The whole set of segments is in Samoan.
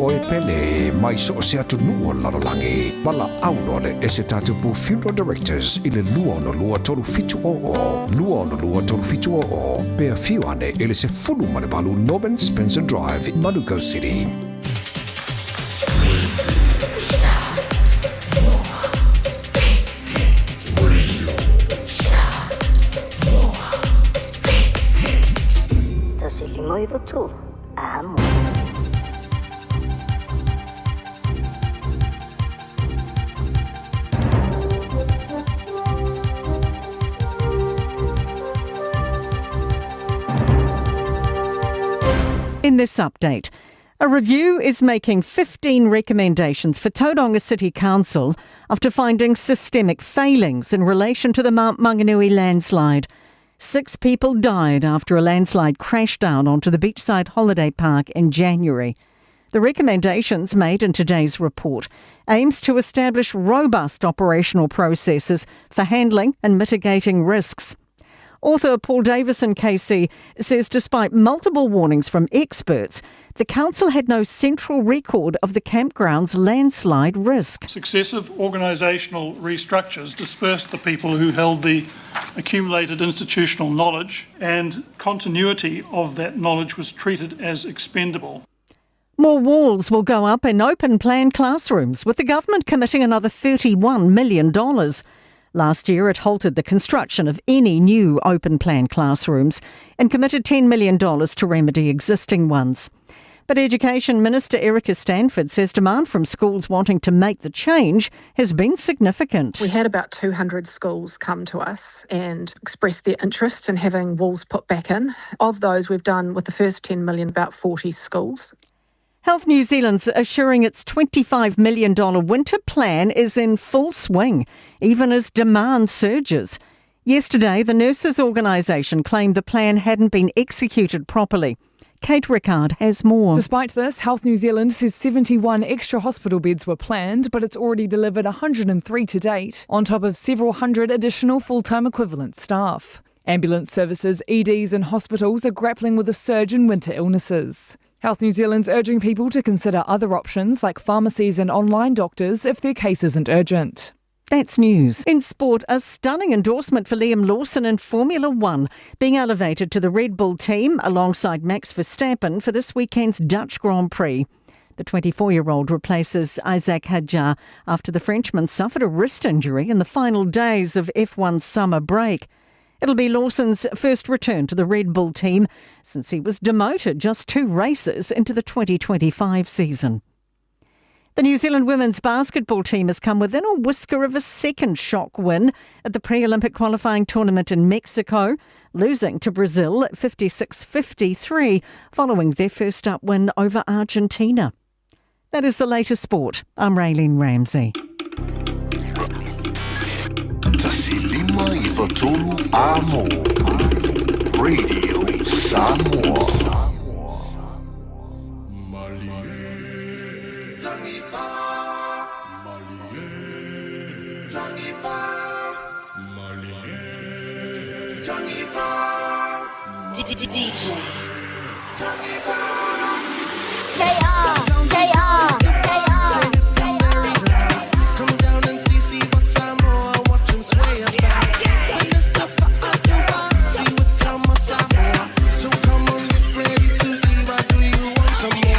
oe pele mai so o se atunuu o le lalolagi. Valaau loa le Ese Tatupu Funeral Directors i le 262 370 262 370 pe afio ane i le 18 Norman Spencer Drive, Manukau City. Tasi 5 9 3, amo. In this update, a review is making 15 recommendations for Tauranga City Council after finding systemic failings in relation to the Mount Maunganui landslide. 6 people died after a landslide crashed down onto the beachside holiday park in January. The recommendations made in today's report aims to establish robust operational processes for handling and mitigating risks. Author Paul Davison KC says despite multiple warnings from experts, the council had no central record of the campground's landslide risk. Successive organisational restructures dispersed the people who held the accumulated institutional knowledge, and continuity of that knowledge was treated as expendable. More walls will go up in open-plan classrooms, with the government committing another $31 million. Last year, it halted the construction of any new open-plan classrooms and committed $10 million to remedy existing ones. But Education Minister Erica Stanford says demand from schools wanting to make the change has been significant. We had about 200 schools come to us and express their interest in having walls put back in. Of those, we've done, with the first 10 million, about 40 schools. Health New Zealand's assuring its $25 million winter plan is in full swing, even as demand surges. Yesterday, the nurses' organisation claimed the plan hadn't been executed properly. Kate Rickard has more. Despite this, Health New Zealand says 71 extra hospital beds were planned, but it's already delivered 103 to date, on top of several hundred additional full-time equivalent staff. Ambulance services, EDs and hospitals are grappling with a surge in winter illnesses. Health New Zealand's urging people to consider other options like pharmacies and online doctors if their case isn't urgent. That's news. In sport, a stunning endorsement for Liam Lawson in Formula One, being elevated to the Red Bull team alongside Max Verstappen for this weekend's Dutch Grand Prix. The 24-year-old replaces Isack Hadjar after the Frenchman suffered a wrist injury in the final days of F1 summer break. It'll be Lawson's first return to the Red Bull team since he was demoted just 2 races into the 2025 season. The New Zealand women's basketball team has come within a whisker of a second shock win at the pre-Olympic qualifying tournament in Mexico, losing to Brazil 56-53 following their first up win over Argentina. That is the latest sport. I'm Raylene Ramsey. 15 93 Amo. Radio Samoa. DJ. J-R, J-R, J-R. Come down and see, see what Samoa, watch him sway about. When it's the fa'atuati with Tama Samoa. So come on, get ready to see why do you want some more?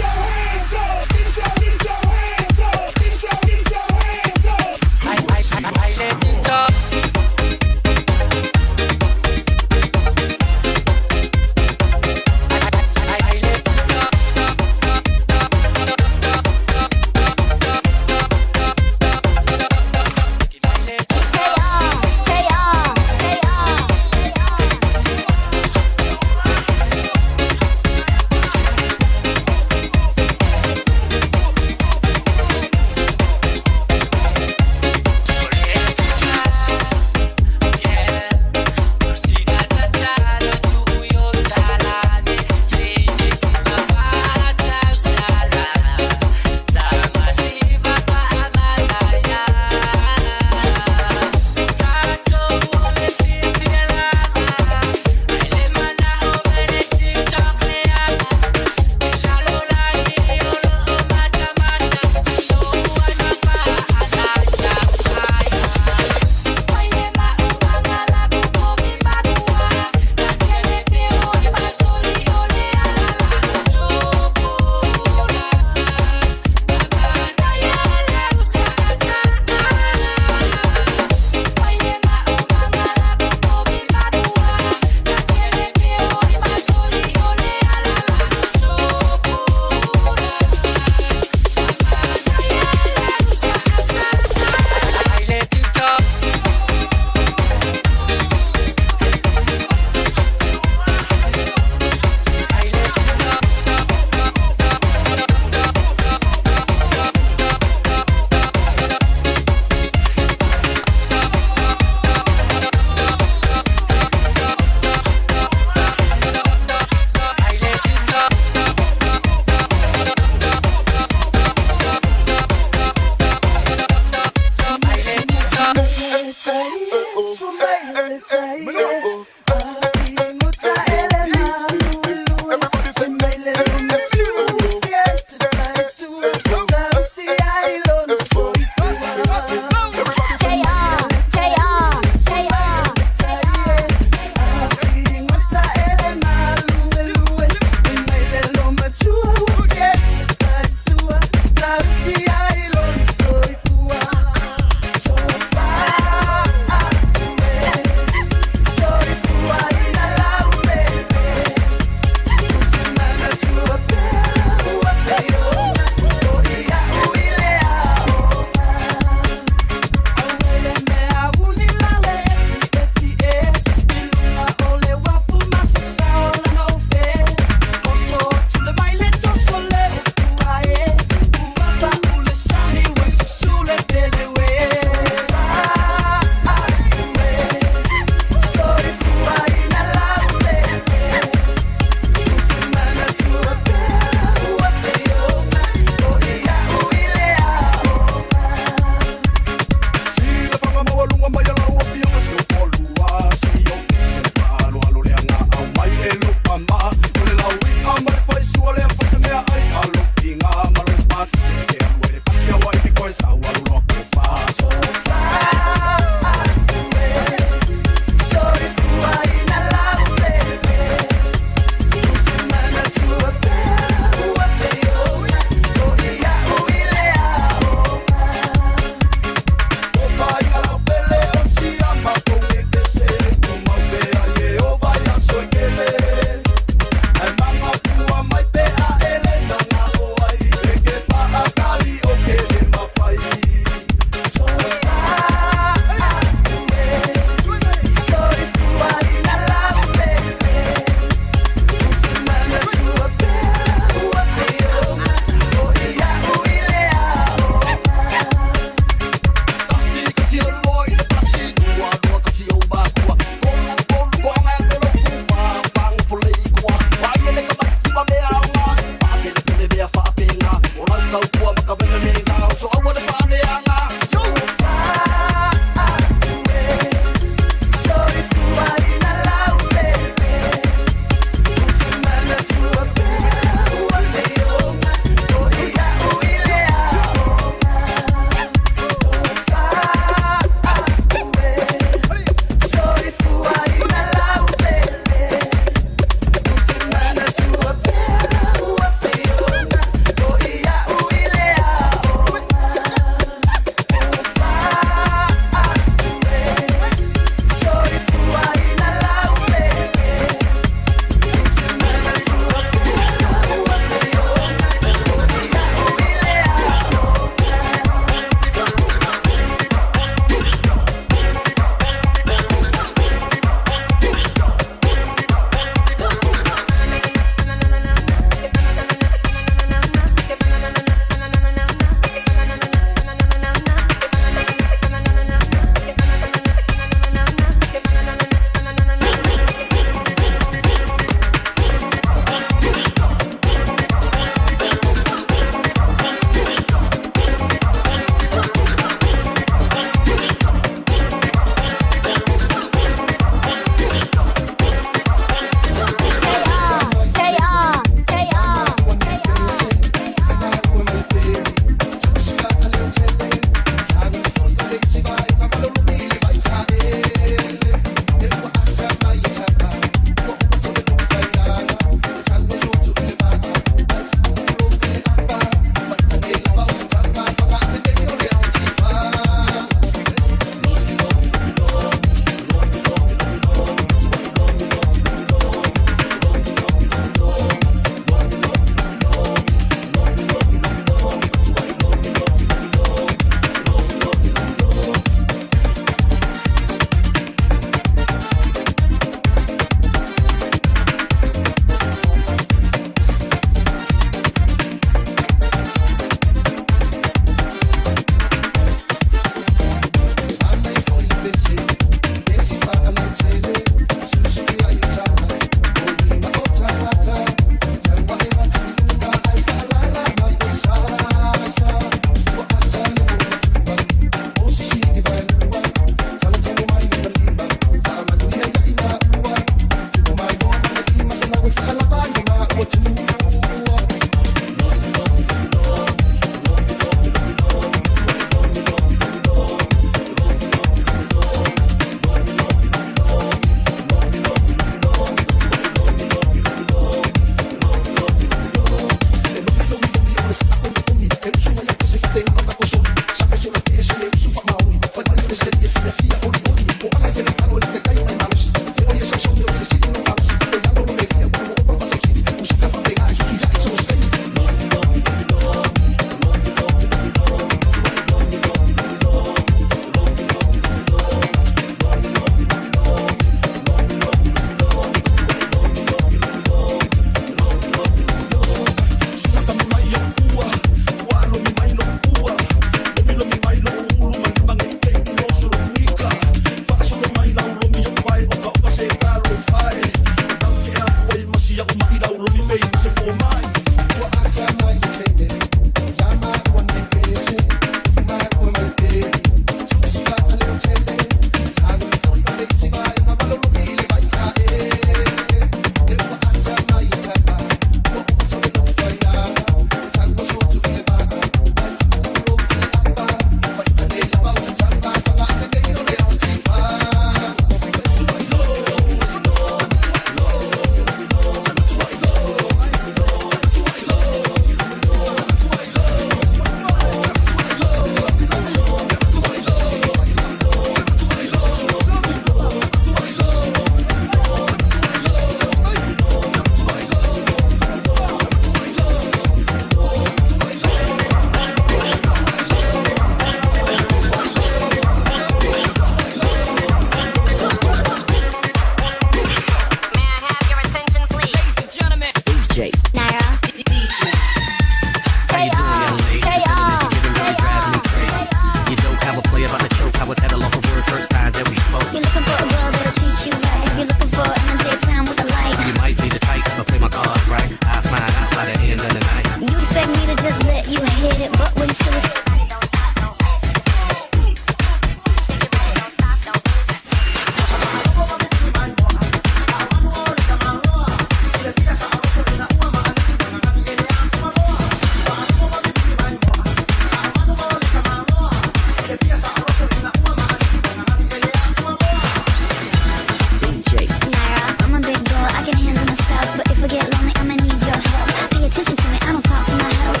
Naira, I'm a big girl, I can handle myself. But if I get lonely, I'ma need your help. Pay attention to me, I don't talk for my health.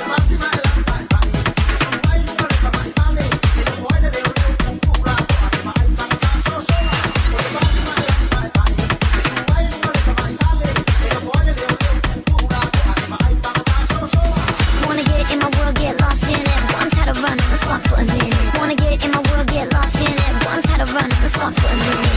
Wanna get in my world, get lost in it. But I'm tired of running, let's walk for a minute. Wanna get in my world, get lost in it. But I'm tired of running, let's walk for a minute.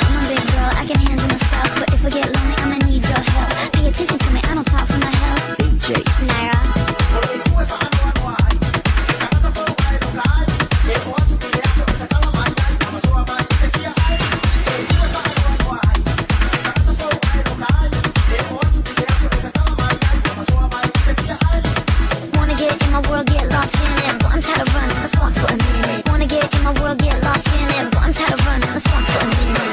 I'm a big girl, I can handle myself. But if I get lonely, I'ma need your help. Pay attention to me, I don't talk for my health. Naira. Wanna get in my world, get lost in it. But I'm tired of running, let's walk for a minute. Wanna get in my world, get lost in it. But I'm tired of running, let's walk for a minute.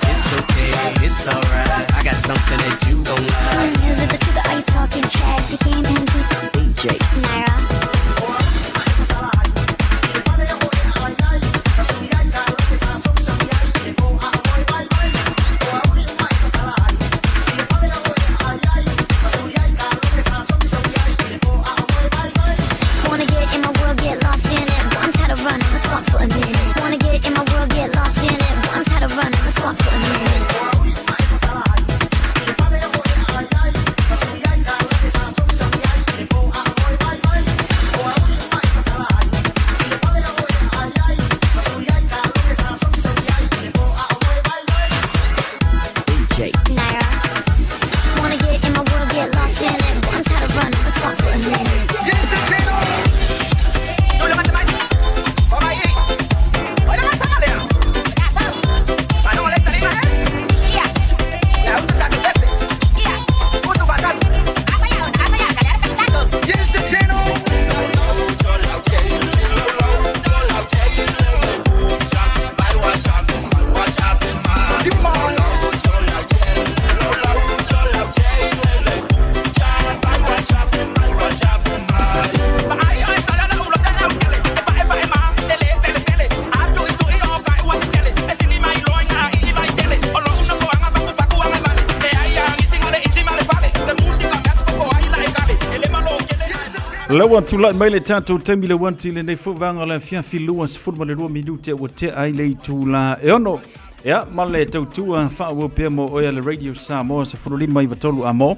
It's okay, it's alright. I got something that you gon' like. Is it the truth or are you talking trash? She came in to Naira. Wanna get in my world, get lost in it. But I'm tired of running, let's walk for a minute. Wanna get in my world, get lost in it. But I'm tired of running, let's walk for a minute. Naira. Wanna get in my world, get lost in it. But I'm tired of running, let's walk for a minute. Laua tulai mai le tatou taimi le uati lenei foi vaega o le afiafi 22 minute ua tea ai le itula e ono. Ia, ma le tautua faaauau pea mo oe a le Radio Samoa 15 93 amo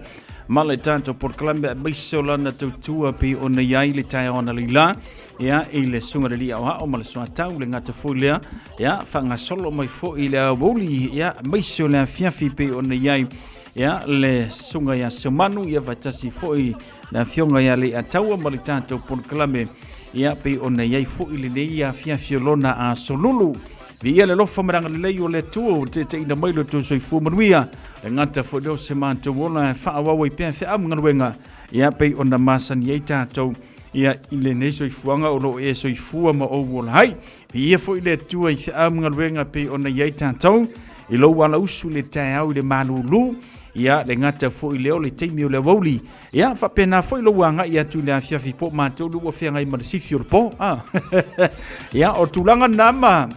ma le tatou polokalame aemaise o lana tautua pei ona i ai le taeao analeila ia i le susuga i le alii aoao ma le soatau le gata foi lea ia faagasolo mai foi i le aoauli ia aemaise o le afiafi pei ona i ai ia le susuga ia Seumanu ia faatasi foi le afioga ia Leiataua ma le tatou polokalame ia pei ona i ai foi lenei afiafi o lona aso lulu. Viia le alofa ma le agalelei o le Atua ua taitaiina mai lo outou soifua manuia. E gata foi lea o se matou ola e faaauau ai pea feau ma galuega ia pei ona masani ai tatou ia i lenei soifuaga o lo o e soifua ma ou ola ai. Viia foi le Atua i feau ma galuega pei ona i ai tatou i lou alausu i le taeao i le malūlū ia le gata foi lea o le taimi o le aoauli Ia, faapena foi lou agai atu i le afiafi po matou lea ua feagai ma le sifi o le po. Ah. Ia, o tulaga na ma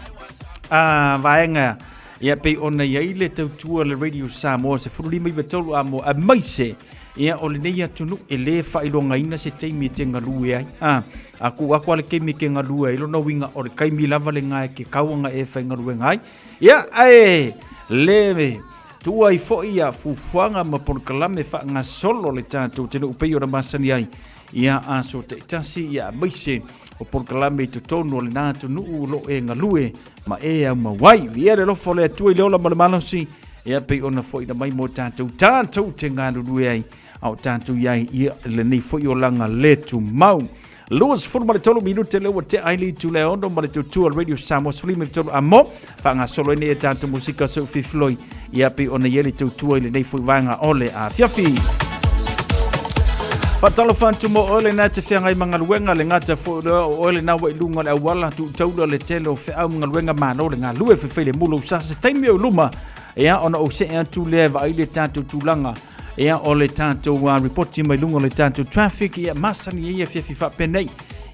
vaega ia pei ona i ai le tautua le Radio Samoa 15 93 a mo aemaise ia o lenei atunuu e le faailogaina se taimi e te galue ai. Ah, a ku aku a le taimi e te galue ai lona uiga o le taimi lava lena e ke kauanga e faigaluega ai. Ia, ae le Tuu ai foi ia fuafuaga ma polokalame faagasolo le tatou atunuu pei ona masani ai. Ia aso taitasi ia aemaise o polokalame i totonu o lena atunuu o lo o e galue ma e aumau ai. Viia le alofa o le Atua i le ola ma le malosi, ia pei ona foina mai mo tatou, tatou te galulue ai a o tatou i ai i lenei foi olaga le tumau. 23 minute lea ua tea ai le itu le ono ma le tutua Radio Samoa 13 amo faagasolo ai nei e tatou musika seu fifiloi ia pei ona i ai le tautua i lenei foi vaega o le afiafi. Faatalofa atu mo oe lena te feagai ma galuega le gata foi o oe lena ua i luga o le auala tuutaula le tele o feau ma galuega malo le galue faifai le mulo usa se taimi o luma ia ona ou see atu lea e vaai le tatou tulaga ia o le tatou ripoti mai luga o le tatou traffic ia masani ai afiafi faapenei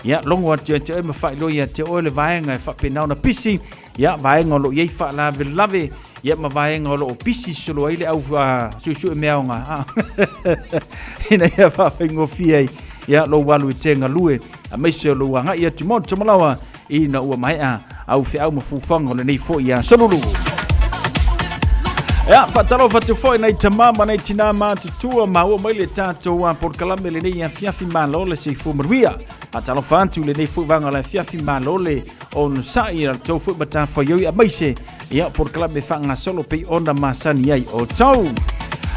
ia logo atu ia te oe ma faailoa ia te oe le vaega e faapena ona pisi ia vaega o lo o i ai faalavelave ia ma vaega o lo o pisi solo ai le au suesue meaoga ina ia faafaigofie ai ia lou alu i te galue aemaise o lou agai atu mo Tamalawa ina ua maea au feau ma fuafuaga o lenei foi aso lulu. Ia, faatalofa atu foi nai tamā ma nai tinā matutua maua mai le tatou polokalame lenei afiafi malo le soifua manuia. Faatalofa atu lenei foi vaega o le afiafi malo le onosai a le tou foi matafaioi aemaise ia polokalame faagasolo pei ona masani ai outou.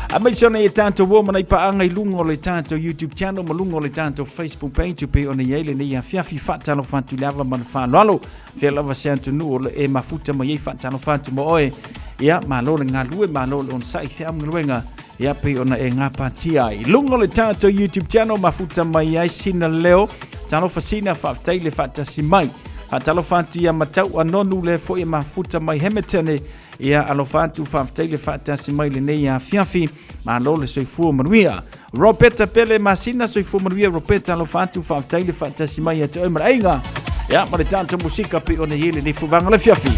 Aemaise ona i tatou uo ma nai paaga i luga o le tatou YouTube channel ma luga o le tatou Facebook page pei ona i ai lenei afiafi faatalofa atu i le ava ma le faaaloalo. Fea lava se atunuu o lo e mafuta mai ai faatalofa atu mo oe. Ia, malo le galue, malo le onosai feau ma galuega. Ia, pei ona e gapatia ai. I luga o le tatou YouTube channel mafuta mai ai sina leo. Talofa sina, faafetai le faatasi mai. Faatalofa atu ia Matau Anonu le foi e mafuta mai Hemetene. Ia alofa atu faafetai le faatasi mai lenei afiafi. Malo le soifua manuia. Roberta Pele Masina soifua manuia Roberta alofa atu faafetai le faatasi mai ia te oe ma le aiga. Ia ma le tatou musika pei ona i ai lenei fuvaga le afiafi.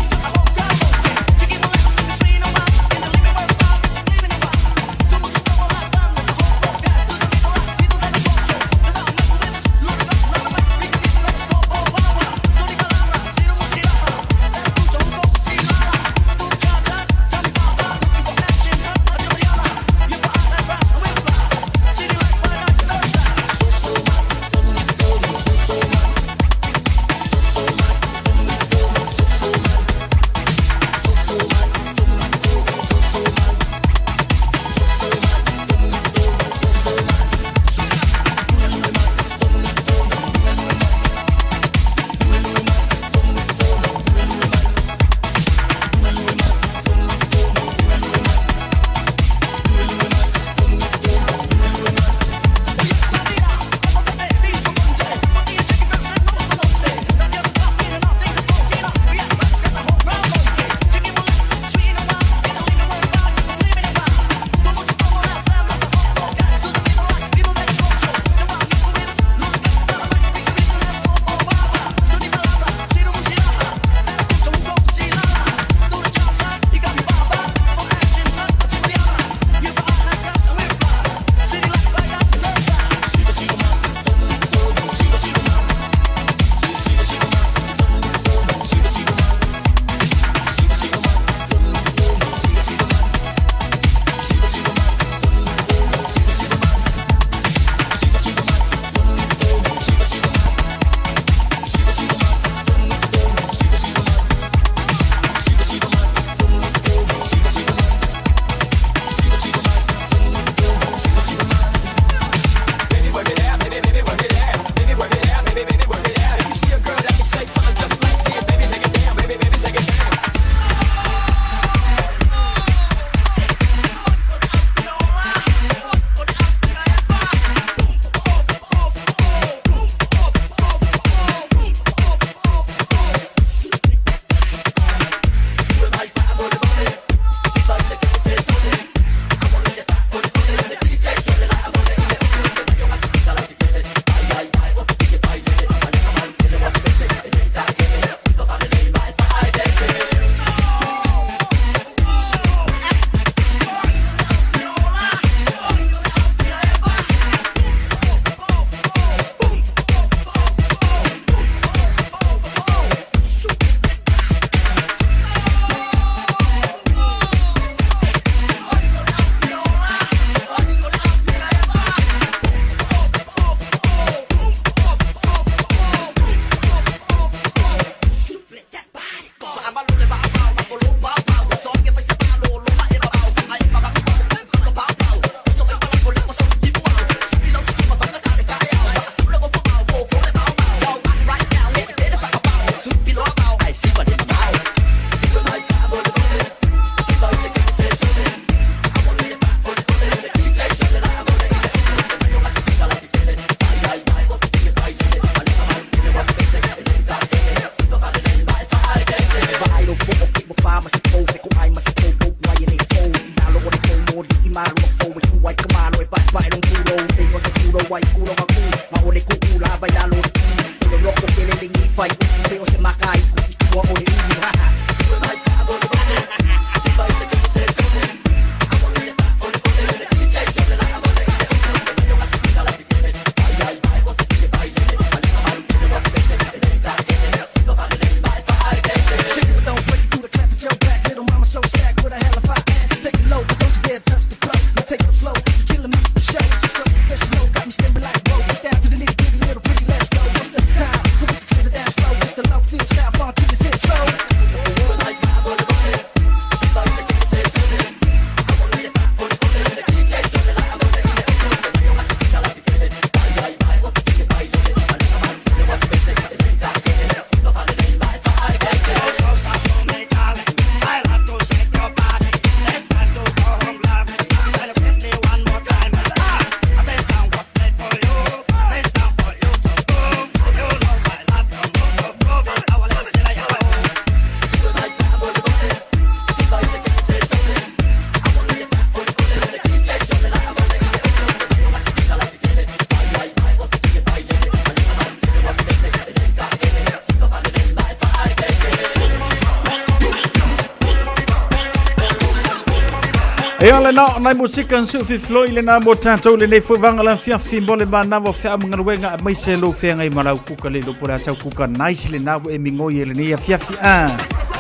E o lena o nai musika na su'ufifiloi lenā mo tatou lenei foi vaga le afiafi mo le manava o feau ma galuega aemaise lou feagai ma lau kuka le iloa po o le a sau kuka nice lenā ua e migoi ai lenei afiafi a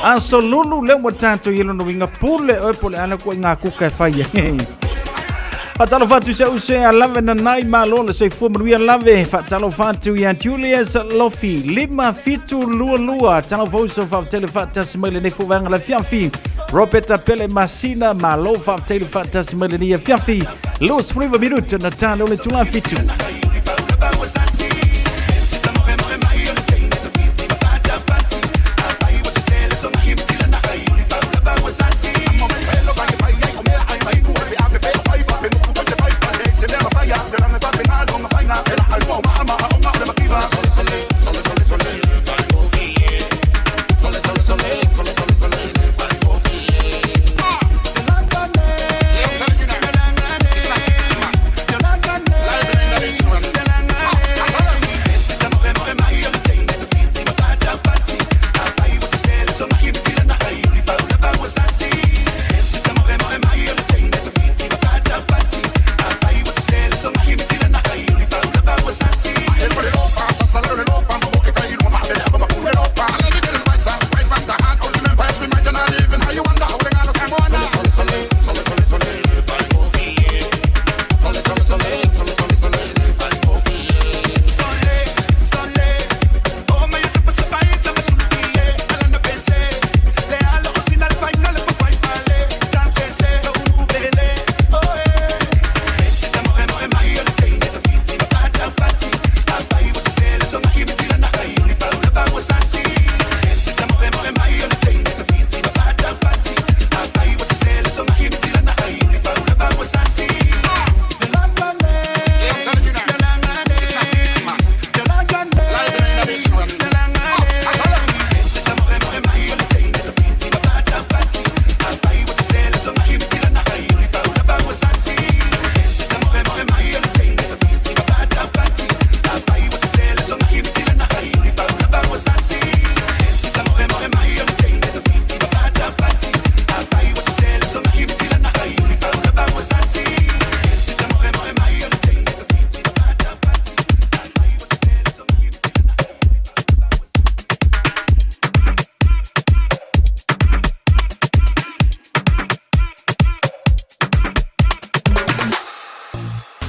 aso lulu lea ua tatou i ai lona uiga pule oe po o le a le ituaiga kuka e fai ai. Faatalofa atu i si au uso ia Lave Nanai, malo le soifua manuia Lave. Faatalofa atu ia Julius Lofi, 5722. Talofa uso faafetai le faatasi mai lenei foi vaega le afiafi. Roberta Pele Masina, malo faafetai le faatasi mai lenei afiafi. 29 minute na tale o le itula fitu.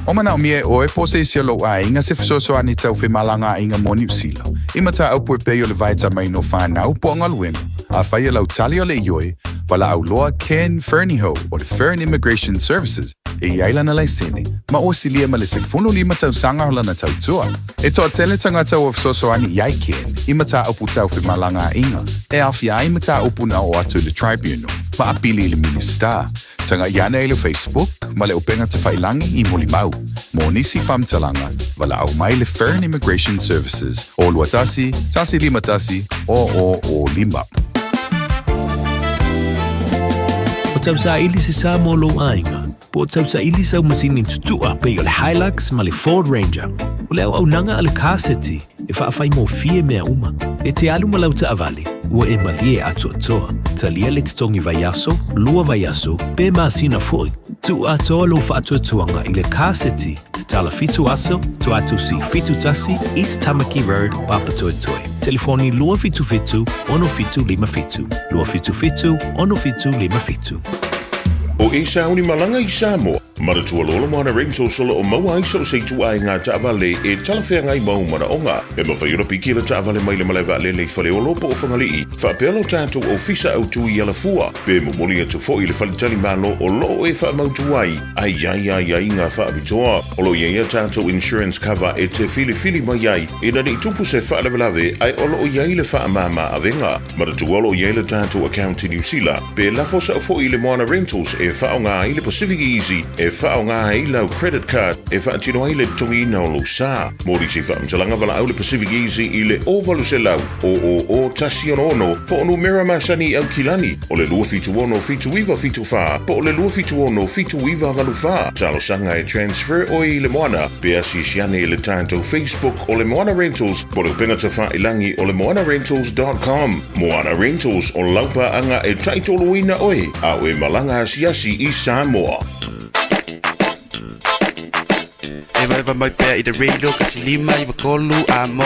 O manaomia e ʻoe po o se isi o lou aiga se fesoasoani tau femalagaaiga mo Niu Sila, i mataupu e pei o le vaetamaina o fanau po o galuega. Afai o lau tali o le ioe, valaau loa Ken Fernihough o le Fern Immigration Services e i ai lana laisene, ma ua silia ma le 15 tausaga o lana tautua. E toatele tagata ua fesoasoani i ai Ken i mataupu tau femalagaaiga e aofia ai mataupu na oo atu i le Tribunal ma apili i le Minisita. Tagai ane i le Facebook ma le upega tafailangi i Mulimau. Mo nisi faamatalaga, valaau mai le Fern Immigration Services o 21 151 0005. O tausaili se sa mo lou aiga, po o tausaili sau masini tutua pei o le Hilux ma le Ford Ranger. O le auaunaga a le Car City e faafaigofie mea uma. E te alu ma lau taavale, ua e malie atoatoa. Talia le totogi vaiaso, lua vaiaso, pe masina foi. Tuu atoa lou faatuatuaga i le Car City, tatala fitu aso, Tuatusi 71, East Tamaki Road, Papatoetoe. Telefoni 277 6757, 277 6757. O e sauni malaga i Samoa, Manatua loa le Moana Rentals o lo o maua ai so o se ituaiga taavale e talafeagai ma ou manaoga. E mafai ona piki le taavale mai le malae vaalele i Faleolo po o Fagalii, faapea lo tatou ofisa autu i Alafua, pe momoli atu foi i le faletalimalo o lo o e faamautu ai a i ai aiaiga faapitoa. O lo o i ai a tatou insurance cover e te filifili mai ai ina ne i tupu se faalavelave ae o lo o i ai le faamama avega. Manatua o lo o i ai le tatou account i Niu Sila, pe lafo sao foi i le Moana Rentals e faaaoga ai le Pacific Easy. e faaaoga ai lau credit card e faatino ai le totogiina o lou sa. Mo nisi faamatalaga valaau le Pacific Easy i le 0800 000 166 po o numera masani i Aukilani o le 276 7974 po o le 276 7984. Talosaga e transfer oe i le Moana pe asiasi ane i le tatou Facebook o le Moana Rentals po o le upega tafailagi o le moanarentals.com. Moana Rentals o lau paaga e taitoluina oe a o e malaga asiasi i Samoa. Eva eva mai pea i te radio kasi lima iwa kolu a mo.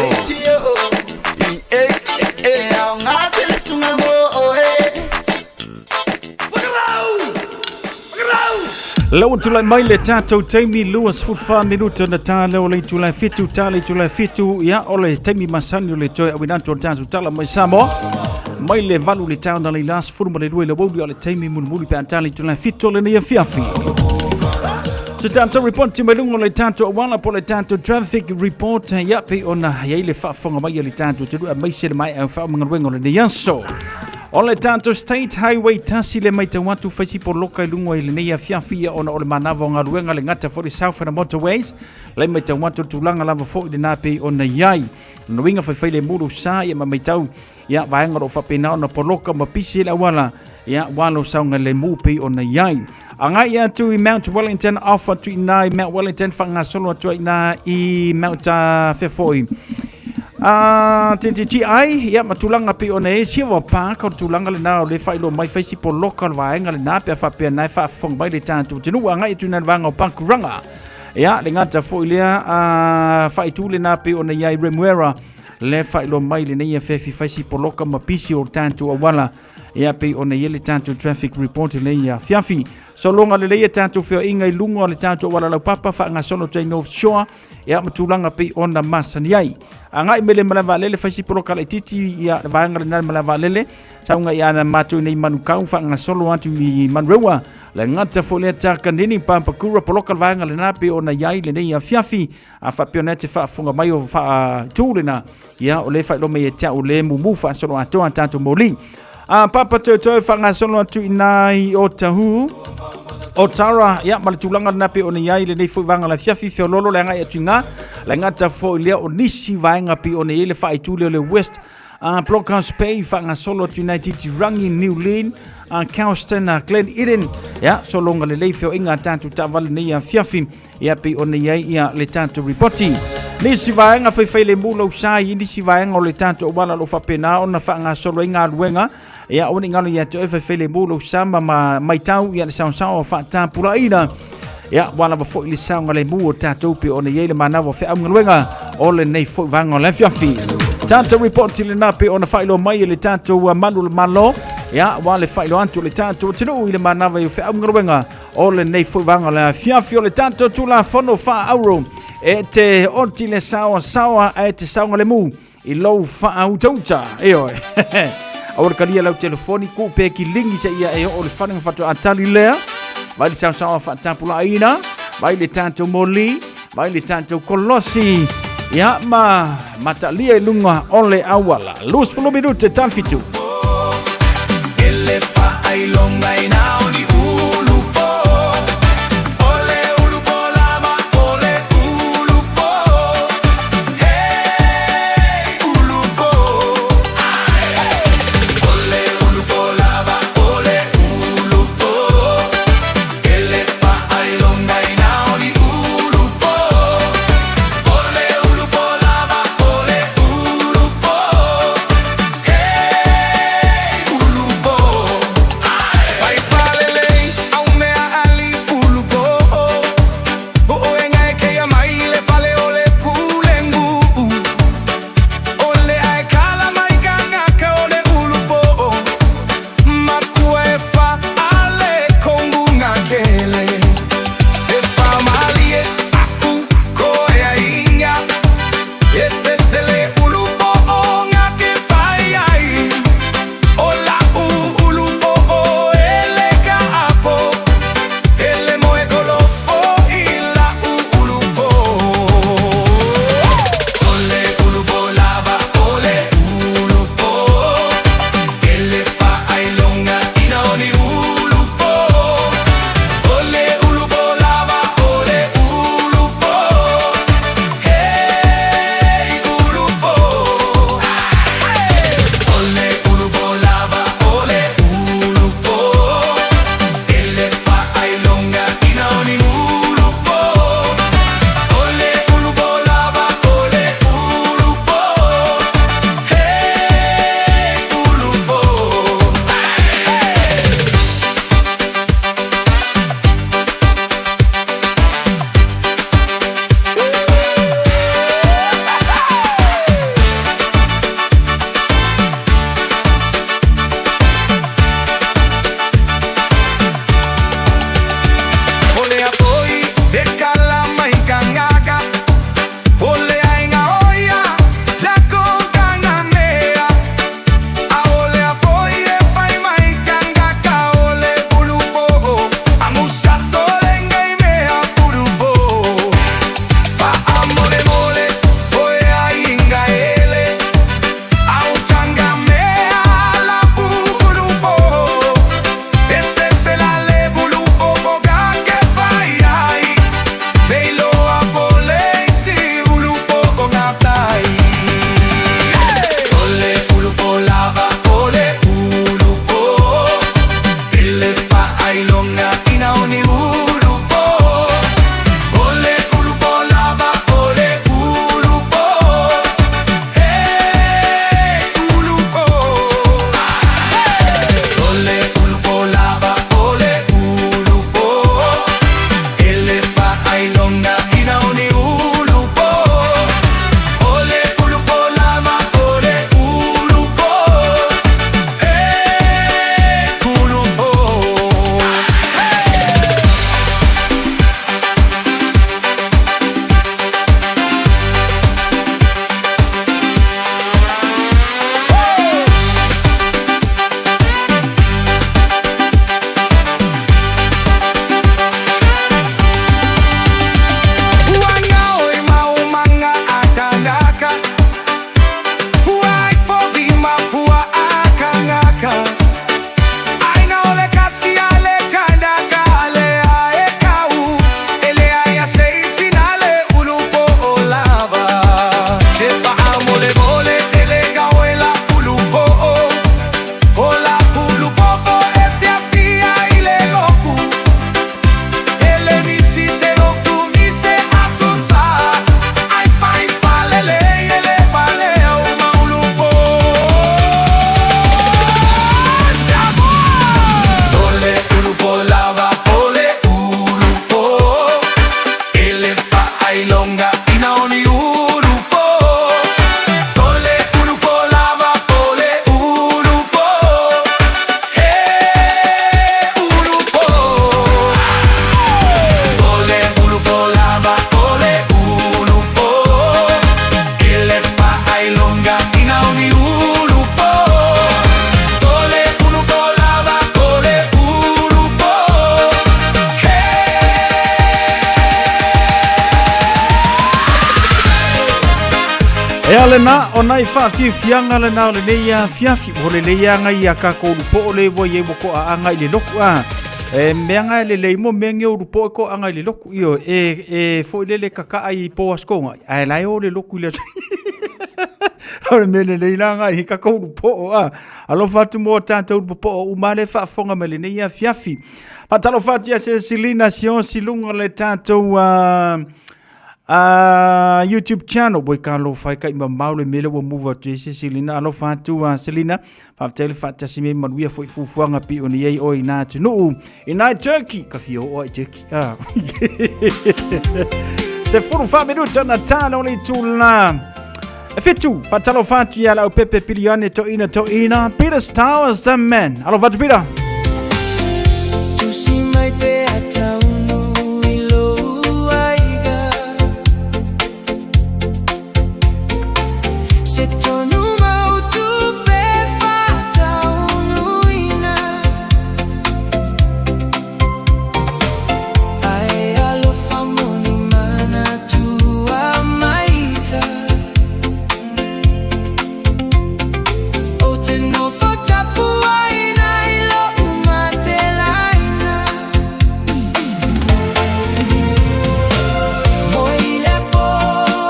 La ua tulai mai le tatou taimi 24 minuta na tā leo le itula fitu tā le itula fitu ia o le taimi masani o le toe auina atu o le tatou tala mai Samoa mai le valu le taona le ila sefulu ma le lua i le aoauli o le taimi mulimuli pe a tā le itula fitu o lenei afiafi. Se tatou report mai luga o le tatou auala po o le tatou traffic report ia pei ona i ai le faafofoga mai a le tatou atunuu aemaise le maea o feaumagaluega o lenei aso. O le tatou State Highway tasi le maitau atu faisi poloka i luga i lenei afiafi ia ona o le manava o galuega le gata foi le Southern Motorways lai maitau atu le tulaga lava foi lena pei ona i ai. Lona uiga faifai le mulu sa ia ma maitau ia vaega o lo o faapena ona poloka ma pisi le auala ia ua lo saogalemu pei ona i ai. Agai atu i Mount Wellington, off atu i ina i Mount Wellington, faagasolo atu ai ina i Mount Fefoi. TTTI, ia ma tulaga pei ona e Silver Park, o le tulaga lena o le faailoa mai faisi poloka o le vaega lena pe a faapea na e faafofoga mai le tatou atunuu. Agai atu ina i le vaega o Pakuranga. Ia, le gata foi lea, faaitu lena pei ona i ai Remuera, le faailoa mai lenei afiafi faisi poloka ma pisi o le tatou auala. Ia pei ona i ai le tatou traffic report i lenei afiafi. Sologa lelei a tatou feoaiga i luga o le tatou auala laupapa faagasolo atu ai North Shore, ia ma tulaga pei ona masani ai. Agai mai le malae vaalele fai si poloka laitiiti ia le vaega lena le malae vaalele, sauga i ana matou nei Manukau faagasolo atu i Manurewa. Le gata foi lea Takanini Papakura poloka le vaega lena pei ona i ai lenei afiafi. A faapea ona e te faafofoga mai o faaitu lena, Ia, o le faailoa mai e te au le mumu faasolo atoa a tatou moli. A papa toetoe faagasolo atu i nā i o tahu o tara, ia, ma le tulaga lena pe ona i ai lenei foi vaega o le afiafi, feololo le agai atu i ngā, le gata foi lea o nisi vaega pe ona i ai le faaitu lea o le West Blockhouse Bay, faagasolo atu i nā i Titirangi, New Lynn, Kelston, Glen Eden, ia, sologa lelei feoaiga a tatou taavale nei afiafi. Ia pei ona i ai ia le tatou ripoti. Nisi vaega faifai le mu lau sa i nisi vaega o le tatou auala o lo o faapena ona faagasolo ai galuega. Ia aua ne i galo ia te oe faifai le mu lau sa ma maitau ia le saosao o faatapulaaina. Ia ua lava foi le saogalemu o tatou pei ona i ai le manava o feaugaluega o lenei foi vaega o le afiafi. Tatou ripoti lena pei ona faailoa mai e le tatou malu o le Malo. Ia ua le faailoa atu o le tatou atunuu i le manava o feaugaluega o lenei foi vaega o le afiafi o le tatou Tulafono Faauro e te oti le saoasaoa ae te saogalemu i lou faautauta. Ioe. Aua le kalia lau telefoni, ku pe kilingi se ia e oo le fale ma faatoa tali lea. Vai le saosaoa faatapulaaina, vai le tatou moli, vai le tatou kolosi. Ia ma matalia i luga o le auala. 20 minute talfitu. Ele faailoga ina o ni ulu po. O le ulu po lava, o le ulu po. Hey, ulu po. O le ulu po lava, o le ulu po. Ele faailoga ina o ni ulu po. O le ulu po lava, o le ulu po. Hey, ulu po. Fai falele Ia lena, o nai whaafiafianga lena o lenei afiafi. Ua lelei anga i a kākou lupo o le ua i ua ko a anga i le loku a. E mea nga e lelei mo mea nge o lupo e ko anga i le loku. Io, e, e fo i lele kaka ai i po askonga. Ae lae o le loku i le O le mea lelei la nga i kākou lupo o a. Alofa atu mo tātou lupo po o umale whaafonga me lenei afiafi. Faatalofa atu ia Cecilina Siosi lunga le tātou YouTube channel. Ua ka alofa e ka ima mau le mele ua move atu e Cecilina. Alofa atu Selina. Faafetai le faatasi me manuia foi fufuaga pi o ni ei o i nā atunuu. I nā Turkey. Ka fia o ai Turkey. Ah. Se furu wha minuta na tāna o le tūlā. E whitu, whatalofa atu ia lau pepe pilione to ina to ina. Peter Stowers, the man. Alofa atu Peter. Tusi mai pe a taunu i lou aiga Se tonu mau tu pe whataunuina Ae alofa moni mana tua maita O te nofo tapu aina i lou matelaina Mo i le po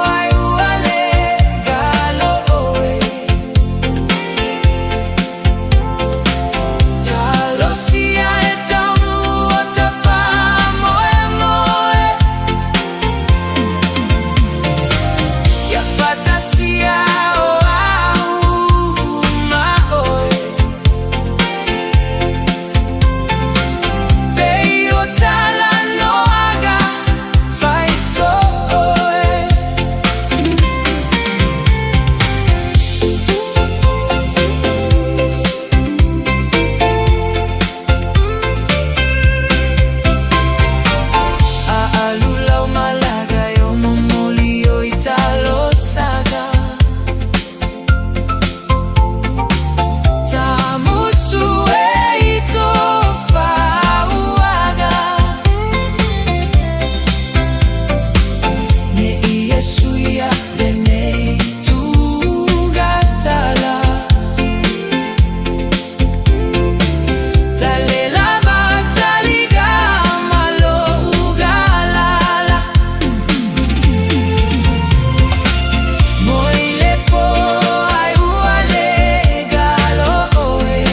ai ua le galo oe Talosia e taunu o ta whaamoemoe Ia fatasia o au ma oe Pei o tala noaga faiso oe. Aalu lau malaga e o momoli o i talosaga Tamusu e i tō whauaga Ne i Iesu ia lenei tūgatala Talela va taliga malo ugalala Mo i le po ai ua le galo oe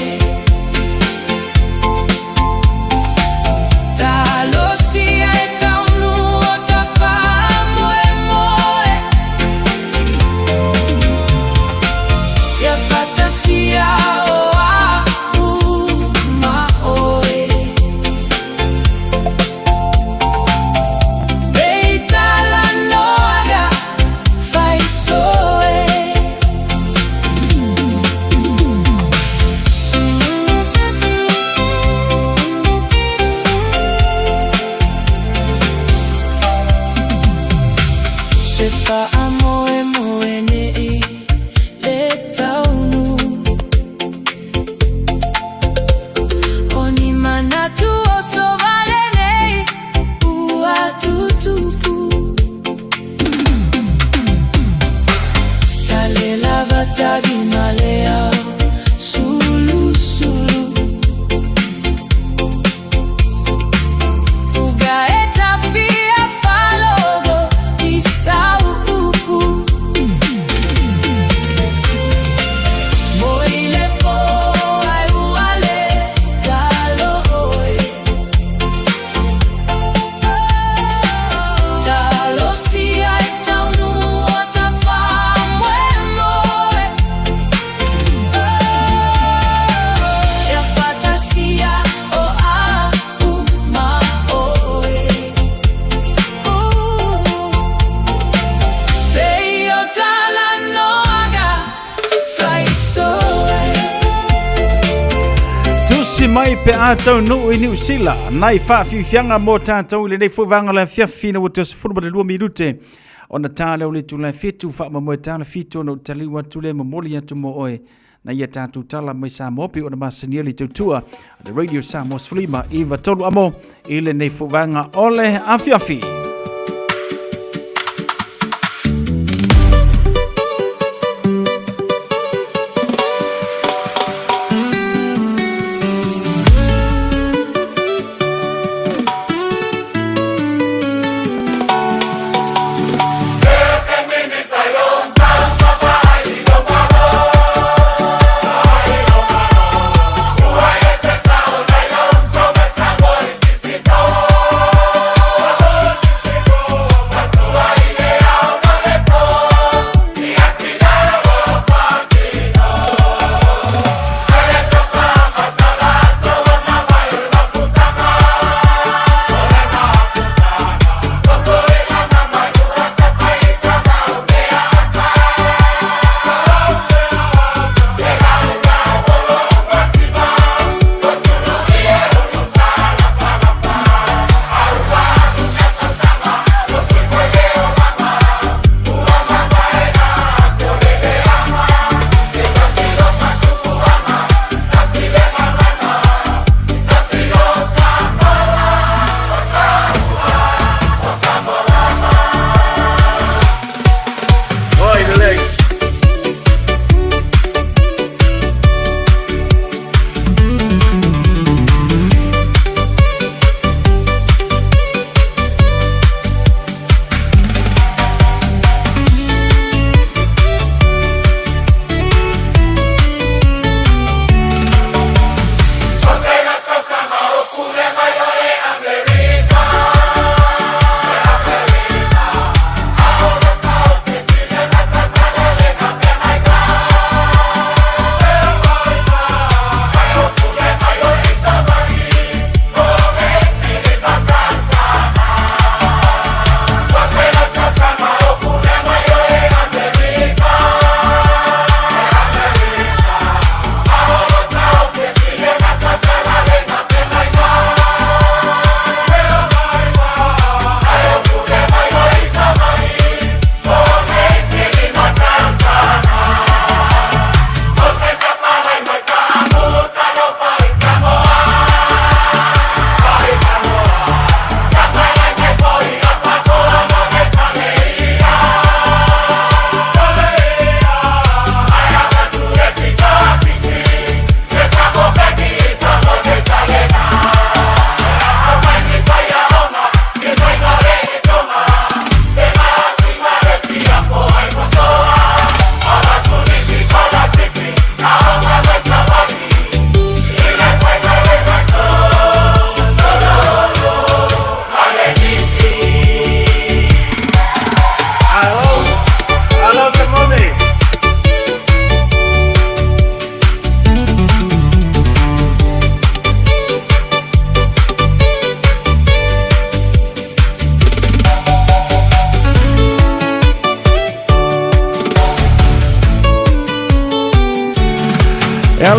Talosia e taunu o ta whaamoemoe Ia fatasia o au ma oe Pei tala noaga faisoe. Se whaamoemoe nei le taunu O ni manatu o sovale nei ua tutupu Tale lava tagi malea sulu sulu Fuga e tafia falogo i sau upu Mo i le po ai ua le galo oe Talosia e taunu o ta whaamoemoe Ia fatasia o au ma oe Pei o tala noaga faisoe. Tusi mai pe a taunuu i Niu Sila, nai whaafiufianga mō tātou i lenei foi vanga le afiafi na ua te sefulu ma le lua minute ona tā leo le tula fetu whaamoemoe tāna fito ona utaliu atu le momoli atu mō oe na ia tātou tala mai Samoa pe ona masania le tautua le Radio Samoa sefulima iva tolu amo i lenei foi vanga o le afiafi.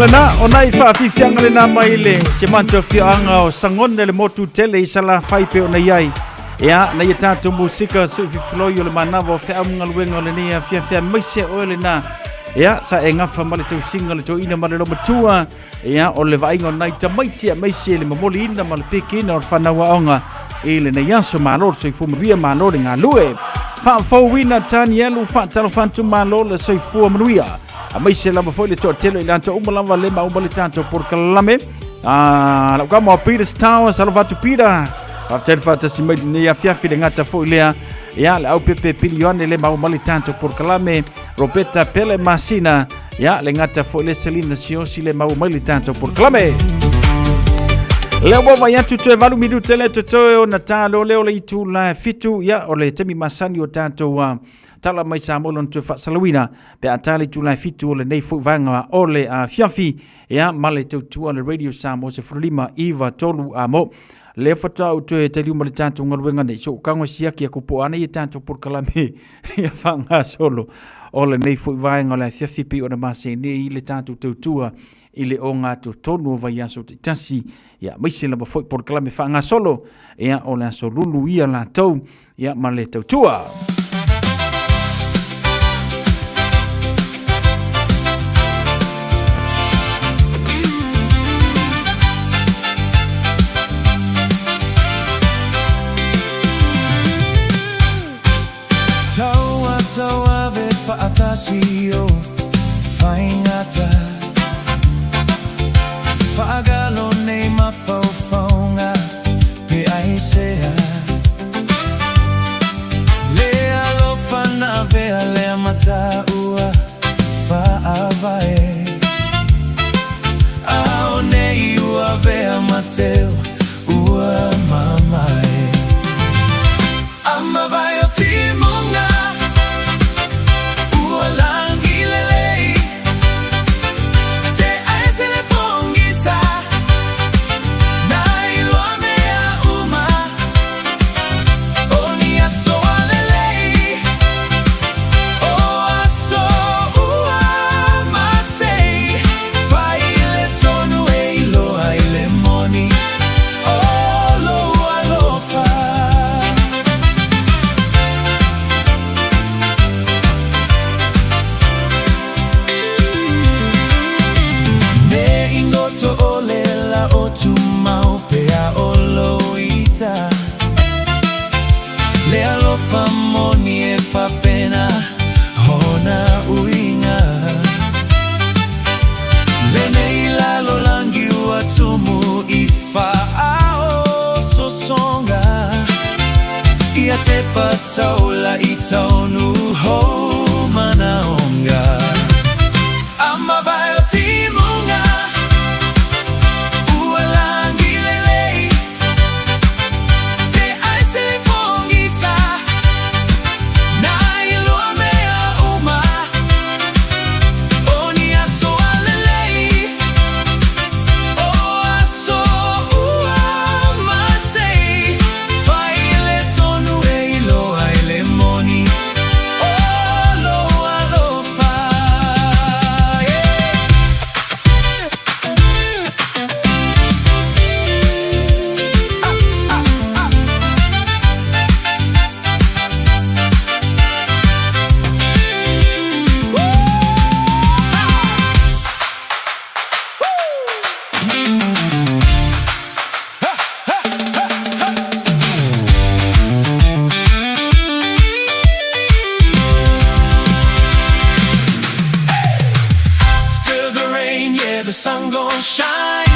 lena, o nai whaafifianga lena mai le se manto fianga o sangone le motu tele i sala whai pe o nei ai. Ia, nei e tātou musika su fifiloi o le manawa o whea mungaluenga o le nei a fia fia maise o le nā. Ia, sa e ngafa ma le tausinga le toina ma le lomatua. Ia, o le vaaiga o nai tamaiti aemaise le momoliina ma le pikiina o le fanau aoga i lenei aso. Malo le soifua manuia, malo le galue. Faafouina Tanielu, faatalofa atu malo le soifua manuia. Aemaise lava foi le toatele i latou uma lava le maua le tatou polokalame. Ah, lau kama o Peter Towers, alofa atu Peter. Faafetai le faatasi mai lenei afiafi le gata foi lea. Ia, le au pepe pilione le maua le tatou polokalame. Roberta Pele Masina, Ia, le gata foi le Selina Siosi le maua mai le tatou polokalame. Lea ua vai atu toe valu minute le totoe o na tālo leo le itu la fitu, ia, o le temi masani o tātou tala mai Samoa lona toe faasalauina, pe a tā le itu la fitu o lenei foi vaega o le afiafi, ia, ma le tautua le Radio Samoa 15 9 3 a mo. Lea faatoa ou toe taliu ma le tātou galuega nei, so kago siaki aku po ana i tātou polokalame ia faagasolo o lenei foi vaega o le afiafi pei ona maseni i le tatou tautua i le ogatotonu o vaiaso taitasi, ia aemaise lava foi polokalame faagasolo ia o le aso lulu ia latou ia ma le tautua. Taua tauave whaatasi o Whaingata Whaagalo nei mawhauwhaunga pe aisea Le alofa na vea lea mataua whaavae Ao nei ua vea mateo ua mamae Amavae o timunga ua langi lelei Te aese le pongisa na iloa mea uma O ni aso a lelei O aso ua masei Fai le tonu e iloa i le moni O lou alofa. Me ingoto o le la o tumau pea o loita Le alofa moni e fapena hona uiga Lenei lalolangi ua tumu i faaososonga Ia te pataula i taunu hou manaonga Amavae o timunga Ua langi lelei Te aise le pongisa Na iloa mea uma O ni aso a lelei O aso ua masei Fai le tonu e iloa i le moni O lou alofa yeah. After the rain, yeah, the sun gon' shine.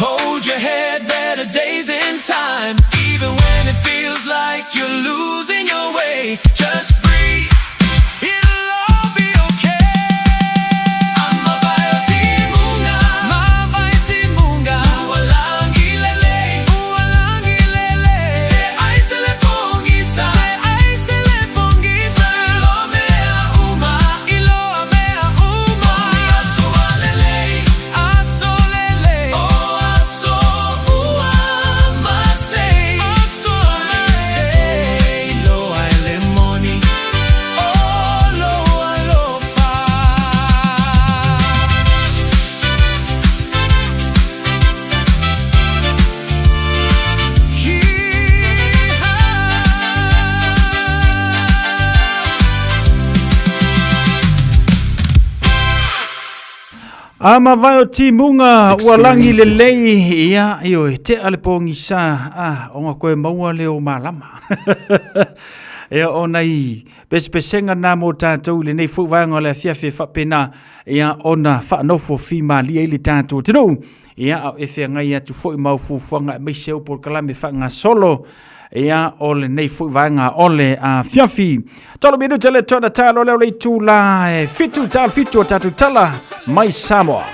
Hold your head, better days in time. Even when it feels like you're losing your way, just breathe. It'll all be okay. Amavae o timunga, mavae timunga. Ua langi lelei, ua langi lelei. Te aise le pongisa, te aise le pongisa. Iloa mea uma, iloa mea uma. O ni aso a lelei, aso lelei. O aso ua masei, aso masei. Iloa e le moni. A mavae o timuga ua lagi lelei, ia, ioe, tea le pogisa, a, ona koe maua lea o malama. Ia, o nai pesepesega na mo tatou i lenei foi vaega o le afiafi e faapena, ia, ona faanofo fimalie ai le tatou atunuu. Ia, a o e feagai atu foi ma au fuafuaga aemaise au polokalame faagasolo, ia, o lenei foi vaega o le afiafi. 3 minute le tona talo leo le itula e 7 tal 7 o tatou tala mai Samoa.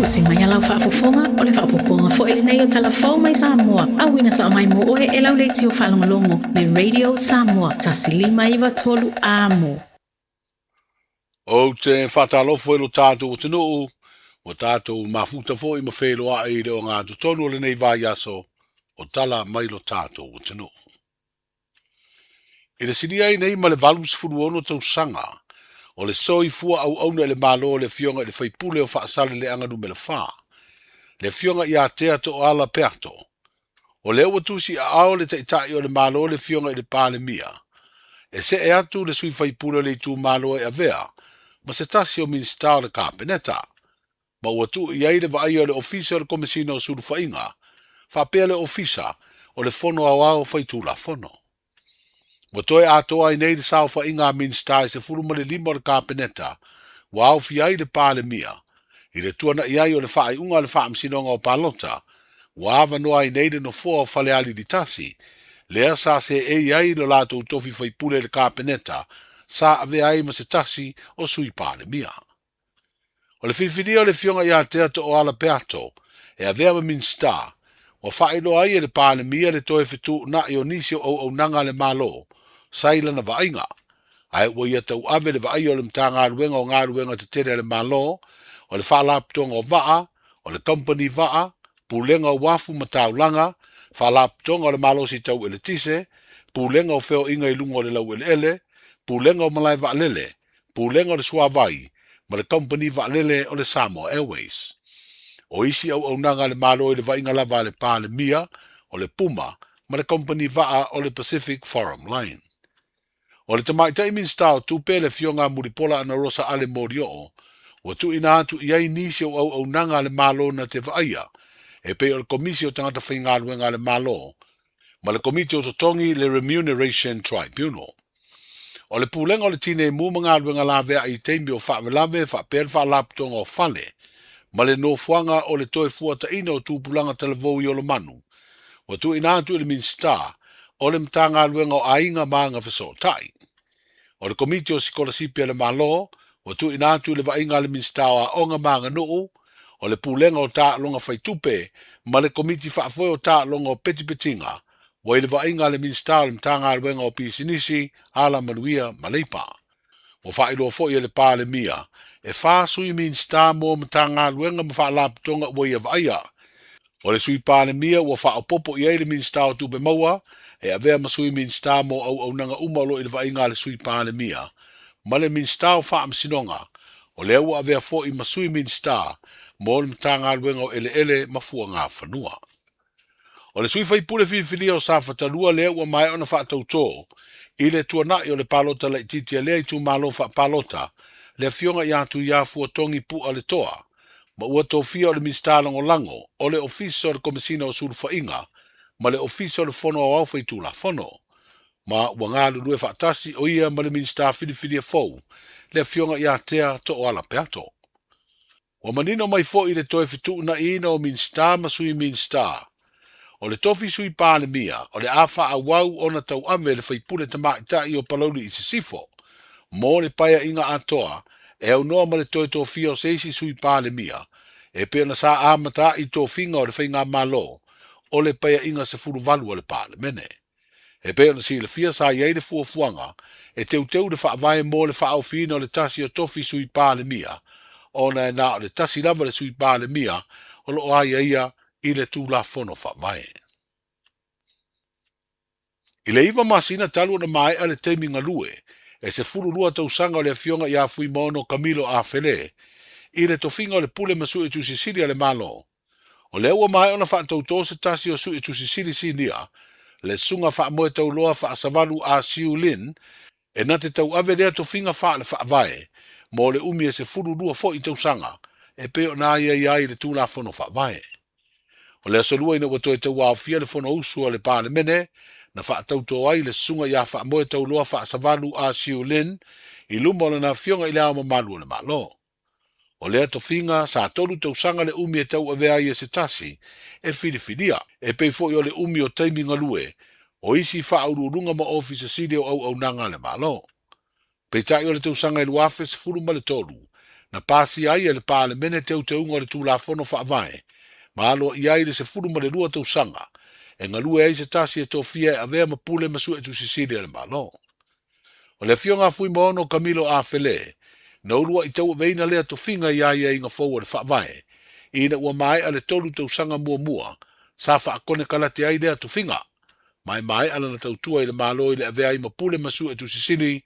Tusi mai a lau faafofoga, o le faaopoopoga foi lenei o Tala Fou mai Samoa, auina sao mai mo oe e lau leitio faalogologo le Radio Samoa 1593 Amo. Ou te faatalofa i lo tatou atunuu, ua tatou mafuta foi ma feiloai i le ogatotonu o lenei vaiaso o tala mai lo tatou atunuu. I le silia ai nei ma le 86 tausaga o le soifua auauna i le Malo o le Afioga i le Faipule o Faasaleleaga Numera 4, le Afioga ia Tea Tooala Peato, o lea ua tusi aao le Taitai o le Malo le Afioga i le Palemia e see atu le sui faipule o le itumalo e avea ma se tasi o Minisita o le Kapeneta ma ua tuu i ai le vaaia o le Ofisa o le Komesina o Sulufaiga faapea le Ofisa o le Fono Aoao Faitulafono. Ua toe atoa ai nei le saofaiga a Minisita e 15 o le Kapeneta Ua aofia ai le Palemia i le tuana'i ai o le faaiuga a le Faamasinoga o Palota, ua avanoa ai nei le nofoa o Falealili 1, lea sa seei ai lo latou tofi faipule i le Kapeneta, sa avea ai ma se tasi o Sui Palemia. O le filifilia o le Afioga ia Tea Tooala Peato e avea ma Minisita, ua faailoa ai e le Palemia le toe fetuuna'i o nisi o auaunaga a le Malo sa i lana vaaiga, ae ua ia tauave le vaaia o le Matagaluega o Galuega Tetele a le Malo, o le Faalapotopotoga o Vaa, o le Kamupani Vaa, Pulega o Uafu ma Taulaga, Faalapotopotoga o le Malosi Tau Eletise, Pulega o Feoaiga i Luga o le Laueleele, Pulega o Malae Vaalele, Pulega o le Suavai ma le Kamupani Vaalele o le Samoa Airways. O isi auaunaga a le Malo i le vaaiga lava a le Palemia, o le Puma ma le Kamupani Vaa o le Pacific Forum Line. O le Tamaitai Minisita o Tupe, le Afioga a Mulipola Anarosa Ale Molioo, ua tuuina atu i ai nisi o auaunaga a le Malo na te vaaia, e pei o le Komisi o Tagata Faigaluega a le Malo ma le Komiti o Totogi le Remuneration Tribunal. O le Pulega o le Tinei Mu ma Galuega Laveai i taimi o faavelave faapea le Faalapotopotoga o Fale ma le Nofoaga o le Toe Fuataina o Tupulaga Talavou i Olomanu, ua tuuina atu i le Minisita o le Matagaluega o Aiga ma Agafesootai. O le Komiti o Sikolasipi a le Malo, ua tuuina atu i le vaaiga a le Minisita o Aoga ma Aganuu, o le Pulega o Taaloga Faitupe ma le Komiti Faafoe o Taaloga o Petipetiga, ua i le vaaiga a le Minisita o le Matagaluega o Pisinisi, Alamanuia ma Leipa. Ua faailoa foi e le Palemia, e fa Sui Minisita mo Matagaluega ma Faalapotopotoga ua ia vaaia. O le Sui Palemia ua faaopoopo i ai le Minisita o Tupe Maua e avea ma Sui Minisita mo auaunaga uma o lo o i le vaaiga a le Sui Palemia ma le Minisita o Faamasinoga, o lea ua avea foi ma Sui Minisita mo le Matagaluega o Eleele ma Fuagafanua. O le sui faipule filifilia o Safata 2 lea ua maea ona faatautō i le tuana'i o le palota laitiiti a lea itumalo faapalota, le Afioga ia Tuiafua Togi Pu'a Letoa, ma ua tofia o le Minisita Lagolago o le Ofisa o le Komesina o Sulufaiga ma le Ofisa o le Fono Aoao Faitulafono, ma ua galulue faatasi o ia ma le Minisita filifilia fou, le Afioga ia Tea Tooala Peato. Ua manino mai foi le toe fetuunaiina o Minisita ma Sui Minisita. O le tofi Sui Palemia o le a faaauau ona tauave le faipule tamaitai o Palauli i Sisifo mo le paeaiga atoa e aunoa ma le toe tofia o se isi Sui Palemia e pei ona sa amata ai tofiga o le Faigamalo o le Paeaiga 18 a le Palemene. E pei ona silafia sa i ai le fuafuaga e teuteu le faavae mo le faaofiina o le tasi o tofi Sui Palemia ona e na o le tasi lava le Sui Palemia o lo o aiaia i le Tulafono Faavae. I le iva masina talu ona maea le taimi galue e 12 tausaga o le Afioga ia Fuimaono Kamilo Afele i le tofiga o le Pule ma Suetusi Sili a le Malo, O lea ua maea ona faatautō se tasi o Suetusi Sili Sinia, le Susuga Faamoetauloa Faasavalu A Siu Lin, e na te tauave lea tofiga faale-faavae mo le umi e 12 foi tausaga e pei ona aiaia ai i le Tulafono Faavae. O le aso Lua ina ua toe tauaofia le Fonousu a le Palemene, na faatautō ai le Susuga ia Faamoetauloa Faasavalu A Siu Lin i luma o lana Afioga i Le Ao Mamalu o le Malo. O lea tofiga, sa tolu tausaga le umi e tauavea ai e se tasi e filifilia, e pei foi o le umi o taimi galue o isi faauluuluga ma Ofisa Sili o Auaunaga a le Malo. Peitai o le tausaga e 2013, na pasia ai e le Palemene teuteuga o le Tulafono Faavae ma aloaia ai le 12 tausaga e galue ai se tasi e tofia e avea ma pule ma Suetusi Sili a le Malo. O le Afioga a Fuimaono Kamilo Afele, na ulua'i tauaveina lea tofiga i aiaiga fou o le Faavae, ina ua maea le tolu tausaga muamua sa faakonekarate ai lea tofiga, ma e maea lana tautua i le Malo i le avea ai ma pule ma Suetusi Sili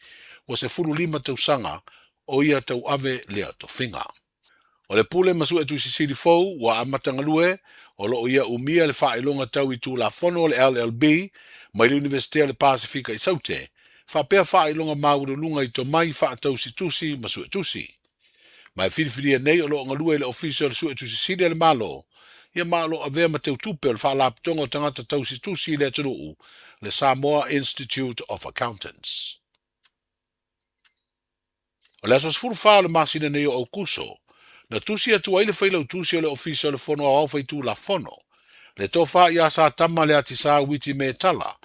ua 15 tausaga o ia tauave lea tofiga. O le Pule ma Suetusi Sili fou ua amata galue, o lo o ia umia le faailoga tau i Tulafono o le LLB mai le Iunivesite o le Pasefika i Saute, faapea faailoga maualuluga i tomai faatausitusi ma suetusi. Ma e filifilia nei o lo o galue i le Ofisa o le Suetusi Sili a le Malo, ia ma o lo o avea ma teutupe o le Faalapotopotoga o Tagata Tausitusi i le atunuu, le Samoa Institute of Accountants. O le aso 14 o le masina nei o Aukuso, na tusi atu ai le Failautusi o le Ofisa o le Fono Aoao Faitulafono, le Tofa ia Satama Leatisā Witi Metala,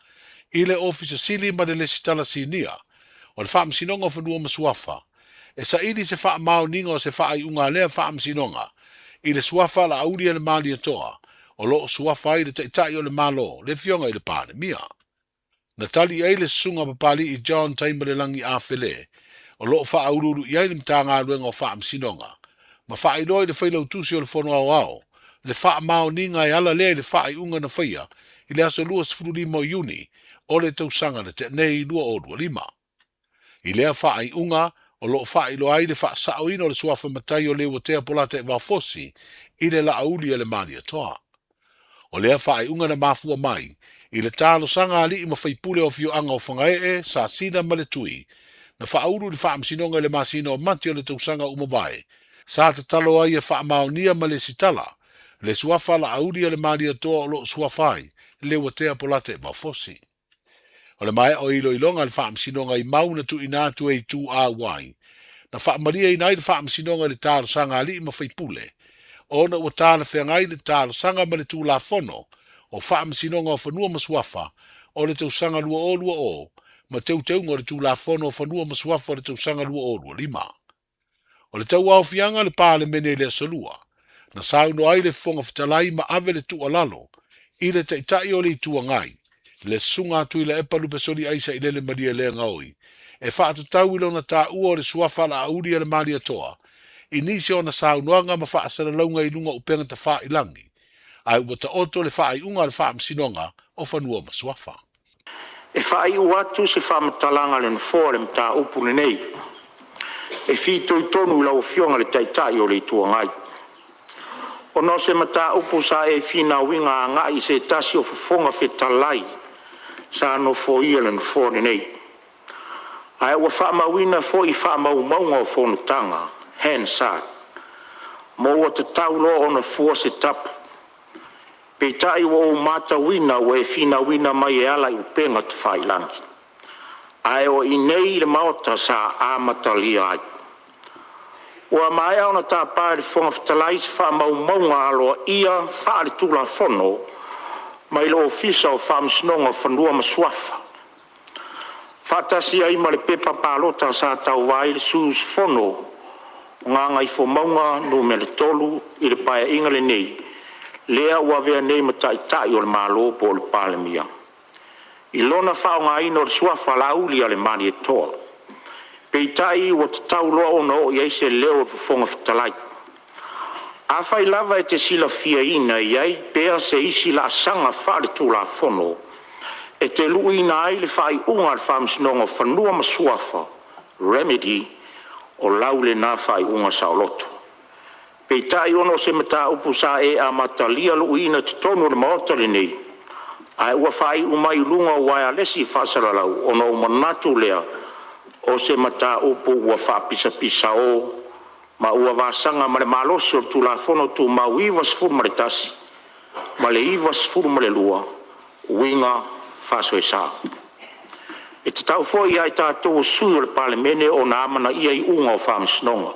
i le Ofisa Sili ma le Lesitala Sinia o le Faamasinoga o Fanua ma Suafa, e saili se faamaoniga o se faaiuga a lea Faamasinoga i le suafa Laauli a le Malietoa o lo o suafa ai le Taitai o le Malo, le Afioga i le Palemia. Na tali i ai le Susuga Papali'i John Taimalelagi Afele, o lo o faauluulu i ai le Matagaluega o Faamasinoga, ma faailoa i le Failautusi o le Fono Aoao le faamaoniga e ala lea i le faaiuga na faia i le aso 25 o Iuni o le tausaga na tea nei 2025. I lea faaiuga, o lo o faailoa ai le faasaoina o le suafa matai o Leuatea Polataivao Fosi i le Laauli a le Malietoa. O lea faaiuga na mafua mai i le talosaga a alii ma faipule o afioaga o Fagaee, Sasina ma Letui, na faaulu i le Faamasinoga i le masina o Mati o le tausaga ua mavae, sa tatalo ai e faamaonia ma lesitala le suafa Laauli a le Malietoa o lo o suafa ai Leuatea Polataivao Fosi. O le maea o iloiloga a le Faamasinoga i mau na tuuina atu e Itu Auai, na faamalieina ai le Faamasinoga i le talosaga a alii ma faipule, ona ua talafeagai le talosaga ma le Tulafono o Faamasinoga o Fanua ma Suafa o le tausaga 2020 ma Teuteuga o le Tulafono o Fanua ma Suafa o le tausaga 2025. O le tauaofiaga a le Palemene i le Aso Lua, na saunoa ai le Fofoga Fetalai ma ave le tuualalo i le Taitai o le Itu Agai, le Susuga a Tuilaepa Lupesoli Aisailele Malielegaoi, e faatatau i lona taua o le suafa Laauli a le Malietoa i nisi o ana saunoaga ma faasalalauga i luga o upega tafailagi, ae ua taoto le faaiuga a le Faamasinoga o Fanua ma Suafa. E faaiu atu se faamatalaga a le Nofoa i le mataupu lenei, e fitoitonu i lau Afioga i le Taitai o le Itu Agai. Ona o se mataupu sa e finauina agai i se tasi o Fofoga Fetalai sa nofoia le Nofoa lenei, ae ua faamauina foi i faamaumauga o Fonotaga Hansard, ma ua tatau loa ona fua se tapu. Peitai ua ou matauina ua e finauina mai e ala i upega tafailagi, ae o i inei i le Maota sa amatalia ai. Ua maea ona tapa e le Fofoga Fetalai se faamaumauga aloaia faaletulafono mai le Ofisa o Faamasinoga o Fanua ma Suafa, faatasi ai ma le pepa palota sa tauva ai le sui usufono o Gagaifomauga Nu.3 i le Paeaiga lenei, lea ua avea nei ma Taitai o le Malo po o le Palemia, i lona faaaogaina o le suafa Laauli a le Malietoa. Peitai ua tatau loa ona oo i ai se leo o le Fofoga Fetalai. Afai lava e te silafiaina e i ai pea se isi laasaga faaletulafono e te luiina ai le faaiuga a le Faamasinoga o Fanua ma Suafa, remedy, o lau lena faaiuga saoloto. Peitai ona o se mataupu sa e amatalia luiina i totonu o le Maota lenei, ae ua faaiu mai i luga o uaealesi faasalalau, ona ou manatu lea o se mataupu ua faapisapisao ma ua vasaga ma le malosi o le Tulafono Tumau 91 ma le 92 uiga faasoesa. E tatau foi ia i tatou o sui o le Palemene ona amanaia iuga o faamasinoga.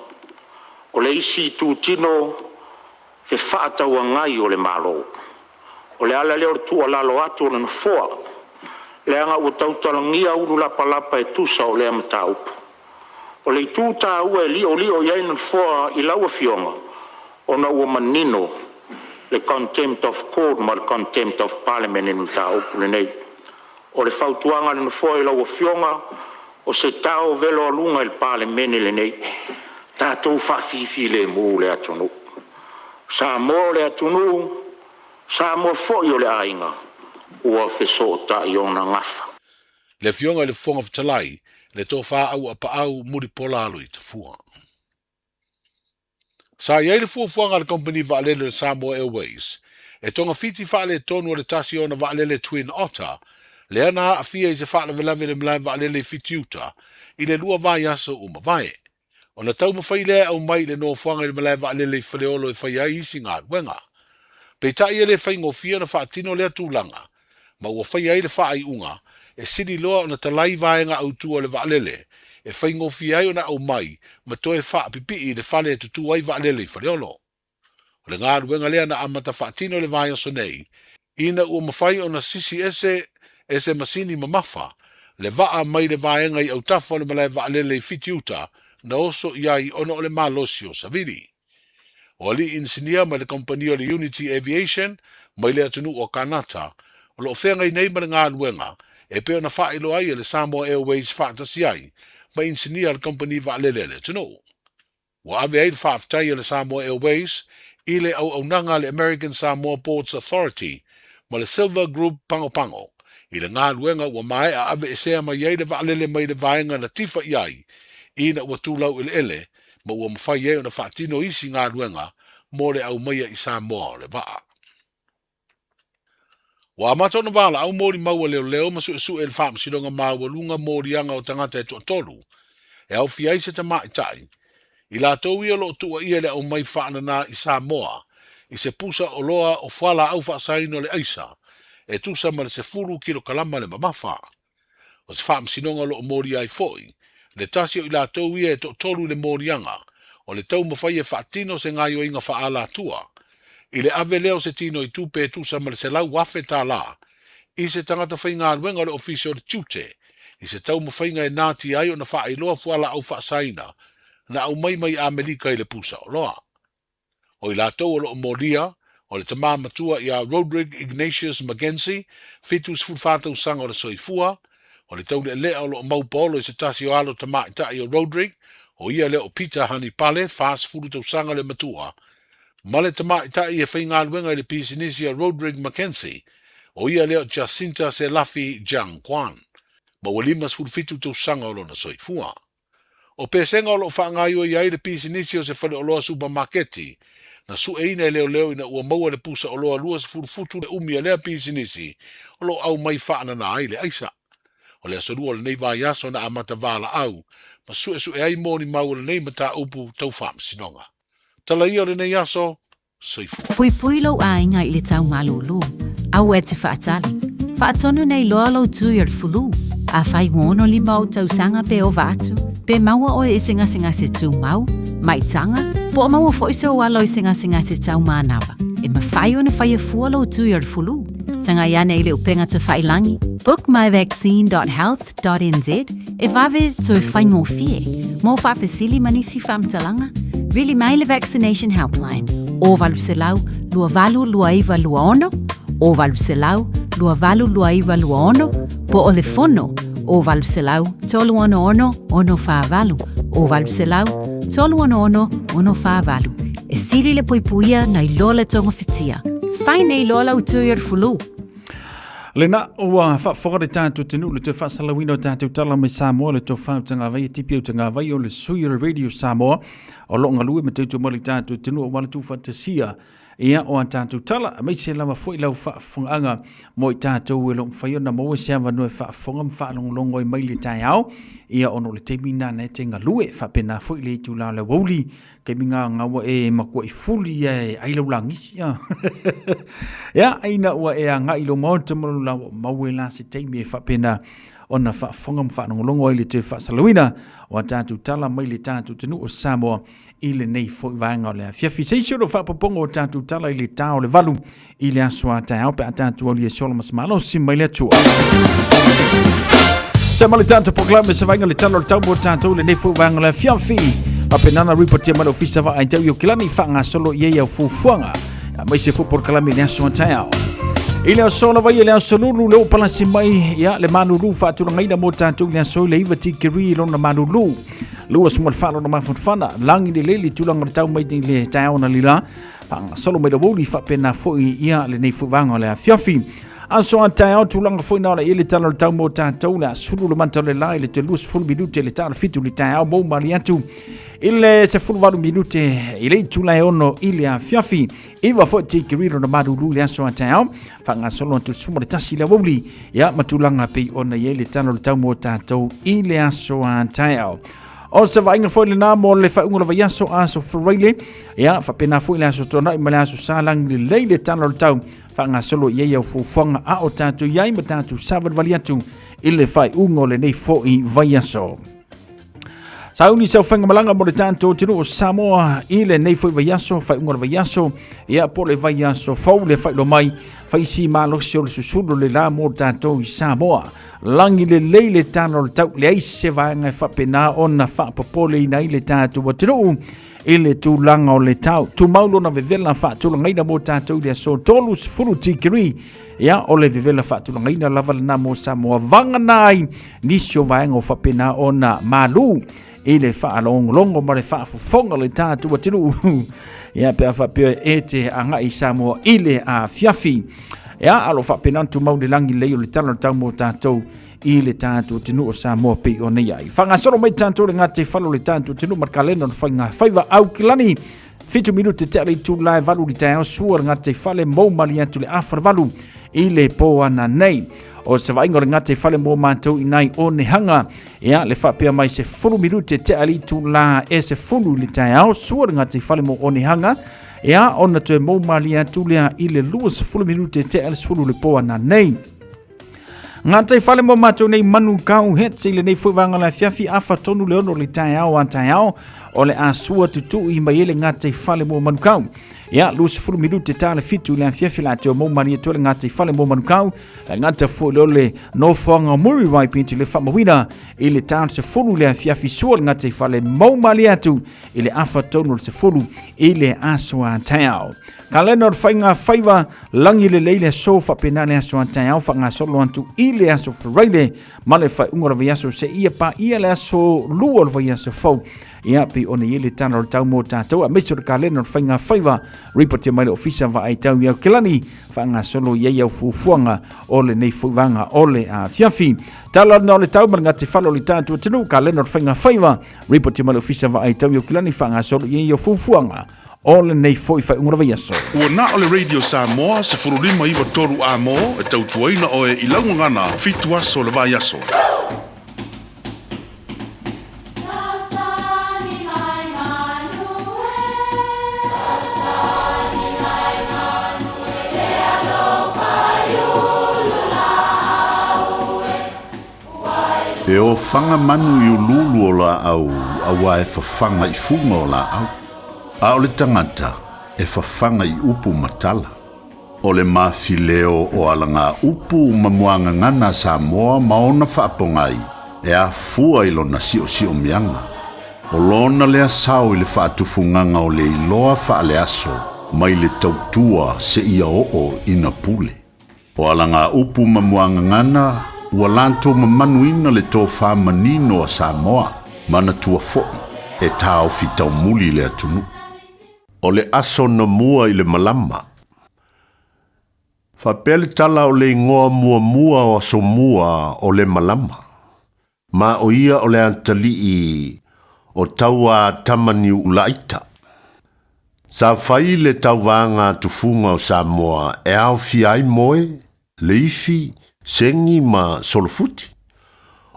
O le isi itutino fefaatauagai o le Malo. O le ala lea o le tuualalo atu o le Nofoa, leaga ua tautalagia ulu lapalapa e tusa o lea mataupu. O le itu taua e liolio i ai le Nofoa i lau Afioga, ona ua manino le contempt of court ma le contempt of parliament i le mataupu lenei. O le fautuaga a le Nofoa i lau Afioga, o se tao velo aluga i le Palemene lenei, tatou faafifilemu le atunuu. Samoa o le atunuu, Samoa foi o le aiga, ua fesootai ona gafa. Le Afioga i le Fofoga Fetalai, le Tofa Auaapaau Mulipola Aloitafua. Sa i ai le fuafuaga a le kamupani vaalele o le Samoa Airways e togafiti faaletonu o le tasi o ona vaalele Twin Otter lea na aafia i se faalavelave i le malae vaalele i Fitiuta i le lua vaiaso ua mavae. Ona taumafai lea e aumai i le nofoaga i le malae vaalele i Faleolo e fai ai isi galuega. Peitai e le faigofie ona faatino lea tulaga, ma ua faia ai le faaiuga e sili loa ona talai vaega autu o le vaalele e faigofie ai ona aumai ma toe faapipii i le fale e tutū ai vaalele i Faleolo. O le galuega lea na amata faatino i le vaiaso nei, ina ua mafai ona sisi ese e se masini mamafa le vaa mai le vaega i autafa o le malae vaalele i Fitiuta na oso i ai ona o le malosi o savili. O alii inisinia mai le kamupani o le Unity Aviation mai le atunuu o Kanata o lo o feagai nei ma le galuega e pei ona faailoa ai e le Samoa Airways faatasi ai ma inisinia a le kamupani vaalele a le atunuu. Ua ave ai le faafetai a le Samoa Airways i le auaunaga a le American Samoa Ports Authority ma le Silver Group Pagopago i le galuega ua maea aveesea mai ai le vaalele mai le vaega na tifa i ai ina ua tu laueleele ma ua mafai ai ona faatino isi galuega mo le aumaia i Samoa o le vaa. Ua amata ona valaau molimau a leoleo ma suesue i le Faamasinoga Maualuga moliaga o tagata e toatolu e aofia ai se tamaitai, i latou ia o lo o tuuaia i le aumai faanana i Samoa i se pusa oloa o fualaau faasaina o le aisa e tusa ma le 10 kilokalama le mamafa. O se faamasinoga o lo o molia ai foi le tasi o i latou ia e toatolu i le moliaga o le taumafai e faatino se gaoioiga faaalatua i le ave lea o se tino i tupe e tusa ma le $100,000 i se tagata faigaluega o le Ofisa o le Tiute i se taumafaiga e natia ai ona faailoa fualaau faasaina na aumai mai Amerika i le pusa oloa. O i latou o lo o molia, o le tamā matua ia Roderick Ignatius McKenzie, 74 tausaga o le soifua, o le taulealea o lo o mau paolo i se tasi o alo tamaitai o Roderick, o ia lea o Peter Hanipale, 40 tausaga le matua, ma le tamaitai e faigaluega i le pisinisi a Roderick McKenzie, o ia lea o Jacinta Selafi Jiang Quan, ma ua 57 tausaga o lona soifua. O pesega o lo o faagaoioi ai le pisinisi o se faleoloa supamaketi, na sueina e leoleo ina ua maua le pusa oloa 20 futu le umi a lea pisinisi o lo o aumai faanana ai le aisa. O le aso Lua o lenei vaiaso na amata valaau ma suesue ai molimau o lenei mataupu tau faamasinoga. Tala ia o lenei aso, Soifua. Puipui lou aiga i le tau malūlū. Aua e te faatali. Faatonu nei loa lou tui o le fulu. Afai ua 65 ou tausaga pe ova atu, pe maua oe i se gasegase tumau, maitaga, po o maua foi sou alo i se gasegase tau manava, e mafai ona faia fua lou tui o le fulu. Tagai ane i le upega tafailangi, bookmyvaccine.health.nz, e vave toe faigofie. Mo faafesili ma nisi faamatalaga, vili mai le Vaccination Helpline, o 800 282926, o 800 282926, po o le fono, o 800 366 648, o 800 366 648. E sili le puipuia nai lo le togafitia. Fai nei loa lau tui o le fulu. Lena ua faafofoga le tatou atunuu le toe faasalauina o tatou tala mai Samoa le tofa o Tagavai e tipi o Tagavai o le sui o le Radio Samoa o lo o galue ma tautua mai le tatou atunuu aua le tuufaatasia ia o a tatou tala aemaise lava foi lau faafofogaaga mo i tatou e lo o mafai ona maua se avanoa e faafofoga ma faalogologo ai mai le taeao ia ona o le taimi lena na e te galue faapena foi le itula o le aoauli Taimi ngā ngaua e matua i fuli e ai lau lagisi a. Ia, ina ua e agai i lou maota ma lou laua mau e la se taimi e faapena ona faafofoga ma faalogologo ai le toe faasalauina o a tatou tala mai le tatou atunuu o Samoa i lenei foi vaega o le afiafi. Se isi o lo faapopoga o tatou tala i le ta o le 8 i le aso a taeao pe a tatou aulia se ola ma se malosi mai le Atua. Se ma le tatou proclame se vainga le tala o le tau mo tatou lenei foi vaega o le afiafi. Faapena ripotia mai le ofisa vaai tau i Okilani faagasolo i ai au fuafuaga aemaise foi polokalame i le aso a taeao. I le aso lava ia le aso lulu le o palasi mai ia le malulu faatulagaina mo tatou i le aso i le 9 tikeri lona malulu. Lua suma le whalo na mafanfana, langi le lele tulaga o le tau mai i le taeao na lila. Faagasolo mai le aoauli faapena foi ia lenei foi vaega o le afiafi. Aso a taeao tulaga foi na o le i le tala o le tau mo tatou le a sulu le mata o le la i le te 20 minute le tala 7 le taeao mou mali atu i le 18 minute i le itula e 6 i le afiafi. Iva foi tikiri lona malulu i le aso a taeao. Faagasolo atu le 11 le aoauli ia ma tulaga pei ona i ai le tala o le tau mo tatou i le aso a taeao. O se vaaiga foi lena mo le faaiuga o le vaiaso aso Faraile, ia faapena foi le aso Toonai ma le aso Sa lagi lelei le tala o le tau faagasolo i ai au fuafuaga a o tatou i ai ma tatou savalivali atu i le faaiuga o lenei foi vaiaso. Sauni sau faigamalaga mo le tatou atunuu o Samoa i lenei foi vaiaso, faaiuga o le vaiaso, ia po o le vaiaso fou le faailoa mai, faisi malosi o le susulu o le la mo tatou i Samoa. Lagi lelei le tala o le tau, leai se vaega e faapena ona faapopoleina ai le tatou atunuu i le tulaga o le tau. Tumau lona vevela faatulagaina mo tatou i le aso 30 tikeri. Ia, o le vevela faatulagaina lava lena mo Samoa. Vagana ai nisi o vaega o faapena ona malu i le faalogologo ma le faafofoga o le tatou atunuu. Ia, pe a faapea e te agai i Samoa i le afiafi. Ia, a o lo o faapena ona tumau le lagi lelei o le tala o le tau mo tatou i le tatou atunuu o Samoa pei ona i ai. Faagasolo mai tatou le gataifale o le tatou atunuu ma le kalena o le faiga faiva Aukilani. 7 minute tea le itula e 8 i le taeao sua le gataifale mou mali atu le afa le 8 i le po ana nei. O se vaaiga o le gataifale mo matou i nai Onehanga. Ia, le faapea mai se 10 minute tea le itula e 10 i le taeao sua le gataifale mo Onehanga. Ia, ona toe mou malie atu lea i le 20 minute tea le 10 i le po ana nei. Gatai fale mo matou nei manu kau hets i lenei foi vaega o le afiafi afa tonu le ono le taeao a taeao o le asua tutui mai ele gatai fale mo manu kau. Ia, 20 minute ta le fitu i le afiafi la te o mou malie atu le gatai fale mo manu kau. Le gata foi le o le nofoaga Muri Waipiti le faamauina i le ta le 10 le afiafi sua le gatai fale mou malie atu i le afa tonu le 10 i le aso a taeao. Kalena o le faiga faiva lagi lelei le aso faapena le aso a taeao faagasolo atu i le aso Faraile ma le faaiuga o le vaiaso seia paia le aso lua o le vaiaso fou. Ia, pei ona i ai le tala o le tau mo tatou, aemaise o le kalena o le faiga faiva, ripotia mai le ofisa vaai tau i Aukilani, faagasolo i ai au fuafuaga o lenei foi vaega o le afiafi. Tala lena o le tau ma le gatifala o le tatou atunuu, kalena o le faiga faiva, ripotia mai le ofisa vaai tau i Aukilani, faagasolo i ai au fuafuaga o lenei foi faaiuga o le vaiaso. Ua na o le Radio Samoa 1593 AM e tautuaina oe i lau gagana fitu aso o le vaiaso. E ofaga manu i uluulu o laau auā e fafaga i fuga o laau, a o le tagata e fafaga i upu ma tala. O le mafileo o alagaupu ma muagagana a Samoa ma ona faapogai e afua i lona siosiomiaga. O lona lea sao i le faatufugaga o le iloa faaleaso mai le tautua seia oo ina pule. O alagaupu ma muagagana ua latou mamanuina le tofa manino a Samoa, manatua foi e taofi taumuli le atunuu. O le aso na mua i le malama. Faapea le tala o le igoa muamua o aso mua o le malama. Ma o ia o le atalii o Taua Tamaniuulaita. Sa fai le tauvaga tufuga o Samoa e aofia ai moe, leifi, segi ma solofuti.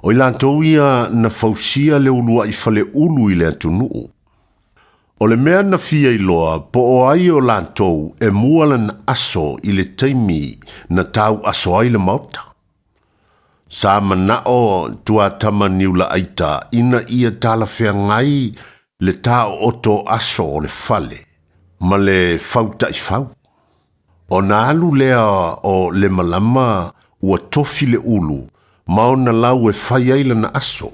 O i latou ia na fausia le uluai faleulu i le atunuu. O le mea na fia iloa po o ai o latou e mua lana aso i le taimi na tau aso ai le Maota. Sa manao Tuatamaniulaaita ina ia talafeagai le taooto aso o le fale ma le fautaifau. Ona alu lea o Lemalama ua tofi le ulu ma ona lau e fai ai lana aso.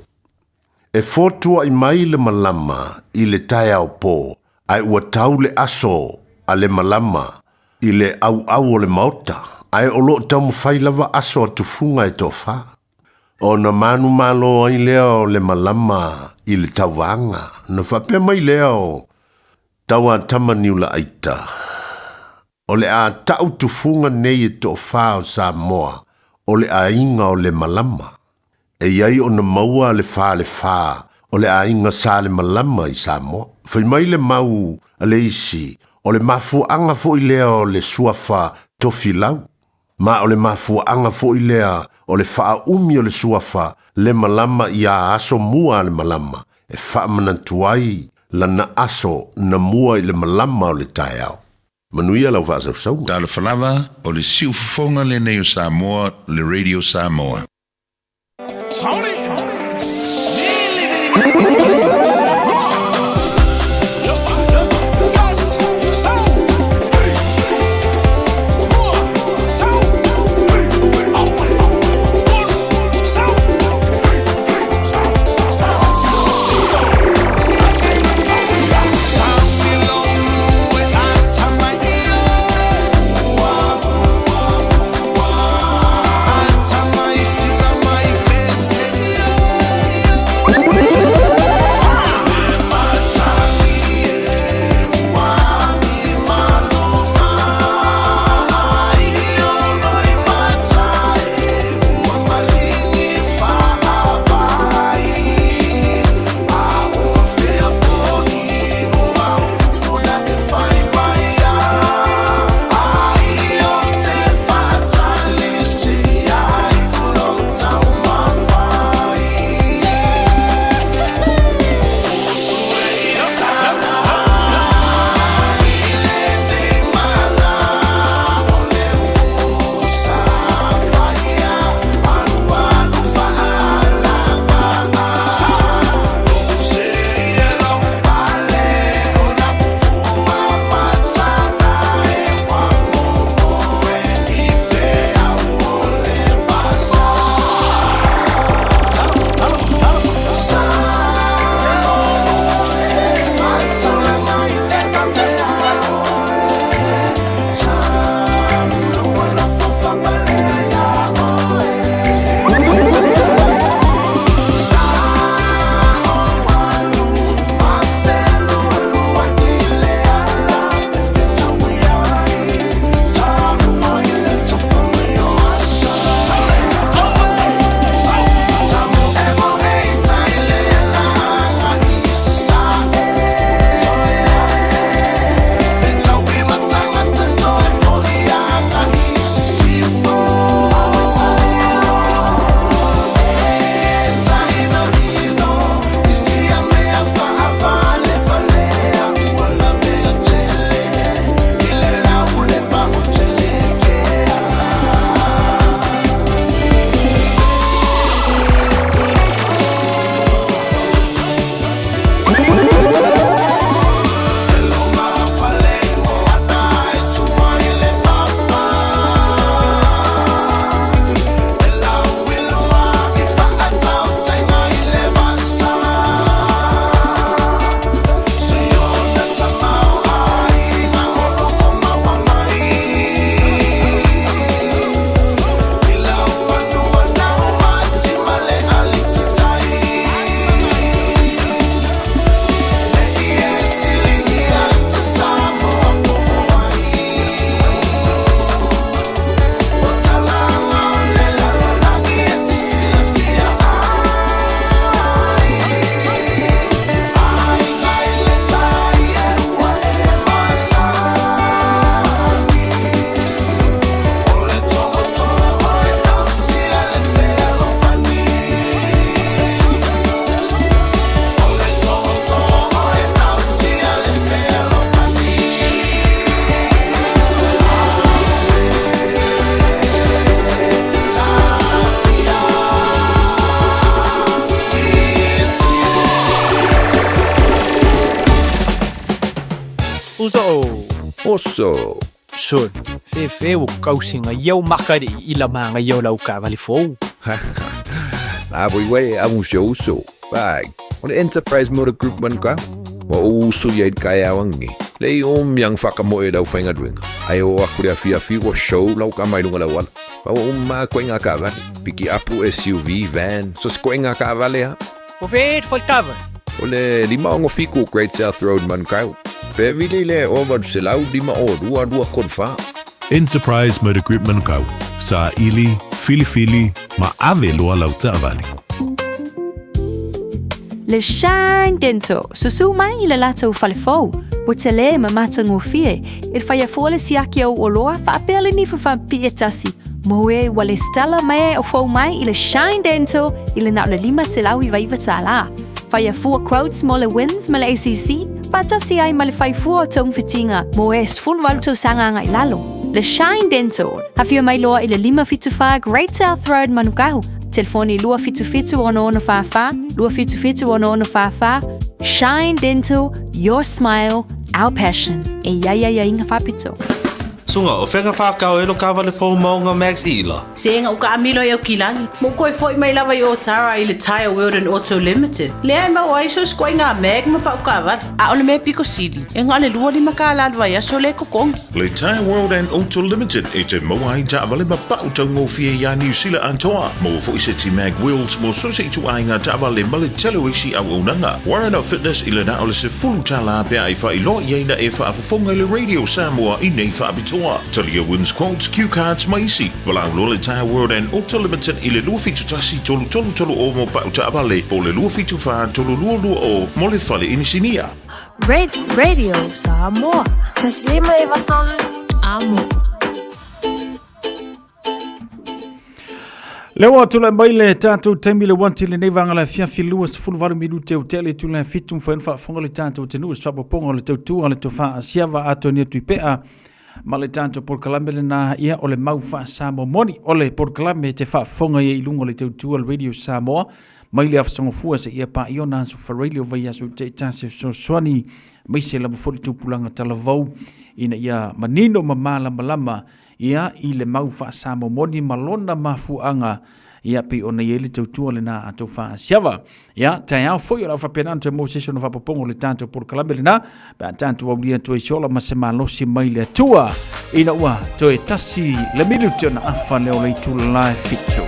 E fotuaʻi mai le malama i le taeao pō, ae ua tau le aso a le malama i le ʻauʻau o le maota, ae o lo o taumafai lava aso a tufuga e toafa. Ona manumalo ai lea o le malama i le tauvaga, ona faapea mai lea o Tauatamaniulaaita, O le a ta'u tufuga nei e toʻafā o Samoa o le aiga o Lemalama. E i ai ona maua le falefa o le aiga sa Lemalama i Samoa. Fai mai le mau a le isi, o le mafuaaga foi lea o le suafa Tofilau. Ma o le mafuaaga foi lea o le faaumi o le suafa Lemalama iā aso mua a le malama e faamanatu ai lana aso na mua i le malama o le taeao. Manuia lau faasausauga. Talofa lava, o le siufofoga lenei o Samoa, le Radio Samoa. Oso. Sol, fefe o kausinga iau makari i la manga iau lau kavali fou. Na voi wei a un uso. Bai, o le Enterprise Motor Group man ka. Wa o uso ia i kai awangi. Le i om yang whakamoe e lau whainga duenga. Ai o aku le awhia whiu o show lau ka mai lunga lau ala. Pa o umma koe ngā kavale. Piki apu SUV, van, so se koe ngā kavale ha. O whēt whai kavale. O le lima ongo fiku Great South Road man kau. Pe vile le o valu se lau lima o lua lua kod wha. Enterprise Motor Group Manukau. Sa ili, filifili, ma ave loa lau taavale. Le Shine Dental, susu mai i le latou falefou, ua telē ma matagofie, e faia fua le siaki au oloa faapea le nifa faapipii e tasi, mo e ua lesitala mai ai o fou mai i le Shine Dental i le na o le $599 tālā. Faia fua quotes mo le WINZ ma le ACC, faatasi ai ma le fai fua o togafitiga mo e 18 tausaga agai lalo. Le Shine Dental, afio mai loa i le 574 Great South Road Manukau, telefoni 277 6644, 277 6644. Shine Dental, your smile, our passion. E ia ia ia inga faapito. Sunga, o fega whakao e lo kawale fō maunga Max Ila. Se nga uka amilo i au kilagi. Mo koe foi mai lava i o tara i le Tire World and Auto Limited. Lea e mau ai so skoe ngā mag ma pau kawara. A o le mea piko sili. E ngā le lua lima ka la vai aso le kokongi. Le Tire World and Auto Limited e te maua ai taavale ma pau taugofie iā Niu Sila atoa. Maua fo'i seti mag wheels mo so se ituaiga taavale ma le tele o isi auaunaga. Warren Fitness i le na o le sefulu tālā pea e faailoa i ai na e faafofoga i le Radio Samoa i nei faapitoa. Talia WINZ quotes, cue cards ma isi. Valaau loa le Tire World and Auto Limited i le 271 3330 mo pau taavale po o le 274 3220 mo le fale inisinia. Radio Samoa. 159 Amo. Le ua tulai mai le tatou taimi le wanti lenei vaega le afiafi 28 minute o tea le itula e fitu mafai ona faafofoga le tatou atunuu i se faaopoopoga o le tautua a le tofa a Siava Atonia Tuipea ma le tatou polokalame lena ia o le mau faa-Samoa moni o le polokalame e te faafofoga ai i luga o le tautua a le Radio Samoa mai le Afasogafua seia paia ona aso faraile o vaiaso taitasi e fesoasoani aemaise lava foi le tupulaga talavou ina ia manino ma malamalama ia i le mau faa-Samoa moni ma lona mafuaaga ia pei ona i ai le tautua lena a tou faasiava. Ia, taeao foi o le a faapena ona toe maua se isi ona faaopoopoga o le tatou polokalame lena, pe a tatou aulia atu ai se ola ma se malosi mai le Atua, ina ua toe tasi le minute ona afa lea o le itula e fitu.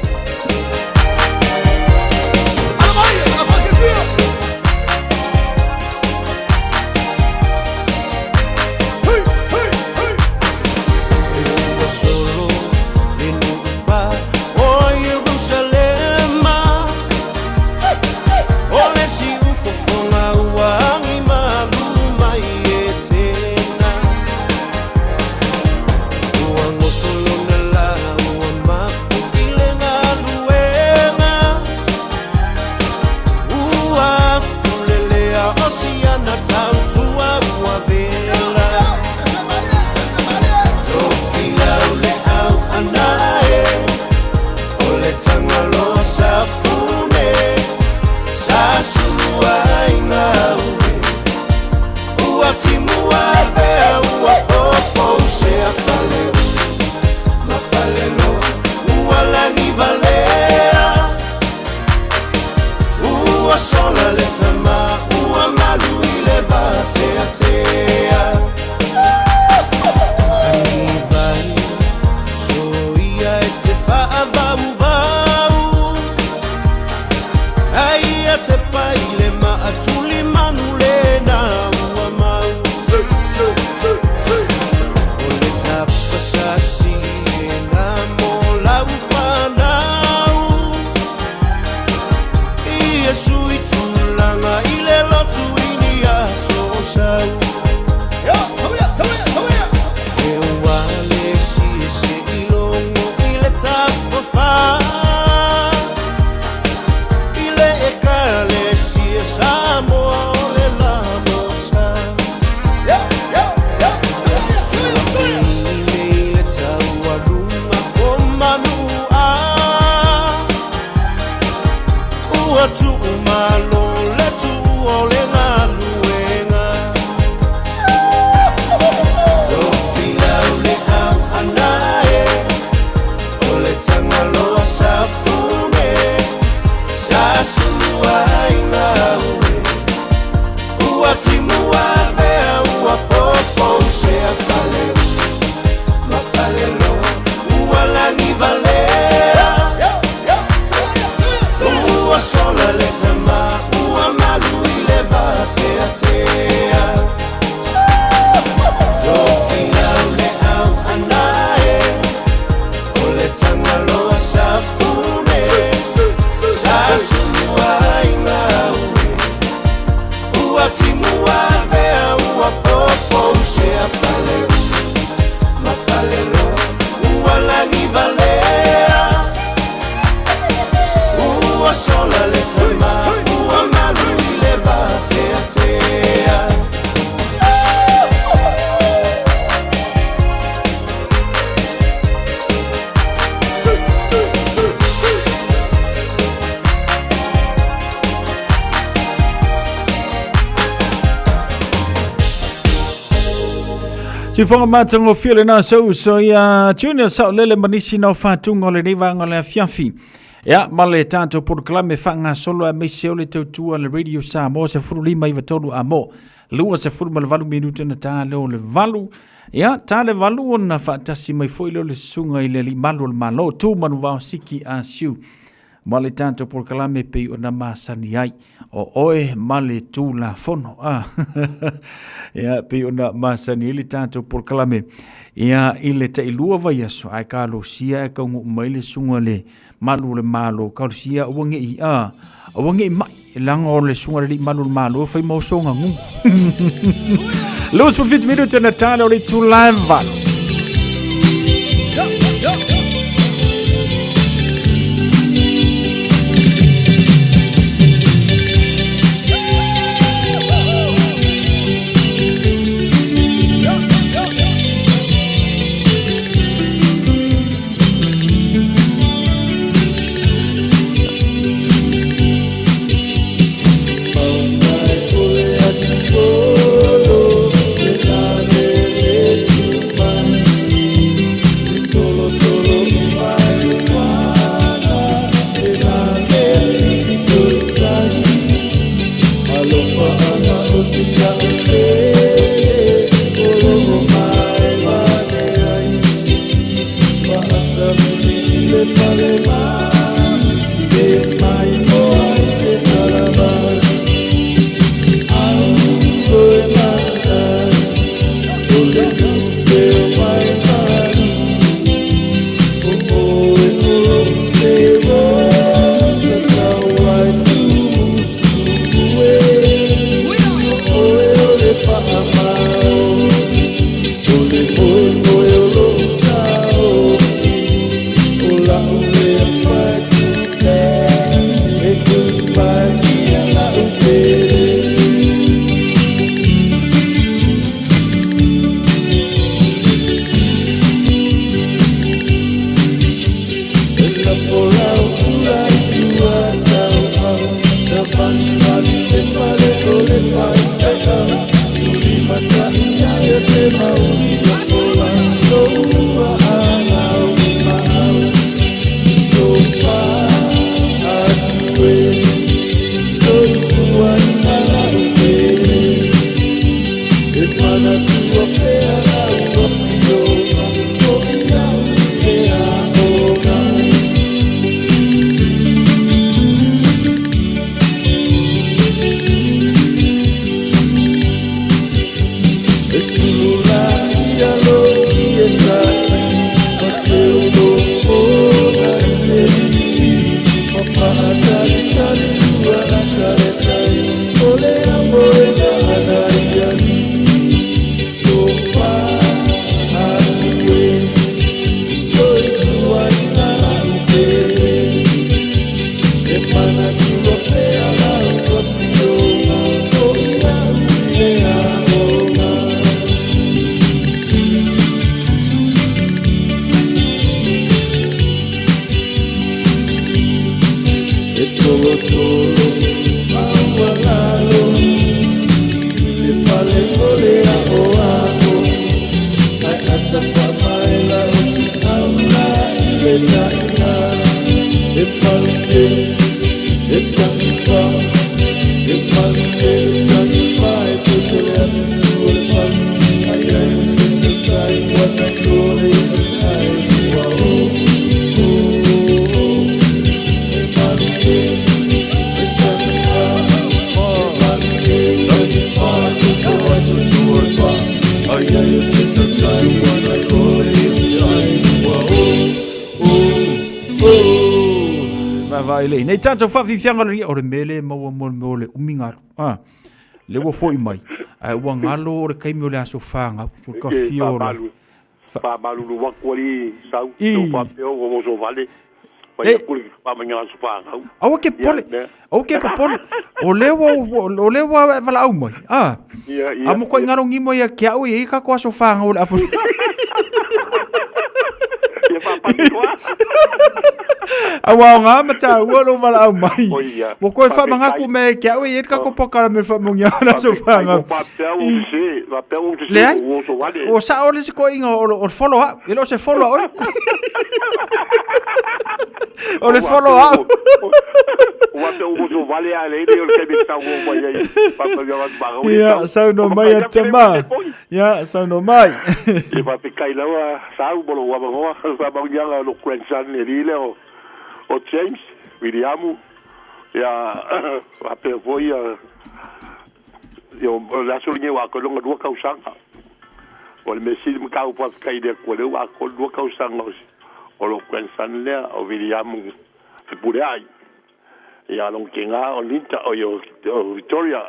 Sifoga matagofie lena sauso ia Junior Saolele ma nisi na o faatuga o lenei vaega o le afiafi. Ia, ma le tatou polokalame faagasolo aemaise o le tautua le Radio Samoa 15 93 amo 28 minute na ta leo o le valu. Ia, ta le valu ona faatasi mai foi leo le susuga i le alii malu o le Malo, Tu Manuvao Siki Ah Siu. Ma le tatou polokalame pei ona masani ai o oe ma le Tulafono. Ah. Ia, pei ona masani ai le tatou polokalame. Ia, i le tailua vaiaso, ae kalosia e kaunuu mai le susuga le malu o le Malo, kalosia aua ne i, ah, aua ne i mai, leaga o le susuga le alii malu o le Malo e fai ma oso gagugu. 27 minute na tala o le itula e 8. Vaai Nei tātou whawhiwhianga le o le mele maua mo le mea o le umi ngalu. Ah, le ua foi mai. Ai ua ngalo o le kaimi o le aso whāngau. So ka whio o le... Whaamalulu waku ali sau. Tau whapeo o mo so vale. Pai aku le whaamanga aso whāngau. Aua ke pole, aua ke popole. O le ua, o le ua e wala au mai. Ah. A mo koe ngaro ngimo ia kia au i ka ko aso whāngau le afu. Ia whāpani koa. Aua o ngā mata ua lo wala au mai. Mo koe whamangaku me kia au i ka ko pokara me whamongia o aso whāngau. Ai mo whapeo o se. faapea ua ou Leai. ua oso vale. Ua sa'o le isi toeaina o le folo a'u. E le o se folo a oe. O le folo a'u. Ua faapea ua oso vale a le ile o le taimi e saunoa mai ai. Faapea ua avatu Ia, maga. saunoa mai a tama. Ia, saunoa mai. Ia faafetai lava sau mo lou avanoa faamanuiaga o lou grandson le alii lea o James Wiliamu ia faapea foi ia o le aso lenei ua atoa lona lua tausaga. O le mea sili ma taua faafetai i le Atua lea ua atoa le lua tausaga o lou grandson lea o Wiliamu Fepuleai. Ia lona tina o Linda oi o Victoria.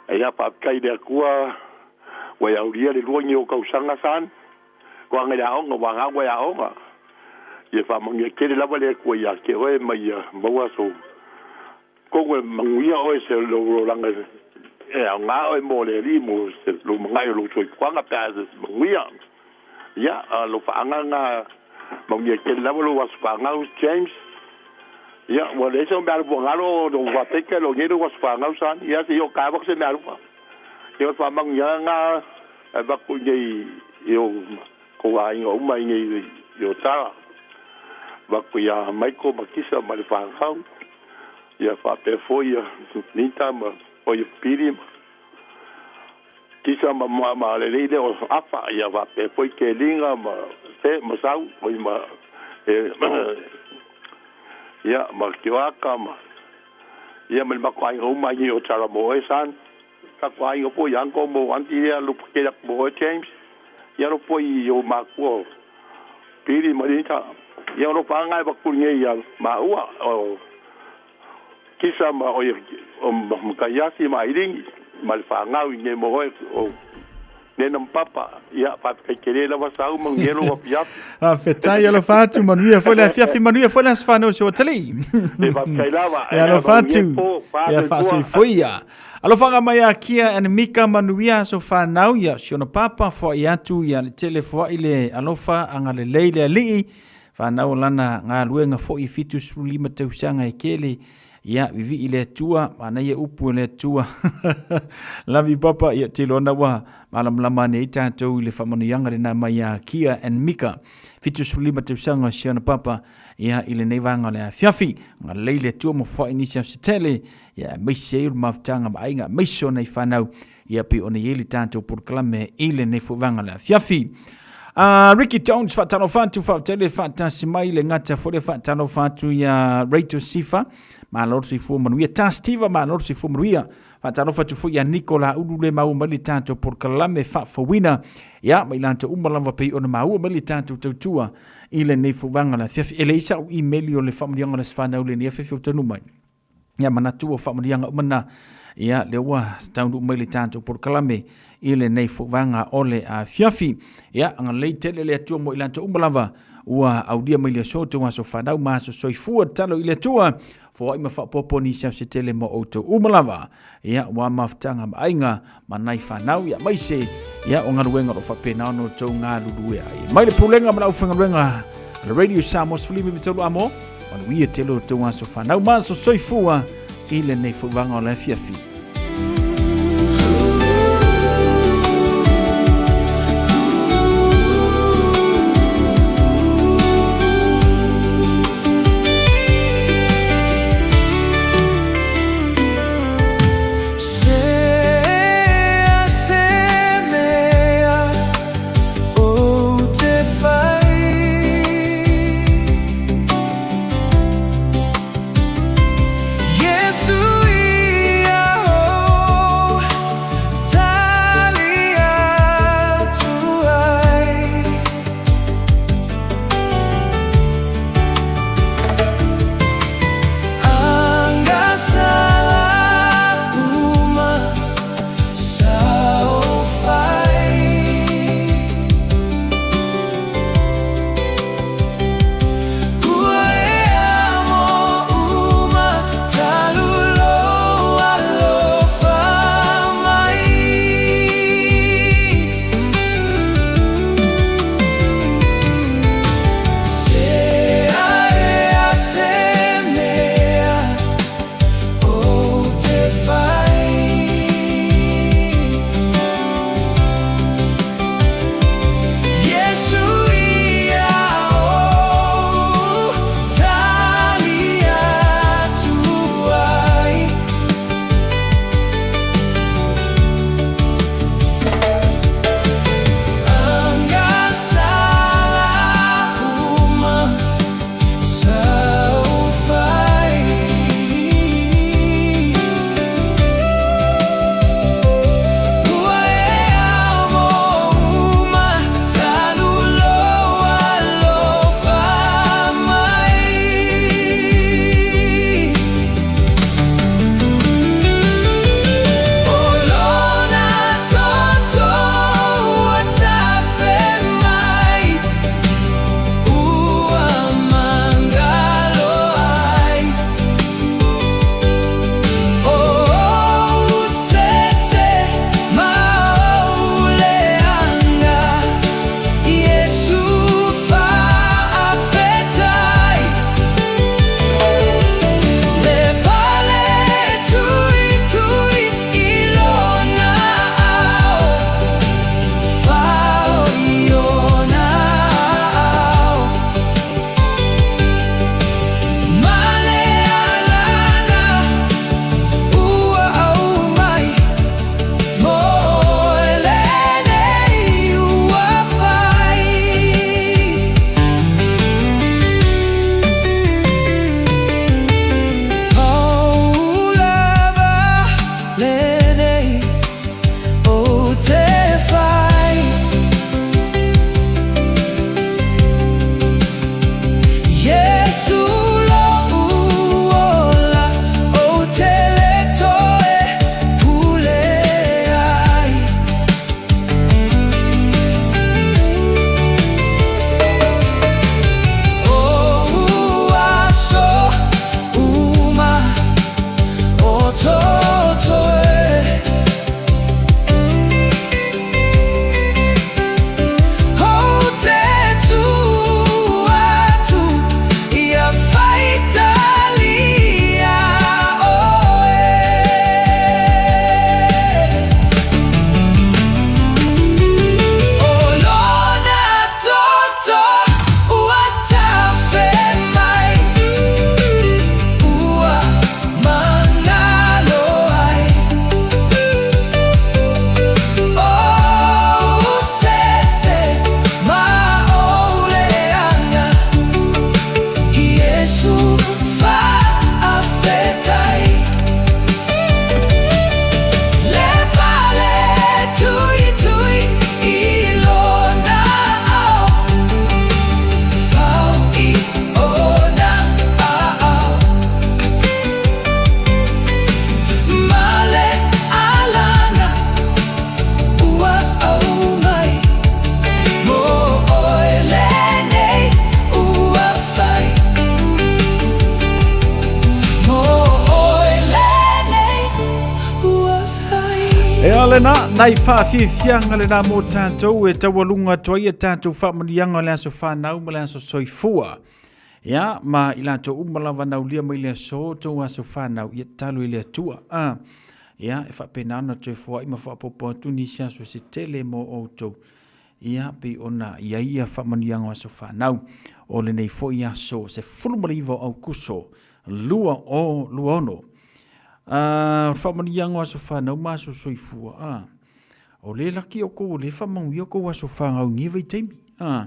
Ia faafetai i le Atua ua e aulia le lua nei o tausaga son. Toaga i le aoga ua gaua e aoga. Ia faamanuia tele lava le Atua ia te oe ma ia maua so tonu e manuia oe se lou olaga e aoga oe mo le Alii mo se lou mana'i o lou soifuaga pe a manuia. Ia, lou faaagaga manuia tele lava lou aso fanau James. Ia, ua leai sau meaalofa ua galo lou faapeke lou nei lou aso fanau son. Ia, se i oo taeao atu se meaalofa. Ia, o le faamanuiaga e avatu i nei i o kou aiga uma i nei i Otara. Avatu ia Michael ma Kisa ma le fanau. Ia faapea foi ia Nita ma o ia Pili ma Kisa ma ma, ma le lei lea o Afa. Ia faapea foi Keliga ma Se ma Sau oi ma e, ia ma Kioaka ma ia ma le matou aiga uma i nei Otara mo oe son. Tatou aiga foi uncle mo aunty lea lupu tele atu mo oe James. Ia alofa foi i ou matua o Pili ma Nita. Ia o alofa e avatu nei ia maua o Kisa ma o o Makaiasi ma Ailingi ma le fanau i nei mo oe o Nena ma Papa. Ia faafetai tele lava sau manuia lou afiafi. Faafetai alofa atu manuia foi le afiafi manuia foi le aso fanau o si ou atalii. E faafetai lava. Ia alofa atu. Ia Manuia po, faasoifoia. Alofaga mai ia Kia and Mika manuia aso fanau ia si ona papa foai atu ia le tele foai le alofa agalelei le alii fanau lana galuega foi 75 tausaga e kele ia vivii le Atua manaia upu e le Atua love you papa ia te loa ua malamalama ane ai tatou i le faamanuiaga lena mai ia Kia and Mika 75 tausaga si ona papa ia i lenei vaega o le afiafi agalelei le Atua ma foai nisi au se tele ia aemaise ai o le mafutaga ma aiga aemaise o nai fanau ia pei ona i ai le tatou polokalame i lenei foi vaega o le afiafi. Ricky Jones faatalofa atu faafetai faatasi mai le gata foi le faatalofa atu ia Rachel Sifa malo le soifua manuia Ta Steve malo le soifua manuia faatalofa atu foi ia Nicola Ulu le maua mai le tatou polokalame faafouina ia mai latou uma lava pei ona maua mai le tatou tautua i lenei foi vaega o le afiafi. E leai sau email o le faamanuiaga o le aso fanau lenei afiafi o taunuu mai. Ia manatu o faamanuiaga uma na ia lea ua taunuu mai le tatou polokalame i lenei foi vaega o le afiafi. Ia agalelei tele le Atua mo i latou uma lava ua aulia mai le aso tou aso fanau ma aso soifua tatalo i le Atua foai ma faaopoopo nisi au se tele mo outou uma lava. Ia ua mafutaga ma aiga ma nai fanau ia maise ia o galuega o lo o faapena ona outou galulue ai. Mai le pulega ma le aufaigaluega a le Radio Samoa 13 amo, manuia tele outou aso fanau ma aso soifua i lenei foi vaega o le afiafi. Se se mea o te fai. Yesu ia lena, nai faafiafiaga lenā mo tatou e taualuga atu ai a tatou faamanuiaga o le aso fanau ma le aso soifua. Ia, ma i latou uma lava na aulia mai le aso tou aso fanau, ia tatalo i le Atua. A, ia, e faapena ona toe foai ma faaopoopo atu nisi aso se tele mo outou. Ia, pei ona i ai ia faamanuiaga o aso fanau o lenei foi aso 19 o Aukuso 2026. A, o le faamanuiaga o aso fanau ma aso soifua, a, o lea e laki outou o lea e faamanuia outou aso fanau i lenei vaitaimi. A,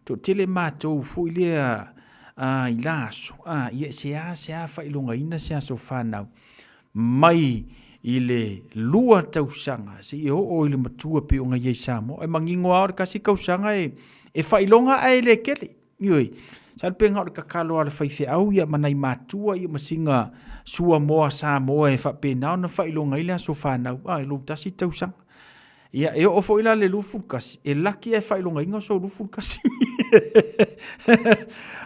toatele matou foi lea a, i la aso, a, ia e seasea faailogaina se aso fanau mai i le 2 tausaga seia oo i le matua pei ona i ai i Samoa. E manino lava o le tasi tausaga e faailoga ae le tele. Ioe, sa pe na o le tatalo a le faifeau ia ma nai matua ia ma sina suamoa Samoa e faapena ona faailoga ai le aso fanau, a, i lou tasi tausaga. Ia, e oo foi la le 21, e laki ae faailogaina sou 21.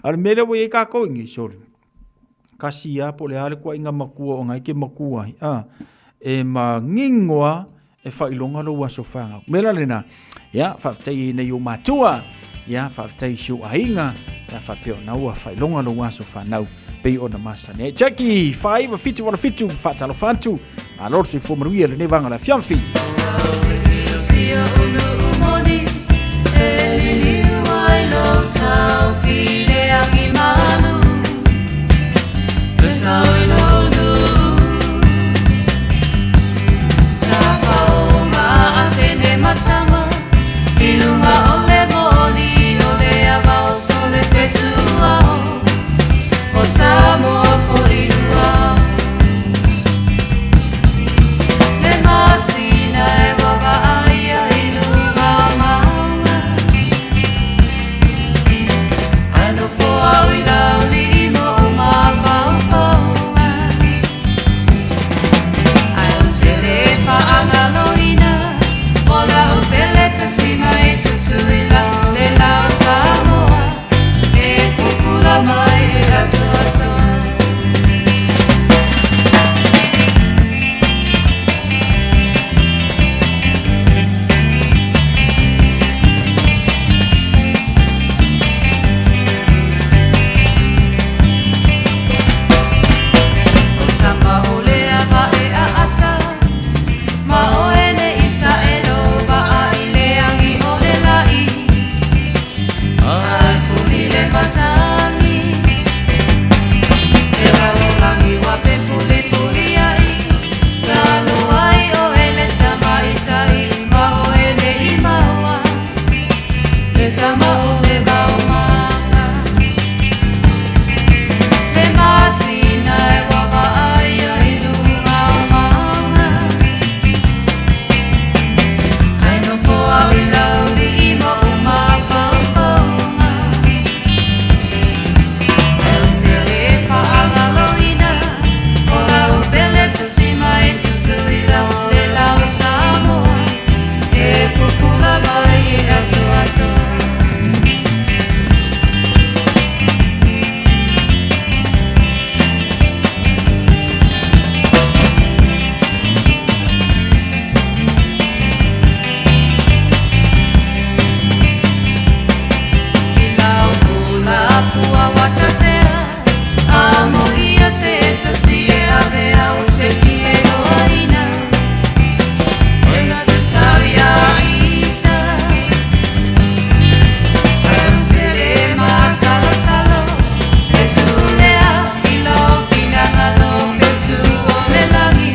A o le mea lea ua i ai tatou i nei, sorry, kasi lava po o le a le tuuaiga matua o na e te matua ai, a, e manino lava e faailoga lou aso fanau. O le mea la lena, ia, faafetai i nai ou matua, ia, faafetai i si ou aiga, ia, faapea ona ua faailoga lou aso fanau pei ona masani ai. Jackie, 4987, faatalofa atu, malo le soifua manuia i lenei vaega o le afiafi. Sia ulu moni, e liliu ai lou taufi le agi malu. E sao i lou nuu, tafaoga a tene matama, i luga o le moli o le ava o sole fetuao, o Samoa foi ua. Le masina e vaavaaia i luga o mauga, ae nofo au i laulii ma ou mafaufauga. Ae ou te le faagaloina o lau pele tasi mai Tutuila, le la o Samoa e pupula mai e atoatoa. O tama o le ava e aasa, ma oe ne i saelo vaa i le agi o le lai. Ai fuli le matagi, e lalolagi wa pe fuli fuli ai. Talu ai oe le tamaitai, ma oe ne i maua, le tama o le maumaga. Le masina e vaavaaia i luga o mauga, ae nofo au i laulii ma ou mafaufauga. Ae ou te le faagaloina o lau pele tasi mai Tutuila, le la o Samoa e pupula mai e atoatoa. I lau pula pua watafea, amo ia se tasi e avea o te fie loaina. E tatau ia ita, ae ou te le masalosalo, e tuulea i lou finagalo fetu o le lagi,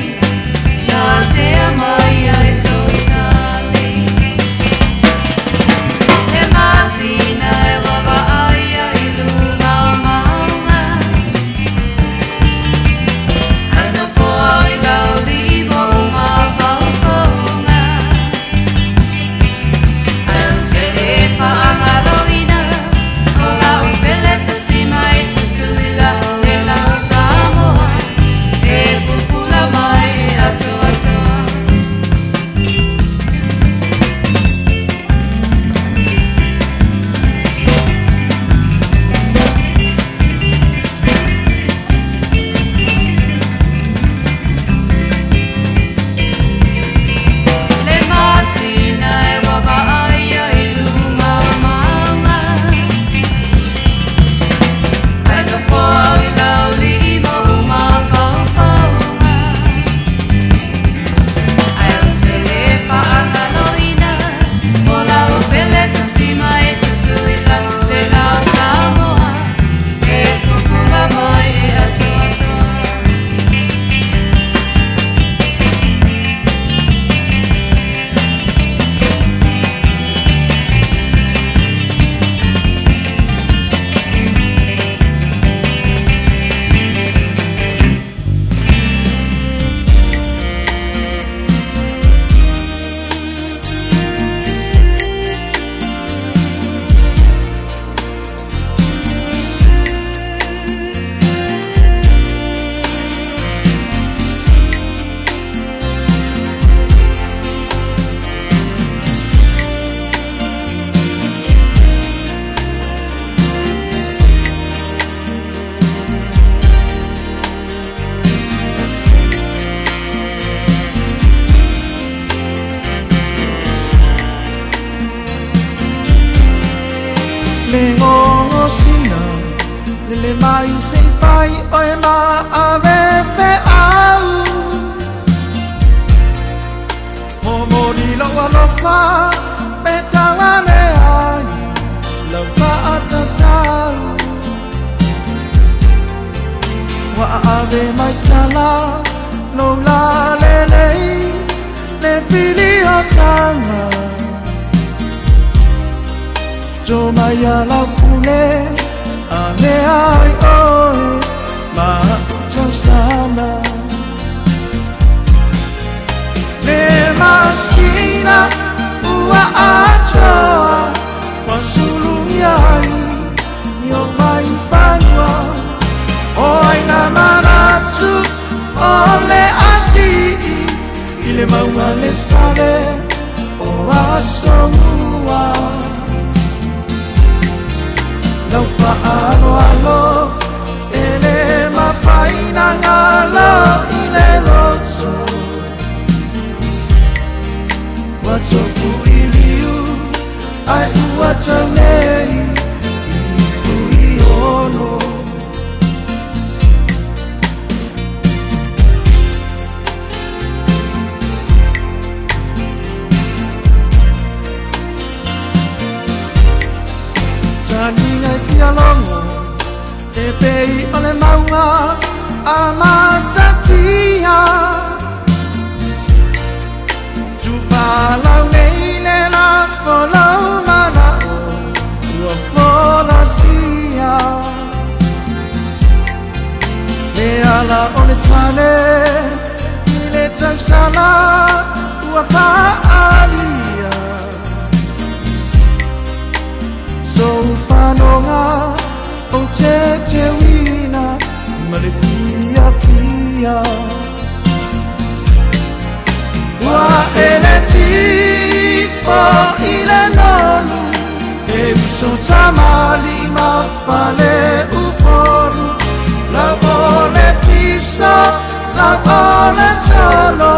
na tea mai ia e sotali. Le masina e vaavaaia i luga o mauga, ae Le gogosina lele mai se i fai oe ma ave feʻau. Momoli lou alofa pe tauale ai lau faatatau. Ua aave mai tala lou lalelei le filiotaga. To mai a lau pule a mea ai oe ma tausala. Le masina ua asoa ua sulugia ai i o mai fanua. O ai na manatu o le asii i le mauga le fale o asomua. Lau faaaloalo e le mafaina galo i le loto. Ua tofu i liu ai ua taunei i fuiono. Taniga i fialogo e pei o le mauga a matatia. Tufalau nei le lafo lau manao ua folasia. Le ala o le tane i le tausala ua faalia. Sou fanoga o teteuina ma le fiafia. Ua ele tifo i le nonu e uso tamali ma fale upolu. Lau o le fiso, lau o le tolo,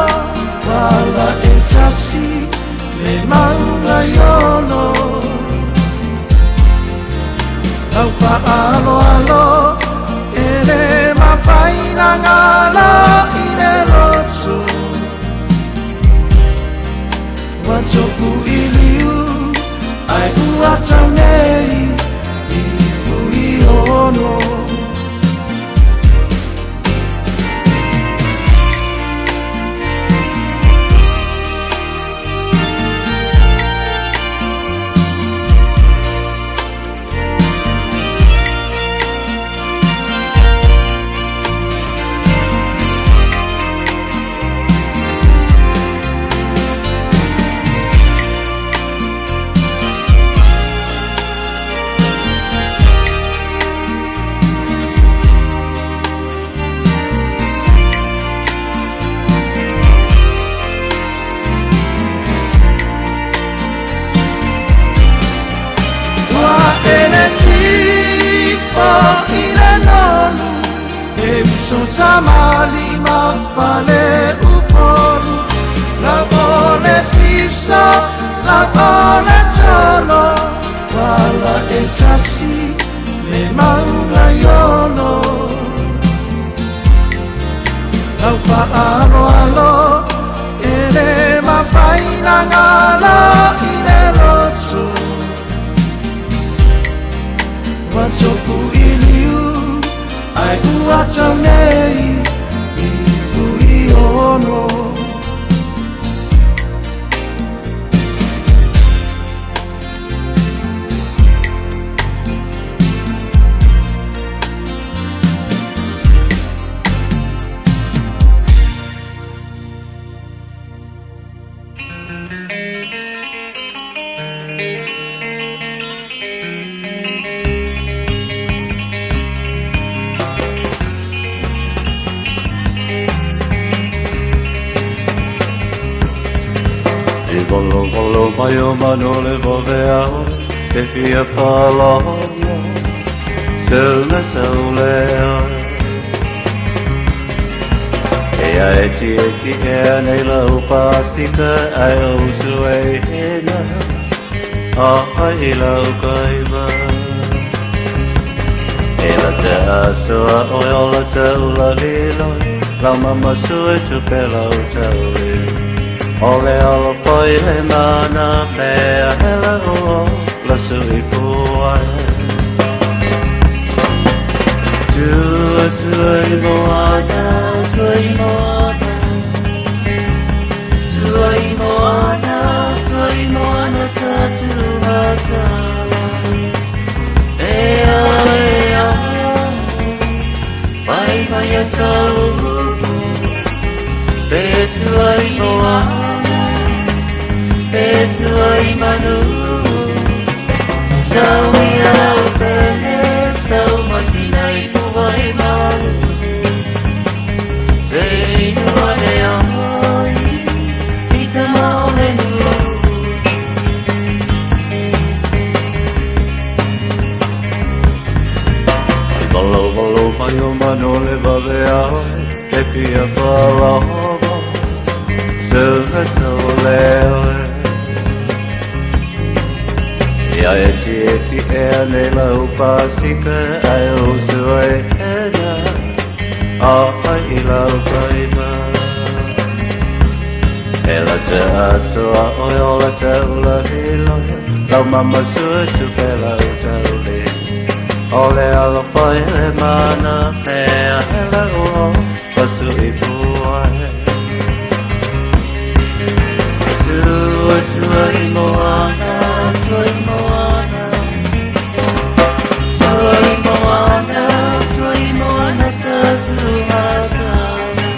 wala e tasi le mauga iolo. Lau faaaloalo e le mafaina galo i le loto. Ua tofu i liu ai ua taunei i fuiono. Ua ele tifo i le nonu e uso tamali ma fale upolu. Lau o le fiso, lau o le tolo, wala e tasi le mauga iolo. Lau faaaloalo e le mafaina galo i le loto. Ua tofu i liu ai ua taunei i fuiono. E volo volo mai o manu le vove au e fia whalolo Seu me seu lea E a e ti e ti e a nei lau pasika ai o su e hena A ai lau kaiva. asoa oe o la taula liloi, lau mama sue tupe lau tauli. O le alo foi le mana mea hele o la sui puai. Tua tua i moana, tua i moana. Tua i moana, tua i moana ta tuatala. Ea, ea, vai mai a sau. Pe tua i moana, pe tua i manu. Sau i au pele, sau masina i puai malu. Se inua le ai, i te maole nu. Valo valo mai o mano le vave ai, ke fia whalogo, se so le oe. Ia e ti e ti e ane lau pasika ai o sue ena, a ai i lau paima. E la te asoa oe o la te ula hiloia, lau mama sue tupe lau tauli. O le alo whai le mana mea hele o pasu i puai. Tua tua i moana, tua i moana. Tua i moana, tua i moana ta tuatala.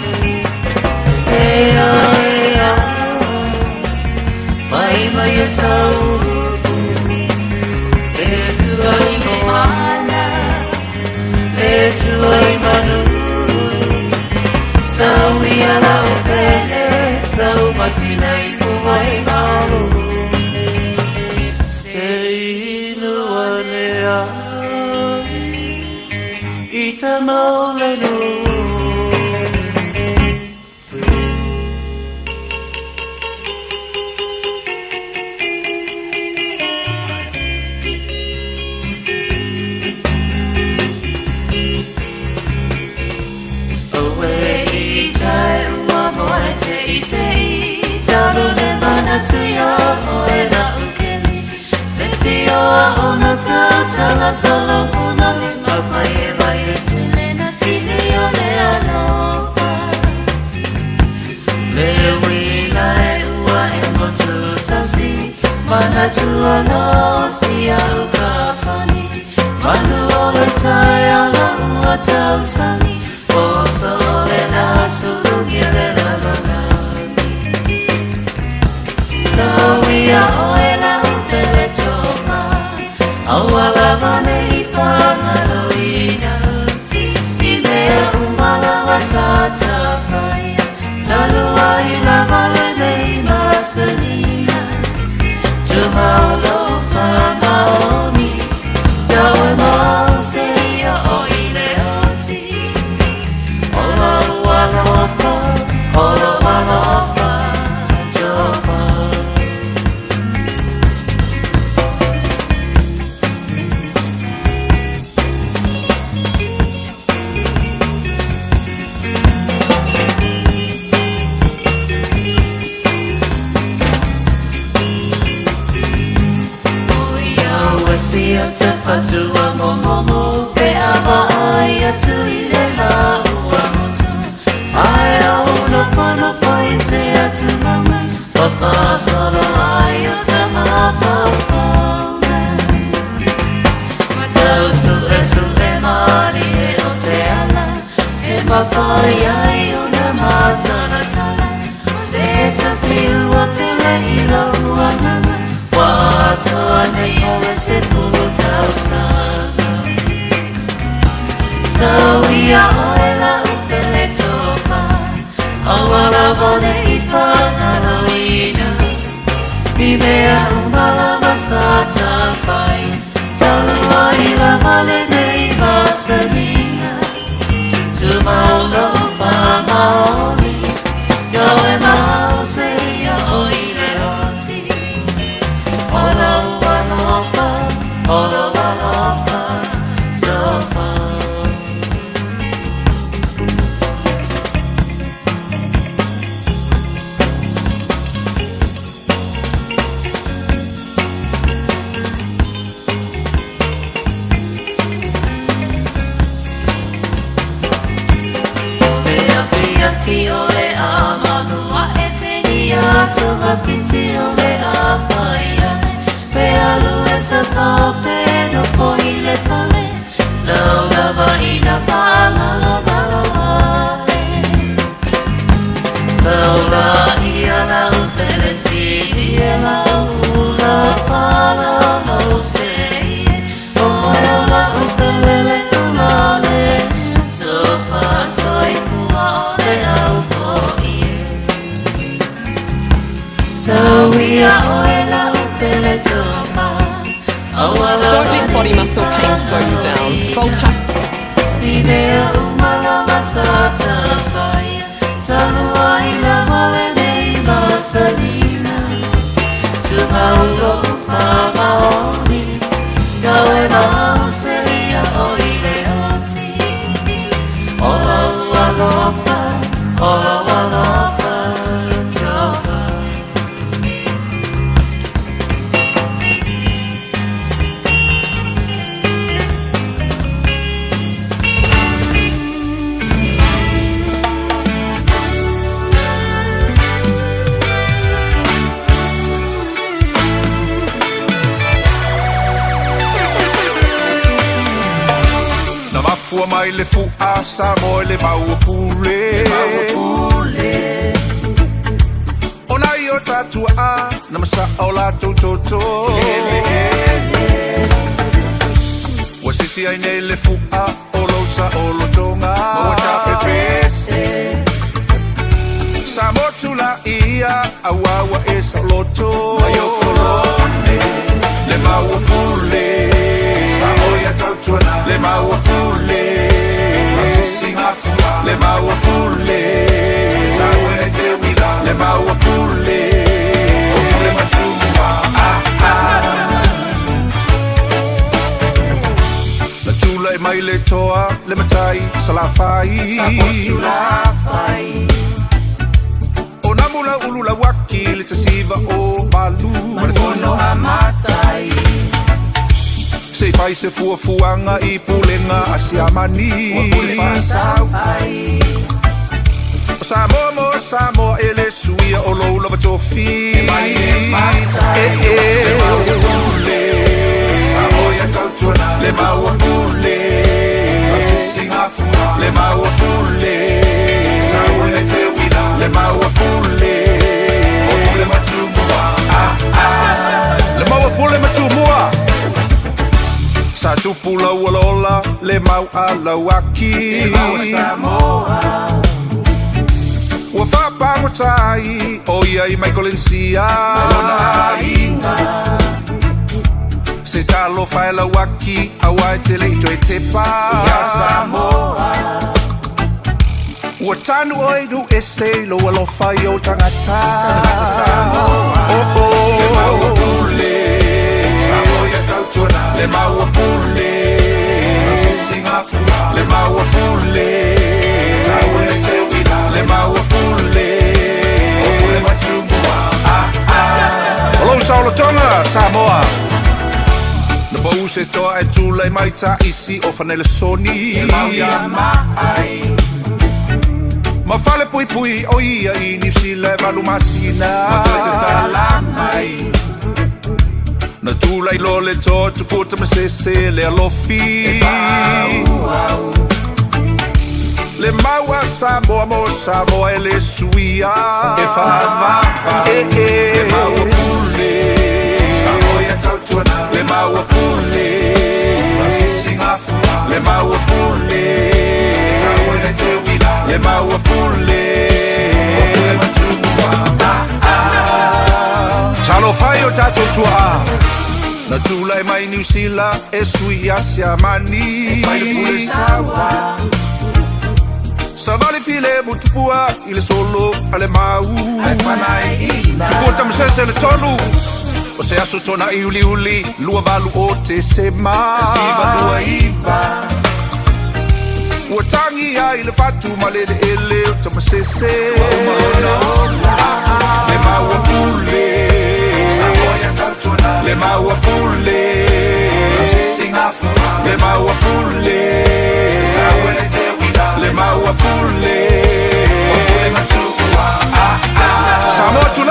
Ea, ea, mai mai e sau. E tua i moana, e tua i manu. Sau i ala o pele, sau masina i puai malu. Se inu ane ai, i te maole nu. Oe i tai ua moe te i te i, talu le mana tuia oe la ukeli. Le tio a ona tau tala solo ona lima whai e vai e tele na tini o le alofa. Le wila e ua e motu tasi, mana tua no si au ka pani. Manu o le tai ala ua tau sani, o sole na sulugi le la lonani. Sawia oe la upele tofa, aua lava nei whangaloina. I mea umala wa sa tawhaia, talua i lava le nei masanina. Tumaulo wha maoni, yau e mau se ia o i le oti. Ola ua lofa, ola ua lofa, tofa. Sia te whatua momomo, pe awa ai atu i le la ua motu. Ai au no whano whai se atu mama, wa whasolo ai o te mawhawhaunga. Tau su e su e mari e o se ala, e mawhai ai o na mātala tala. Se tasi ua pele i lo ua nganga, wa atoa nei o le se pulu tau sana. Sawia oe la upele tofa, aua lava nei whangaloina. I mea umala wa sa tawhai, talua i lava le nei masanina. Tumaulo wha maoli, yo e mau se ia o i le oti. Ola ua lofa, ola ua lofa, tofa. tatou vafiti o le afai ane. Pe alu e tafao pe nofo i le fale, tau lava ina faagalogalo ae. Saula ia lau pele sili e lau ula fala lau se ie. O oe o lau pele le ulale, tofa soifua o le au fo'i e. Sauia oe lau pele tofa, auala Don't let body muscle pain slow you down. Volta. I mea uma lava sa tafaia, talua i lava lenei masanina. Tungaulo whamaoni, kau e mahu se ia o i le oti. O lau alofa, o lau alofa, tofa. Na mafua mai le fu'a sa mo le maua pule. O nai o tatua a na masa o la toto. Ua sisi ai nei le fu'a o lo sa o lo tonga. Maua tape pese. Sa motu la ia auaua e sa loto. Mai o kolone le maua pule. Sa oia tautuana le maua pule. Masisi ngā fua le maua pule. Tau e te wila le maua pule. O pule matumua ah ah. Na tula e mai le toa le matai salafai. Sa lafai. O namula ulu la waki le tasiva o malu. Ma le fono a matai. Se fai se fuafuaga i pulega a siamani. Ua pule faasau ai. O Samoa mo Samoa e le suia o lou lava tofi. E mai e matai. E e. Le maua pule. Samoa ia tautuana. Le maua pule. Masisi ngā fua. Le maua pule. Tau e te wila. Le maua pule. O pule matumua. Ah ah. Le maua pule matumua. Sa tupu lau alola le mau a lau aki. E mau a Samoa. Ua whaapangotai o ia i Michael Sia. Malona aiga. Se talo whae lau aki aua e te lei toe tepa. Ia Samoa. Ua tanu oi nu ese lo alofa i o tangata. Tangata Samoa. Oh oh. Le maua pule. Samoa ia tautuana. Le maua pule. Masisi ngā fua. Le maua pule. Tau e te wila. Le maua pule. O pule matumua. Ah ah. O lou saolotoga Samoa. Na pau se toa e tulai mai ta isi o fanele soni. E mau ia maai. Ma fale pui pui o ia i New Zealand valu masina. Ma toe tatala mai. Na tulai lo le toa tuputa ma sese le alofi. E faaauau. Le maua Samoa mo Samoa e le suia. E faavava. E e. Le maua pule. Samoa ia tautuana. Le maua pule. Masisi ngā fua. Le maua pule. Tau e te wila. Le maua pule. O pule matumua. Ah ah. Talo fai o tatou tuaa. Na tulai mai New Zealand e sui a siamani. E fai le pule saua. Savali file mutupua i le solo a le mau. Ai whanai ina. Tupua tamasese le tolu. O se aso tona i uli uli, lua valu o te sema. Tasiva lua iva. Ua tangi ai le fatu ma le le ele o tamasese. Ua uma lona ola. Le maua pule. Samoa ia tautuana. Le maua pule. Masisi ngā fua. Le maua pule. Tau e te wila. Le maua pule. O pule matua. Ah ah. Samoa tulai.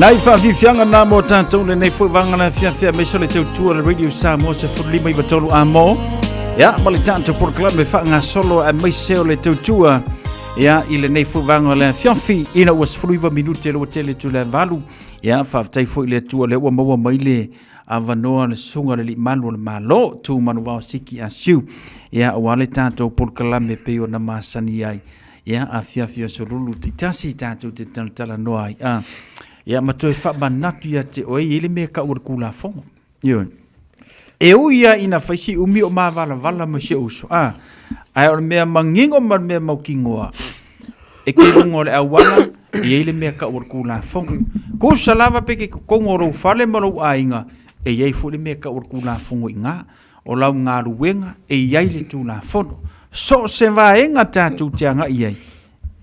Nai whaafifianga nā mō tātou le nei foi vanga la fiafia me sole tau tua le Radio Samoa se furu lima i watolu a mō. Ia, ma le tātou polokalame me wha ngā solo a meise o le tau tua. Ia, i le nei foi vanga la fiafi ina ua 19 minute lo tele tu le valu. Ia, whaaftai foi le tua le ua maua mai le avanoa le susuga le alii malu o le Malo, Tumanuvao Siki Asiu. Ia, aua le tatou polokalame pei ona masani ai. Ia, afiafi aso lulu taitasi tatou te talatalanoa ai. A, ia, ma toe faamanatu ia te oe, e i ai le mea e kau o le Kulafono. Ioe. E ui ia ina fai si umi o mavalavala ma si ou uso, a, ae o le mea manino ma le mea mautinoa, e ke luga o le auala, e i ai le mea kau o le Kulafono. Kusa lava pe ke totonu o lou fale ma lou aiga, e i ai foi le mea kau o le Kulafono i ina. O lau galuega, e i ai le Tulafono. So o se vaega tatou te agai i ai,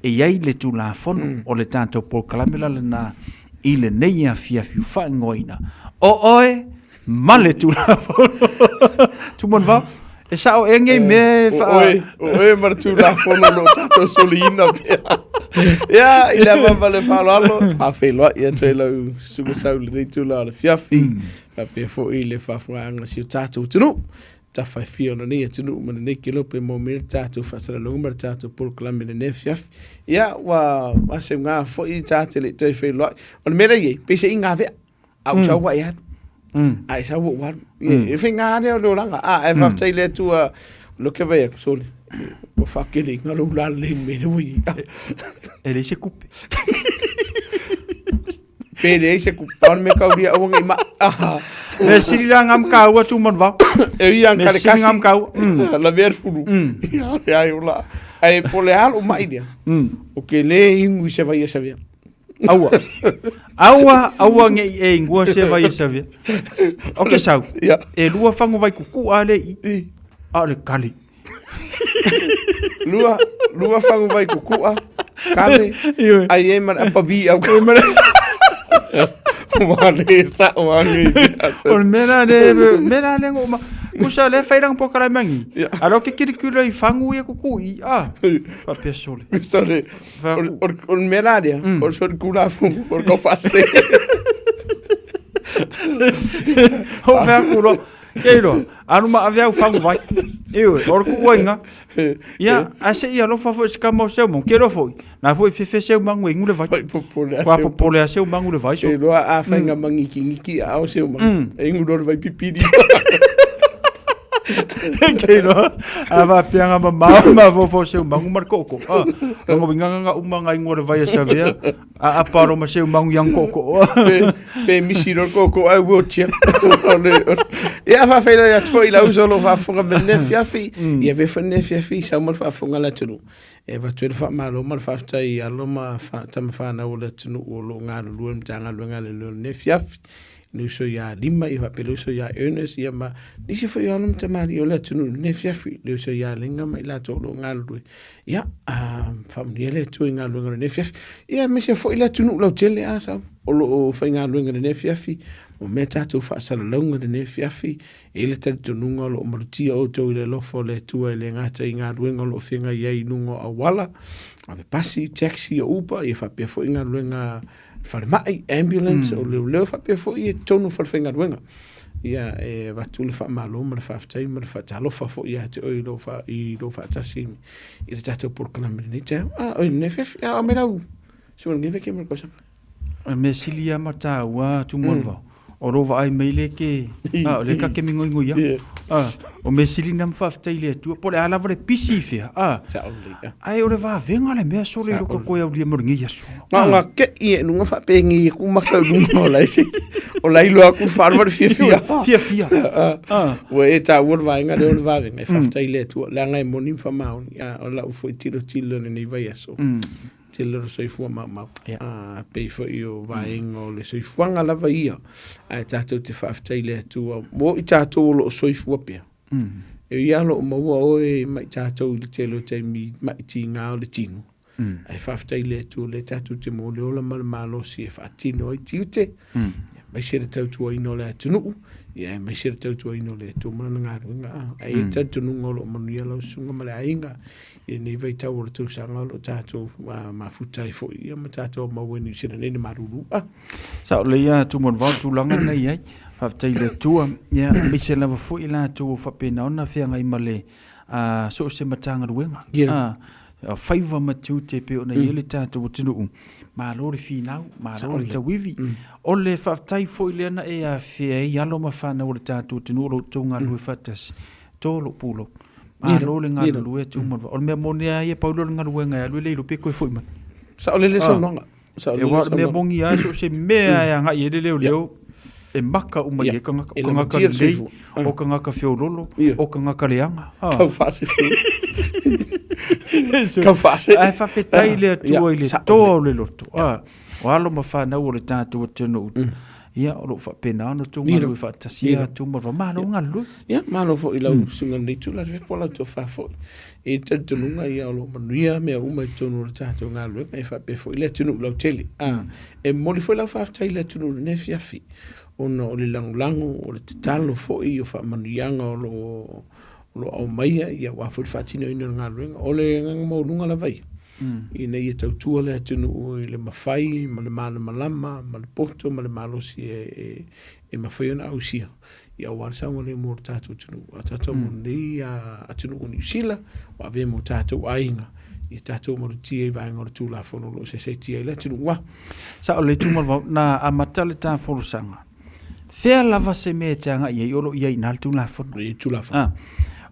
e i ai le Tulafono o le tatou polokalame la lena i lenei afiafi ua faaigoaina o oe ma le Tulafono. Tumanuvao, e sao ea nei mea e faa... O oe ma le Tulafono o lo o tatou soliina pea. Ia, i le ava ma le faaaloalo, faafeiloai atu ai lau susuga sau i lenei itula o le afiafi, faapea foi le faafofogaaga a si o tatou atunuu. Tafa e fia o lenei atunuu ma lenei kelope mo me le tatou faasalalauga ma le tatou polokalame i lenei afiafi. Ia, ua aseuga foi ta te le i toe feiloai. O le mea lea e i ai, pei se i gavea, a ua sau ua e alu. A e sau ua ou alu. E faiga lava lea o le olaga. A, ae faafetai i le Atua, o lea ou te vaai atu, sole, ua faateleina lou lalelei i le mea lea ua i ai. E leai se tupe. Pe leai se kupa o le mea kaulia aua nei ma. Mea sili la ngam kaua tu manuvao. E ia Mea kare sili kasi. ngam kaua. La ver fulu. Ia le ai ola. Ai po le alo mai dia. O ke le ingu i se vai e savia. Aua. Aua, aua nge i e ingua se vai e savia. O ke sau. E lua fango vai kuku a le i. A o le kali. Lua, lua fangu vai kukua, kale, ai e mana apa vi au ka mana. Wa le sa o angi. O le mea la le, mea la le ngoma. Kusa le whai rang pokala mangi. Alo ke kiri kura i fangu ia kuku i. Ah, papia sole. Sole. O le mea la lea, o le sole kula fungu, o le kau whase. O whea kuro. Kei roa, anu ma ave au fangu vai. Iwe, o le kuuaiga. Ia, a se i alofa foi se kama o seu mangu. Ke roa foi, na foi fefe seu mangu e ingu le vai. Kua popole a seu mangu le vai. So. Ke roa a whainga mangiki ngiki a o seu mangu. E ingu roa le vai pipiri. Kei roa, a va peanga ma mao ma fofo seu mangu ma le koko. Ah, longa winga nga uma nga ingu le vai a savea. A apa ro ma seu mangu yang koko. Pe, pe misi ro koko ai wheelchair. Ia whawheira ia atu i lau solo whaafonga me ne fiafi. Ia ve wha ne fiafi sau ma whaafonga la tunu. E watu e wha malo ma whaafta i alo ma wha tama whanau o la tunu o lo ngā lulua mtanga luenga le leo ne fiafi. Le uso ia Lima, ia faapea le uso ia Ernest, ia ma nisi foi o alo ma tamalii o le atunuu i lenei afiafi, le uso ia Lega ma i latou o lo o galulue. Ia, faamanuia le Atua i galuega o lenei afiafi. Ia, aemaise foi le atunuu lautele, a sau, o lo o faigaluega i lenei afiafi, mo mea tatou faasalalauga i lenei afiafi, e i ai le talitonuga o lo o malutia outou i le alofa o le Atua e le gata i galuega o lo o feagai ai i luga o auala, ave pasi, taxi, o Uber, ia faapea foi galuega falemai, ambulance, o leoleo faapea foi i totonu o falefaigaluega. Ia, e avatu le faamalo ma le faafetai ma le faatalofa foi ia te oe i lou, fa, i lou faatasi i le tatou polokalame i lenei taeao. Ah, oi, lenei afiafi, ah, o me lau, suana nei veke mo le kausaga. O le mea sili lava ma taua Tumanuvao, O lou vaai mai le ke, a, o le ka ke mingoingoi a. A, o mea sili na ma faafetai i le Atua, po o le a lava le pisi i fea, a. Ae o le vavega le mea sole i loko koe aulia mo lenei aso. Ma nga ke i e nunga whaapengi e ku maka lunga o lai se o lai loa ku wharu wharu fia fia. Fia fia. Ua e tā ua le vaenga le o le vavenga e faafetai i le Atua. Leaga e moni ma whamaoni. O lau foi tilo tilo lenei vai aso. Tele o le soifua maumau. Yeah. Uh, pei foi o vaega o le soifuaga lava ia. Ae tatou te faafetai i le Atua mo i tatou o lo o soifua pea. E ia lo o maua oe mai tatou i le tele o taimi mai tiga o le tino. Ae faafetai i le Atua lea tatou te mo le ola ma le malosi e faatino ai tiute. Aemaise le tautuaina o le atunuu, ia aemaise le tautuaina o le Atua ma lana galuega. A, ae i ai le talitonuga o lo o manuia lau susuga ma le aiga i lenei vaitau o le tausaga o lo o tatou mafuta ai foi ia ma tatou maua i Niu Sila nei le malulu. A. Sao lelei lava Tumanuvao le tulaga lena e i ai. Faafetai i le Atua, ia aemaise lava foi i latou o faapena ona feagai ma le so o se Matagaluega. Ia. Faiva ma tiute e pei ona i ai le tatou atunuu, malo le finau, malo le tauivi. O le faafetai foi lea na e afea ai alo ma fanau o le tatou atunuu o lo outou galulue faatasi, to lou pulou. Malo le galulue Tumanuvao. O le mea moni lava ia, pau lea o le galuega e alu e le iloa pe toe foi mai. Saolele le saunoaga. Aua o le mea moni lava, so o se mea e agai i ai le leoleo, e maka uma i ai tagata, o tagata lelei, o tagata feololo, o tagata leaga. Tau faasese. Tau faasese. Ae faafetai le Atua i le toa o le loto. O alo ma fanau o le tatou atunuu, ia, o lo o faapena ona outou galulue faatasi atu ma malo galulue. Ia, malo foi i lau susuga i lenei itula, le po o lau tofa foi. E i ai le talitonuga ia o lo o manuia mea uma i totonu o le tatou galuega e faapea foi le atunuu lautele. A, e momoli foi lau faafetai i le atunuu i lenei afiafi ona o le lagolago, o le tatalo foi, o faamanuiaga o lo o o lo o aumaia ia aua foi le faatinoina o le galuega. O le agaga maualuga lava ia, ina ia tautua le atunuu i le mafai ma le malamalama ma le poto ma le malosi e mafai ona ausia. Ia aua le saogalemu o le tatou atunuu. A tatou mo lenei atunuu o Niu Sila, ua avea ma o tatou aiga, ia tatou malutia i vaega o le Tulafono o lo o saisaitia ai le atunuu. Ua. Sao lelei Tumalevao, na amata le ta folasaga, fea lava se mea e te agai i ai o lo o i ai i ina le Tulafono. I le Tulafono. Ah,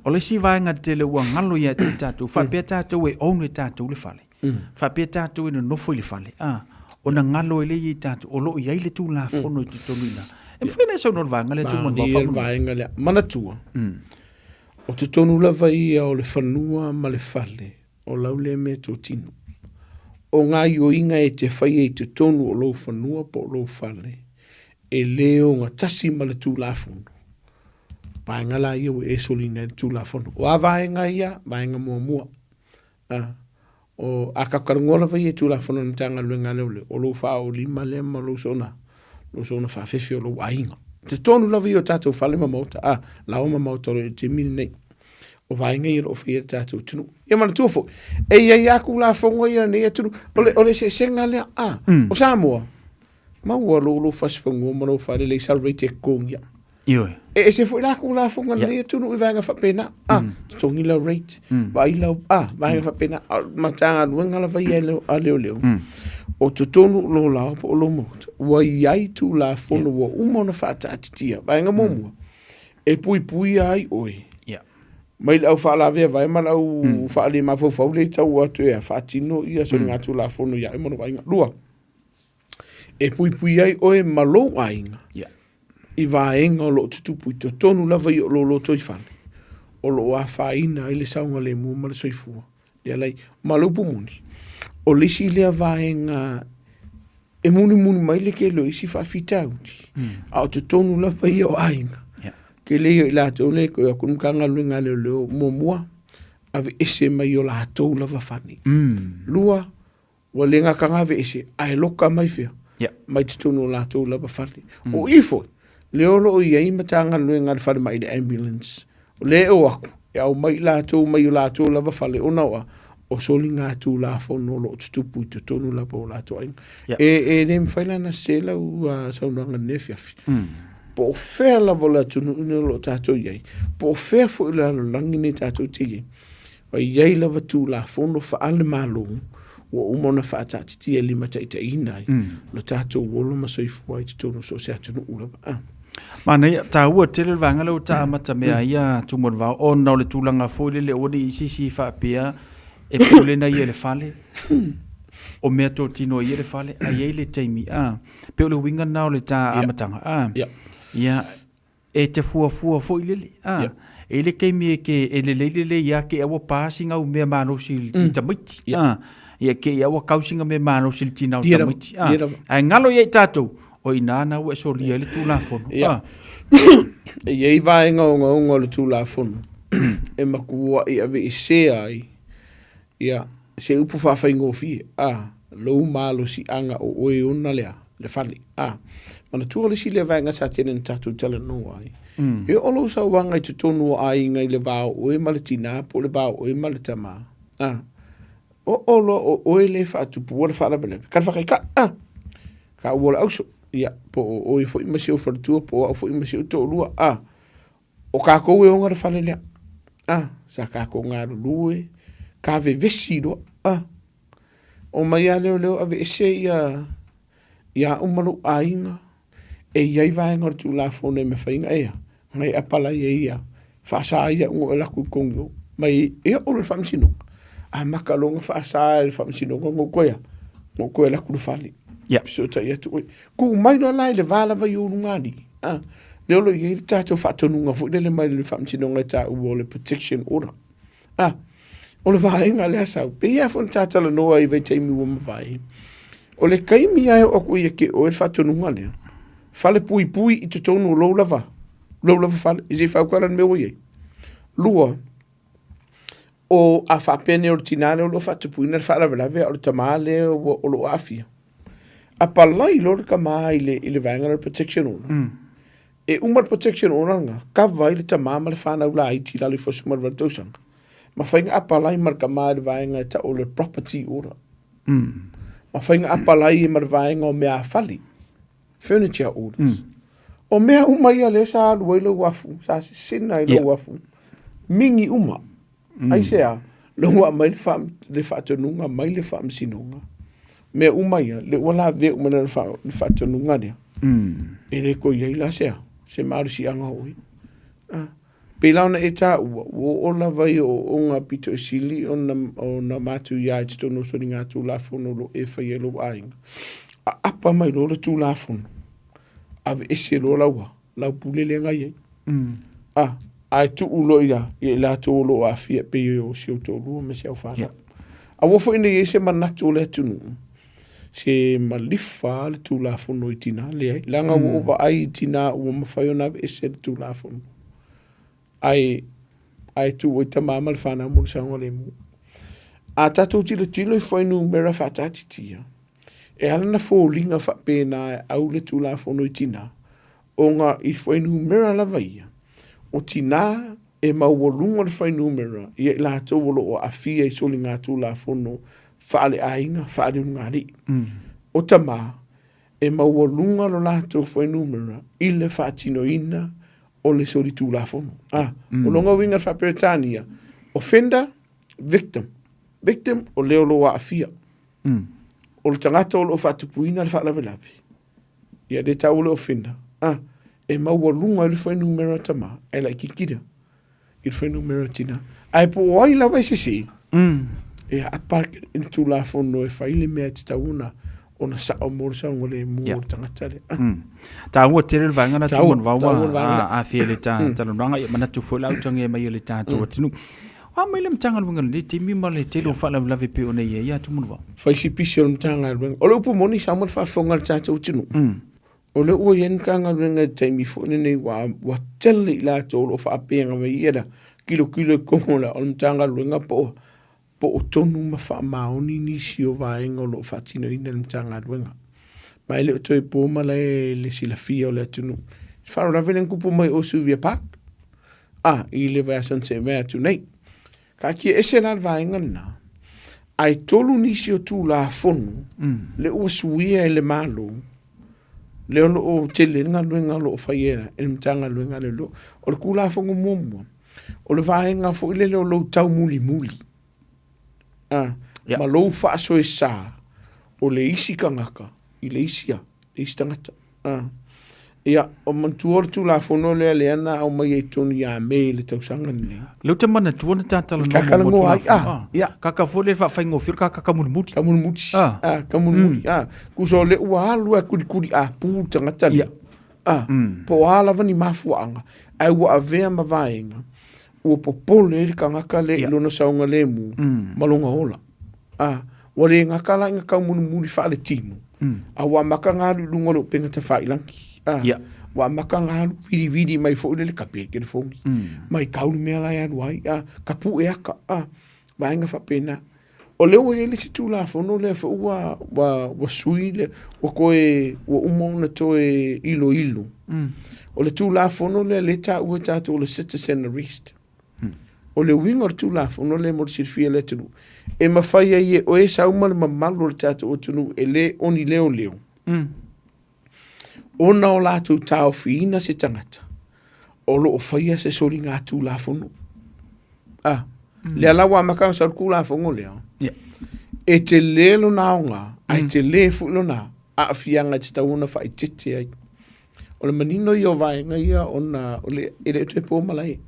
o le isi vaega tele ua galo ia te tatou, faapea tatou e own e tatou le fale. Faapea tatou e nonofo i le fale, a, ona galo ai lea ia i tatou, o lo o i ai le Tulafono i totonu i ina. E mafai ona e saunoa i le vaega lea Tumanuvao Manaia le vaega lea. Manatua, o totonu lava ia o le fanua ma le fale, o lau lea meatotino. O gaoioiga e te faia i totonu o lou fanua po o lou fale, e le ogatasi ma le Tulafono. Vaega la ia ua e soliina ai le Tulafono. O a vaega ia? Vaega muamua, A, o, a tatou lava ia i Tulafono a le Matagaluega a Leoleo, o lou faaolima lea ma lou soona, lou soona faafefe o lou aiga. I totonu lava ia o tatou fale ma maota, a, laoa ma maota o lo o i le taimi lenei. O vaega ia o lo o faia e le tatou atunuu. Ia manatua foi, e i ai lava Tulafono ia a lenei atunuu. O le, o le eseesega lea, a, o Samoa, maua lou, lou fasifanua ma lou fale leai sau rate e totogi. Ioe. E ese foi la Tulafono a lenei atunuu i vaega faapena. A, totogi lau rate, vaai lau, a, vaega faapena. A o le Matagaluega lava ia a Leoleo, o totonu o lou laoa po o lou maota, ua i ai Tulafono ua uma ona faataatitia. Vaega muamua, e puipuia ai oe mai le au faalavea vae ma le au faalemafaufau lea e tau atu e faatino ia soligatulafono ia oe ma lou aiga. Lua, e puipui ai oe ma lou aiga i vaega o lo o tutupu i totonu lava ia o lou lotoifale, o lo o afaina ai le saogalemu ma le soifua. Le alai, ma le upu moni, o le isi lea vaega e mulimuli mai le tele o isi faafitauli, a o totonu lava ia o aiga, tele ia o i latou lea e toe o atu le Matagaluega a Leoleo, muamua, aveese mai o latou lava fale. Lua, Ua le gata na aveese, ae loka mai fea? Yeah. Mai totonu o latou lava fale. O i foi, lea o lo o i ai Matagaluega a le Falemai i le ambulance, o lea e o atu, e aumai i latou mai o latou lava fale, ona o a? O soligatulafono o lo o tutupu i totonu lava o latou aiga. Yeah. E le mafai la ona sese lau saunoaga i lenei afiafi. Po o fea lava o le atunuu lenei o lo o tatou i ai, po o fea foi o le lalolagi lenei tatou te i ai, Ua i ai lava Tulafono faale-Malo ua uma ona faataatitia e limataitaiina ai lo tatou ola ma soifua i totonu o so o se atunuu lava. Ah. Manaia, taua tele le vaega lea ua ta amata mea ai a Tumanuvao, ona o le tulaga foi lele aua ne i se isi faapea e pule na ia i le fale, o mea totino ai ia le fale, ae i ai le taimi, a, pei o le uiga lena o le ta amataga, a, ia, E te fuafua foi lele. A, yeah. E i le taimi e ke e lelei lelei ia ke aua pa singa u mea malosi i mm. tamaiti. Yeah. A, ia ke ia aua kau singa mea malosi i tina o tamaiti. A, ae ngalo ia i tātou, o ina ana ua e solia i le Tulafono. Yeah. E i ai vaega ogaoga o le Tulafono e matua'i aveesea ai ia se upu faafaigofie, a, lou malosiaga o oe ona lea. le fale. A, manatua le isi lea vaega sa tele na tatou talanoa ai. E oo lou sauaga i totonu o aiga i le va o oe ma le tinā po o le va o oe ma le tamā. A, oo loa o oe lea e faatupua le faalavelave, ka le faataitai, a, ka ua o le auso, ia, po o oe foi ma si ou faletua po o au foi ma si ou toalua, a, o kākou e ona le fale lea. A, sa kākou galulue, ka vevesi loa, a, Omai lava leoleo aveese ia ia au ma lou aiga, e i ai vaega o le Tulafono e mafai ona e ona e apalai ai ia faasa ai au ona ou alu atu i totonu i o. Ma e oo loa i le Faamasinoga, amata loa ona faasa e le Faamasinoga ona ou toe a? Ona ou toe alu atu i le fale. Fesootai atu oe. Tuu mai loa la i le va lava i ou lugalii, a, lea o lo o i ai le tatou faatonuga foi lele mai le Faamasinoga e taua o le protection order. A, o le vaega lea sau, pei lava foi ona ta talanoa i vaitaimi ua mavae, o le taimi lava e oo atu ia te oe le faatonuga lea, fale puipui i totonu o lou lava, lou lava fale, i se i faautala le mea ua i ai. Lua, o a faapea nei o le tinā lea o lo o faatupuina le faalavelave a o le tamā lea ua, o lo o aafia, apalai loa le tamā i le, i le vaega lea o le protection order. E uma le protection order lena, kava ai le tamā ma le fanau laiti i lalo ifo o le 18 tausaga. Ma fai na apalai ma le tamā i le vaega e tau o le property order. Ma fai na apalai ma le vaega o meaafale, furniture orders. O mea uma ia lea sa alu ai lou afu, sa sesena ai lou afu, mingi uma. Aisea? Lea ua aumai le faa, le faatonuga mai le faamasinoga. Mea uma ia, lea ua lavea uma le, faa, le faatonuga lea. E le toe i ai la se a, se malosiaga o oe. Ah. Pei la ona e taua, ua oo lava i ooooga pito i sili ona, ona matuia i totonu o soligatulafono o lo o e faia i lou aiga. Aapa mai loa le Tulafono, aveese loa lau a, lau pule lea na i ai. Ah, ae tuu loa ia, ia i latou o lo o aafia e pei o si ou toalua ma si au fanau. Aua foi ne i ai se manatu o le atunuu, se malifa le Tulafono i tinā, leai, leaga ua ou vaai i tinā ua mafai ona aveese le Tulafono. Ae, ae tuu ai tamā ma le fanau mo le saogalemu. A tatou tilotilo i fuainumera faataatitia, e ala ona foliga faapena e au le Tulafono i tinā, ona i fuainumera lava ia, o tinā e maualuga le fuainumera ia i latou o lo o aafia i soligatulafono faaleaiga, faaleulugalii. O tamā, e maualuga lo latou fuainumera i le faatinoina o le solitulafono. Ah, O lona uiga i le faa-Peretania, offender, victim. Victim, o le o lo o aafia. O le tagata o lo o faatupuina le faalavelave, ia lea e taua le offender, ah, e maualuga ai le fuainumera tamā, ae laitiiti lea i le fuainumera tinā. Ae po o ai lava e sese, e aapa i le Tulafono e fai le mea e tatau ona ona sao mo le saogalemu o le tagata lea. Ah. Taua tele le vaega lea Taua, Tumanuvao taua le vaega lea. a afia le ta talanoaga ia manatu foi la utagia mai e le tatou atunuu. O a mai le Matagaluega i lenei taimi ma le tele o faalavelave pei ona i ai ia Tumanuvao? Fai si pisi o le Matagaluega. O le upu moni sa uma le faafofoga a le tatou atunuu. O lea ua i ai le Matagaluega i le taimi foi lenei ua, ua tele i latou o lo o faapena mai ia la tilotilo i totonu o le, o le Matagaluega po o, po o tonu ma faamaoni nisi o vaega o lo o faatinoina e le Matagaluega. Ma e le o toe po malae le silafia o le atunuu. I le faalavelave lea na tupu mai o Sylvia Park, a, i le vaiaso na tea mai atu nei. Taatia ese la le vaega lena, ae tolu nisi o Tulafono lea ua suia e le Malo, lea o lo o tele ai le galuega o lo o faia e le Matagaluega a Leoleo. O le Tulafono muamua, o le vaega foi lele o lou taumulimuli, a, ma lou faasoesa o le isi tagata i le isi a, le isi tagata. A. Ia, o manatua o le Tulafono lea lea na aumaia i totonu ia Me i le tausaga lenei. Lea ou te manatua na ta talanoa Ka talanoa ai, a, ia. Kaka foi lea faafaigofie o le kaka kamulimuli. Kamulimuli. A. A, kamulimuli. A, tusa o lea ua alu a kulikuli apu le tagata lea. A, po o a lava ni mafuaaga, ae ua avea ma vaega, ua popole ai le tagata lea i lona saogalemu ma lona ola. A, ua le gata la ina taumulimuli faaletino, a ua amata ona alu i luga o le upega tafailagi. A, ua amata ona alu vilivili mai foi lele tape le telefoni, mai tau le mea la e alu ai, a, tapue ata, a, vaega faapena. O lea ua i ai le isi Tulafono lea foi ua, ua, ua sui le, ua toe, ua uma ona toe iloilo. O le Tulafono lea lea e taua e tatou o le Citizen Arrest. O le uiga o le Tulafono lea mo le silafia e le atunuu, e mafai ai e oe sau ma le mamalu o le tatou atunuu e le o ni leoleo, ona o latou taofiina se tagata o lo o faia se soligatulafono. Ah, lea la ua amata ona sau le Tulafono lea, e tele lona aoga, ae tele foi lona aafiaga e tatau ona faaeteete ai. O le manino ia o vaega ia ona o le, e le o toe po malae.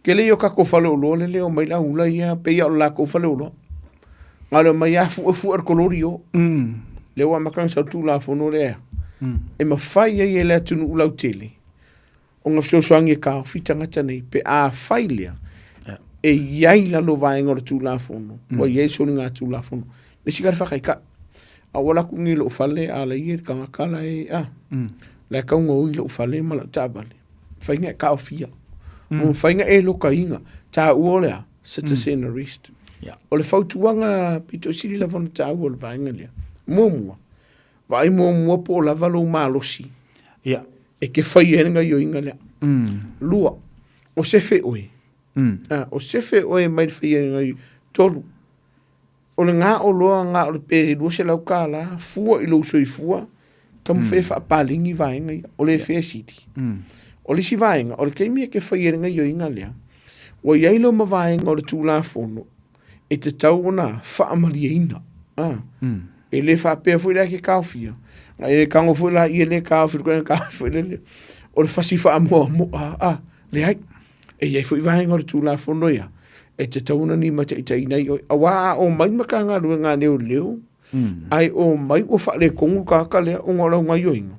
Tele ia o tatou faleoloa lele e omai le au ula ia, pei lava o le latou faleoloa. Na o le omai lava fue fue le kololi i o. Lea ua amata ona sau le Tulafono lea, e mafai ai e le atunuu lautele ona fesoasoani e taofi tagata nei pe afai lea e i ai i lalo o vaega o le Tulafono, ua i ai soligatulafono. Le isi ka le faataitai, a ua alu atu nei i lou fale a la e i ai le tagata la e, a, la e taugaoi lou fale ma lau taavale, mafai ona e taofia. Ua mafai ona e lokaina, taua o le a? Citizen arrest. O le fautuaga pito sili lava ona taua o le vaega lea, muamua, vaai muamua po o lava lou malosi e te faia ai le gaoioiga lea. Lua, o sefe oe. A, o sefe oe mai le faia o le gaoioiga. Tolu, o le gaoloa na o le pe $200 fua i lou soifua, taumafai e faapaleni vaega ia, o le fea sili. O le isi vaega, o le taimi e te faia ai le gaoioiga lea, ua i ai loa ma vaega o le Tulafono e tatau ona faamalieina. E le faapea foi la e te taofia, e tago foi la ia le taofi, le taofi foi lele, o le fasi faamoamoa, a, leai. E i ai foi vaega o le Tulafono ia, e tatau ona limataitaiina ai oe. Aua a omai Matagaluega a Leoleo, ae omai ua faaletonu le tagata lea ona o lau gaoioiga,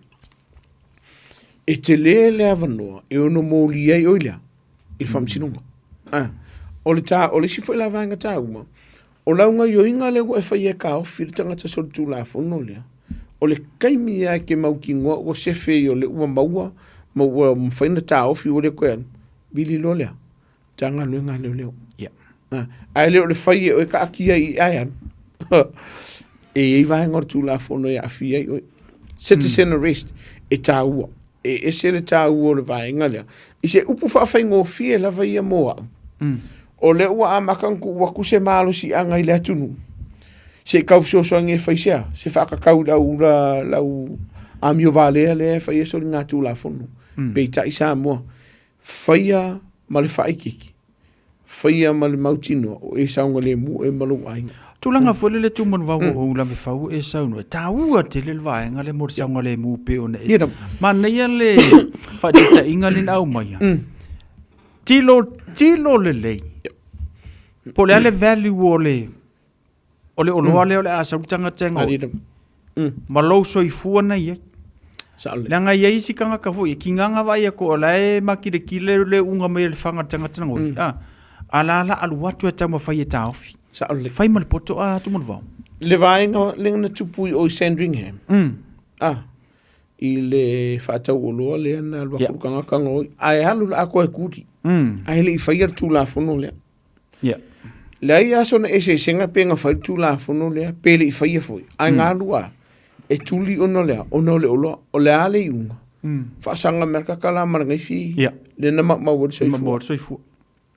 e tele le avanoa e ono molia ai oe lea i le faamasinoga. O le ta, o le isi foi la vaega taua, o lau gaoioiga lea ua e faia e taofi le tagata solitulafono lea, o le taimi lava e te mautinoa ua sefe ai o lea ua maua ma ua mafai ona taofi ua le toe alu, vili loa lea, Matagaluega a Leoleo. Ae le o le fai e oe taatia i i ae alu. E i ai vaega o le Tulafono e aafia ai oe. Citizen arrest, e taua. E ese le taua o le vaega lea. I se upu faafaigofie lava ia mo au, o lea ua amata ona tuu atu se malosiaga i le atunuu, se i tau fesoasoani e fai se a? Se faakakau i le au ula, le au amio valea lea e fai ai soligatulafono. Peitai Samoa, faia ma le faaeteete, faia ma le mautinoa o e saogalemu oe ma lou aiga. Tulaga foi lele Tumanuvao o ou lave fau e saunoa, e taua tele le vaega lea mo le saogalemu pei ona e manaia le faataitaiga lea na aumaia. Tilo, tilo lelei. Po o le a le value o le o le oloa lea o le a sau le tagata e gaoi ma lou soifua na i ai. Leaga e i ai isi tagata foi e tigaga vaai atu o la e makiletile le uga mai o le faga o le tagata na gaoi, a, a la la alu atu e taumafai e taofi. Fai ma le poto a Tumanuvao. Le vaega lea na tupu i o i Sandringham, a, i le faatau oloa lea na alu atu le tagata gaoi, ae alu le atoa e tuli, ae le i faia le Tulafono lea. Leai lava sona eseesega pe na fai le Tulafono lea pe le i faia foi, ae na alu lava e tuli ona o le a? Ona o le oloa. O le a le iuga? Faasaga mai le kaka la ma le gaifi lea na maumau ai le soifua. Maumau ai le soifua.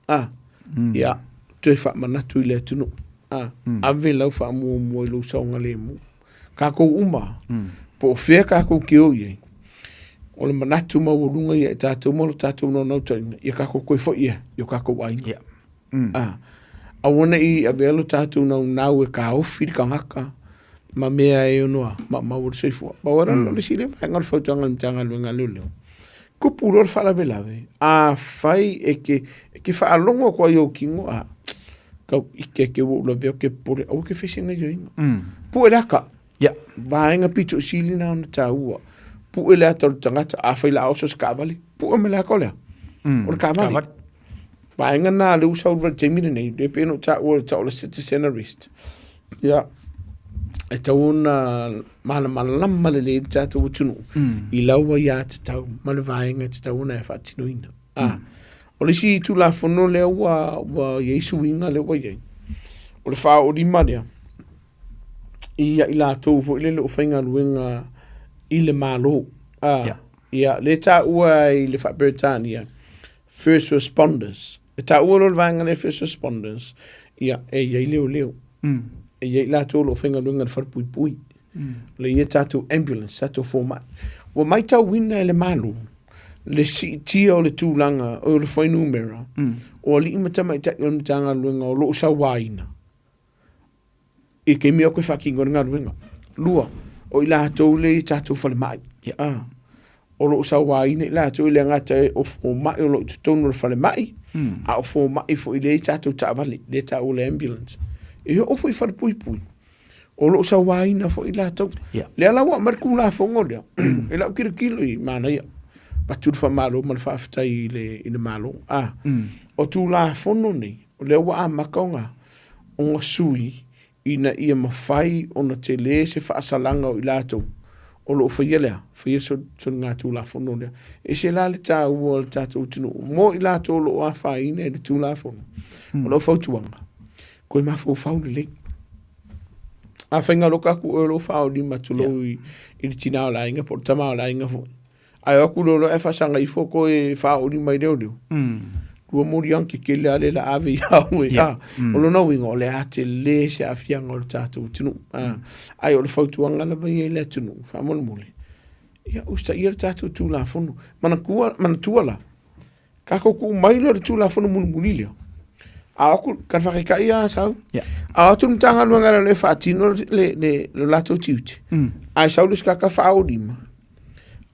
A, ia, toe faamanatu i le atunuu, a, ave lau faamuamua i lou saogalemu. Tatou uma, po o fea tatou te o i ai, o le manatu maualuga ia i tatou ma lo tatou naunautaiga, ia tatou toe foi ea i o tatou aiga. A, aua ne i avea lo tatou naunau e taofi le tagata ma mea e ono maumau ai le soifua. Pau lava lea o le isi lea vaega o le fautuaga a le Matagaluega a Leoleo, tupu loa le faalavelave, afai e te, e te faalogo atu lava i ou tino, a, tau ite ake ua ou lavea ou te popole, aua e te fai se gaoioiga. Pue le ata. Vaega pito sili na ona taua. Pue le ata o le tagata, afai o le a oso se taavale, pue mai le ata o le a? O le taavale. Vaega na lea ua sau i le taimi lenei, lea pei ona ou taua o le tau o le citizen arrest. Ia, e tatau ona malamalama lelei le tatou atunuu i lau aiatatau ma le vaega e tatau ona e faatinoina. O le isi Tulafono lea ua i ai suiga lea ua i ai, O le faaoolima lea, ia i latou foi lele o faigaluega i le Malo. A, yeah. Ia, le taua i le faa-Peretania, first responders. E taua loa le vaega lea first responders, ia, e i ai leoleo. E i ai latou o lo o faigaluega i le falepuipui. Le ia tatou ambulance, tatou fomai. Ua matauina e le Malo le siitia o le tulaga o le fuainumera o alii ma tamaitai o le Matagaluega o lo o sauaina i le taimi o toe faatino ai le galuega. Lua, o i latou lea i tatou falemai. Yeah. O lo o sauaina i latou e le gata o fomai o lo o i totonu o le falemai, a o fomai foi lea i tatou taavale, lea e taua o le ambulance. E oo foi i falepuipui, o lo o sauaina foi i latou. Yeah. Lea la ua aumai le Tulafono lea, i lau tilotilo i manaia, avatu le faamalo ma le faafetai i le Malo. O Tulafono nei, o lea ua amata ona ona sui ina ia mafai ona tele se faasalaga o i latou o lo o faia lea, faia soligatulafono lea. E ese la le taua o le tatou atunuu mo i latou o lo o afaina i le Tulafono. O lau fautuaga, toe mafaufau lelei. A faigaloka atu oe o lou faaolima tulou i le tina o le aiga po o le tama o le aiga foi, Ae o atu loa loa ae faasaga ifo toe faaoli mai leoleo. Lua moliaga kekele lava lea la ave ia oe. Yeah. O lona uiga o le a tele se aafiaga o le tatou atunuu. Ae o le fautuaga lava ia i le atunuu, faamolemole, ia usitaia le tatou Tulafono. Manatua, manatua la, tatou tuu mai lea o le Tulafono mulimuli lea, a o atu, ka le faataitai lava sau, a o atu le Matagaluega lea e faatino le latou tiute, ae sau le isi tagata faaolima,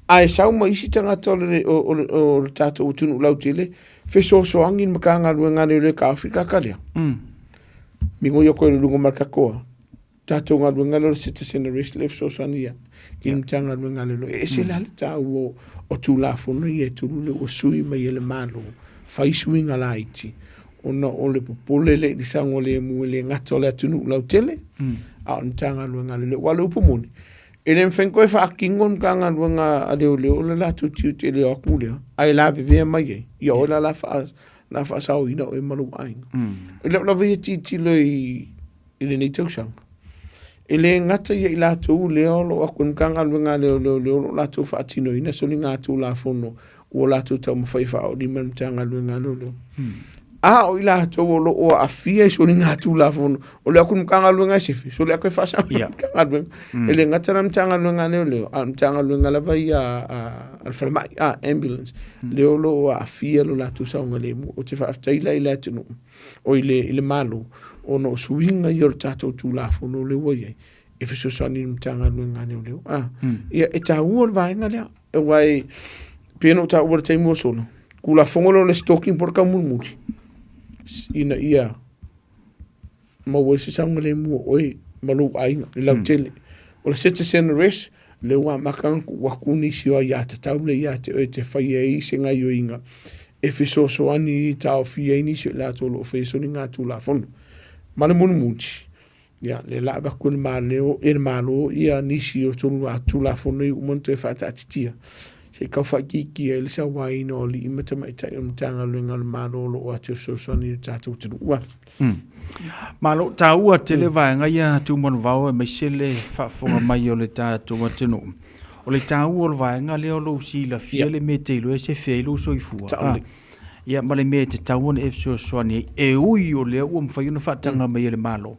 ae sau ma isi tagata o le tatou atunuu lautele, fesoasoani i le Matagaluega a Leoleo e taofi le tagata lea. Migoi atu ai i luga ma le tatou a, tatou galuega lea o le citizen arrest lea e fesoasoani i le Matagaluega a Leoleo. E ese la le taua o Tulafono ia e tolu lea ua sui mai e le Malo, fai suiga laiti ona o le popole lea i le saogalemu e le gata o le atunuu lautele, a o le Matagaluega a Leoleo. Aua o le upu moni, e le mafai ona toe faatino le Matagaluega a Leoleo le latou tiute i le o atu lea, ae lavevea mai ai, ia oe la o le a faasaoina oe ma lou aiga. I lau lava ia tilotilo i lenei tausaga, e le gata ia i latou lea o lo o atu i le Matagaluega a Leoleo lea o lo o latou faatinoina soligatulafono ua latou taumafai e faaoolima i le Matagaluega a Leoleo. A o i latou o lo o aafia i soligatulafono, o le o atu i le Matagaluega e sefe, sole atu e faasao i le Matagaluega. E le gata la le Matagaluega a Leoleo, a o le Matagaluega lava ia a le falemai, ambulance, lea o lo o aafia lo latou saogalemu. Ou te faafetai la i le atunuu, o i le Malo, ona o suiga ia o le tatou Tulafono lea ua i ai, e fesoasoani i le Matagaluega a Leoleo. Ia, e taua le vaega lea. Aua e pei ona ou taua i le taimi ua sola, Tulafono lea o le stalking po o le taumulimuli, ina ia maua ai se saogalemu o oe ma lou aiga i le lautele. O le citizen arrest, lea ua amata ona tuu atu nisi o aiatatau lea ia te oe e te faia ai se gaoioiga e fesoasoani i taofia ai nisi o i latou o lo o faia soligatulafono. Ma le mulimuli, Ia, lea la avatu e le Malo, e le Malo ia nisi o Tulafono ia uma ona toe faataatitia se i tau faaitiitia ai le sauaina o alii ma tamaitai o Matagaluega a le Malo o lo o atu e fesoasoani i le tatou atunuu. Malo, taua tele vaega ia Tumanuvao aemaise le faafofoga mai o le tatou atunuu. O le taua o le vaega lea o lou silafia le mea e te iloa e sefe ai lou soifua. Ia ma le mea e tatau ona e fesoasoani ai, e ui o lea ua mafai ona faataga mai e le Malo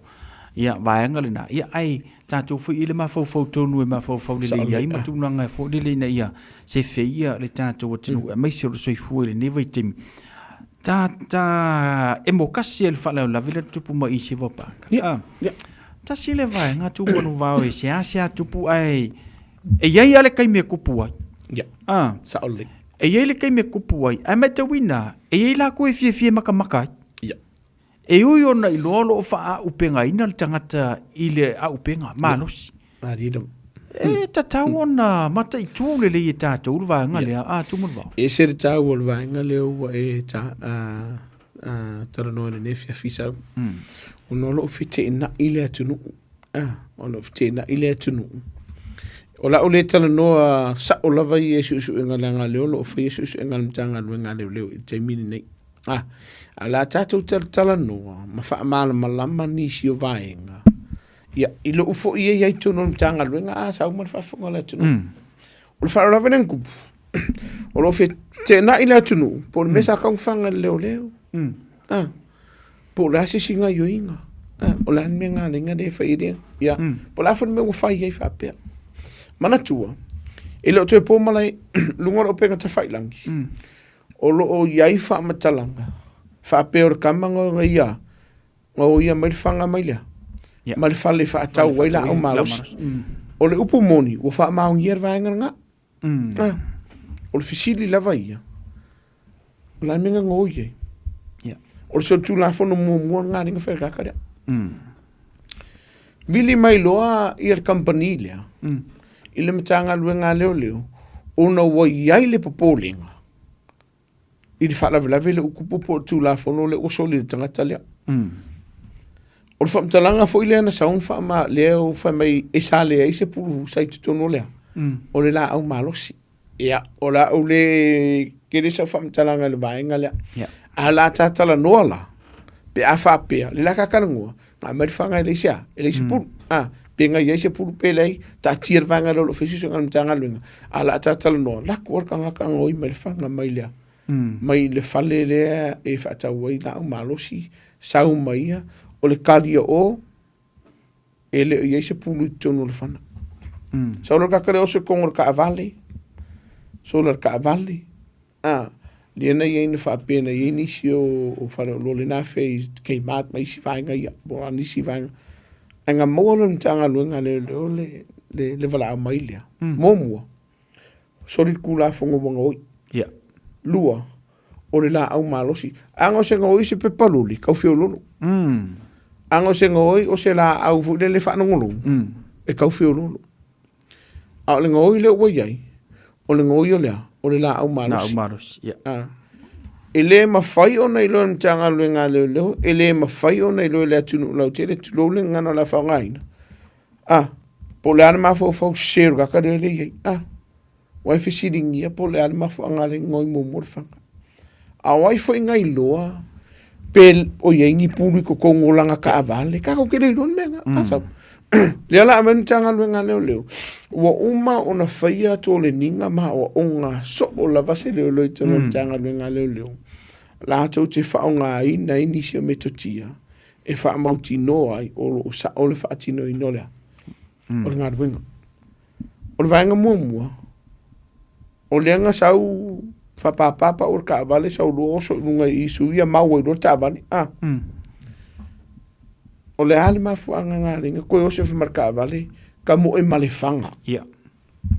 ia vaega lena, ia ae tatou foi i le mafaufau tonu e mafaufau lelei ai ma tulaga foi lele ina ia sefe ia le tatou atunuu aemaise o le soifua i lenei vaitaimi. Ta, ta emo kasi e le faalavelave lea na tupu mai i Silver Park. Ia, ia. Tasi le vaega Tumanuvao e seasea tupu ae e i ai lava le taimi e tupu ai. Ia. Sao lelei. E i ai le taimi e tupu ai, ae matauina, e i ai latou e fiafia e matamata ai. Ia. E ui ona iloa o lo o faaaupegaina le tagata i le aupega malosi. Ia. E tatau ona mataitu lelei e tatou le vaega lea, a Tumanuvao. E ese le taua o le vaega lea ua e talanoa i lenei afiafi sau. Ona o lo o feteenai le atunuu. O lo o feteenai le atunuu. O lau lea talanoa sao lava ia i suesuega leaga o lea o lo o faia suesuega a le Matagaluega a Leoleo i le taimi lenei. Ah, a la tatou talatalanoa ma faamalamalama nisi o vaega. Ia, i lou foi e iai tonu o le Matagaluega, a sau ma le faafofoga a le atunuu. O le faalavelave lea na tupu, o lo o feteenai le atunuu, po o le mea sa taumafaga e le leoleo. Ah, po o le a se isi gaoioiga. Ah, o le a le mea galega lea e fai ai lea. Ia, po o le a foi le mea ua fai ai faapea. Manatua, e le o toe po malae luga o le upega tafailagi, o lo o i ai faamatalaga faapea o le kama na ia na oia mai le faga mai lea ma le fale e faatau ai laau malosi. O le upu moni ua faamaonia le vaega lena. Ah, o le fesili lava ia, o le a le mea na gaoi ai? O le solitulafono muamua lena lea na fai e le tagata lea. Vili mai loa ia le kamupani lea i le Matagaluega a Leoleo ona ua i ai le popolega i le faalavelave lea ua tupu po o le Tulafono lea ua soli e le tagata lea. O le faamatalaga foi lea na sau ma faama lea ua fai mai e sa leai se pulu sa i totonu o lea, o le laau malosi. Ia, o le a ou le tele sau faamatalaga i le vaega lea. A o le a ta talanoa la, pe a faapea, le la ta talanoa, na aumai le faga e leai se a, e leai se pulu. A, pe na i ai se pulu pe leai, taatia le vaega lea o lo o fai suesuega a le Matagaluega. A o le a ta talanoa, lako lava le tagata gaoi mai le faga mai lea, mai le fale lea e faatau ai laau malosi, sau mai ia, o le tali a o, e le o i ai se pulu i totonu o le fana. Sau loa le tagata lea oso i totonu o le taavale, sola le taavale, a, lea na i ai na faapea na i ai nisi o faleoloa lena afea i Kmart ma isi vaega ia, po o nisi vaega. Ae na maua loa e le Matagaluega a Leoleo le valaau mai lea. Muamua, soli le Tulafono ua gaoi. Lua, o le laau malosi. A na o se gaoi se pepa loli, tau feololo. A na o se gaoi o se laau foi lele faalogologo, e tau feololo. A o le gaoi lea ua i ai, o le gaoi o le a? O le laau malosi. Laau malosi, ia. A. E le mafai ona iloa e le Matagaluega a Leoleo, e le mafai ona iloa e le atunuu lautele, tulou le gagana o le a faaaogaina. A, po o le a le mafaufau sese o le tagata lea e i ai. A, ua e fesiligia po o le a le mafuaaga lea e gaoi muamua le faga. A o ai foi na iloa pe o i ai ni pulu i totonu o lana taavale, tatou te le iloa le mea lena. A sau. Lea la aumai le Matagaluega a Leoleo, ua uma ona faia toleniga ma aoaoga soo lava se leoleo i totonu o le Matagaluega a Leoleo, latou te faaaogaina ai nisi o metotia e faamautinoa ai o lo o sao le faatinoina o le a? O le galuega. O le vaega muamua, o lea na sau faapapa pau o le taavale sau loa oso i luga i suia mau ai loa le taavale. Ah. O le a le mafuaaga na ala ai ona toe oso ifo ma le taavale, ka moe ma le faga. Ia.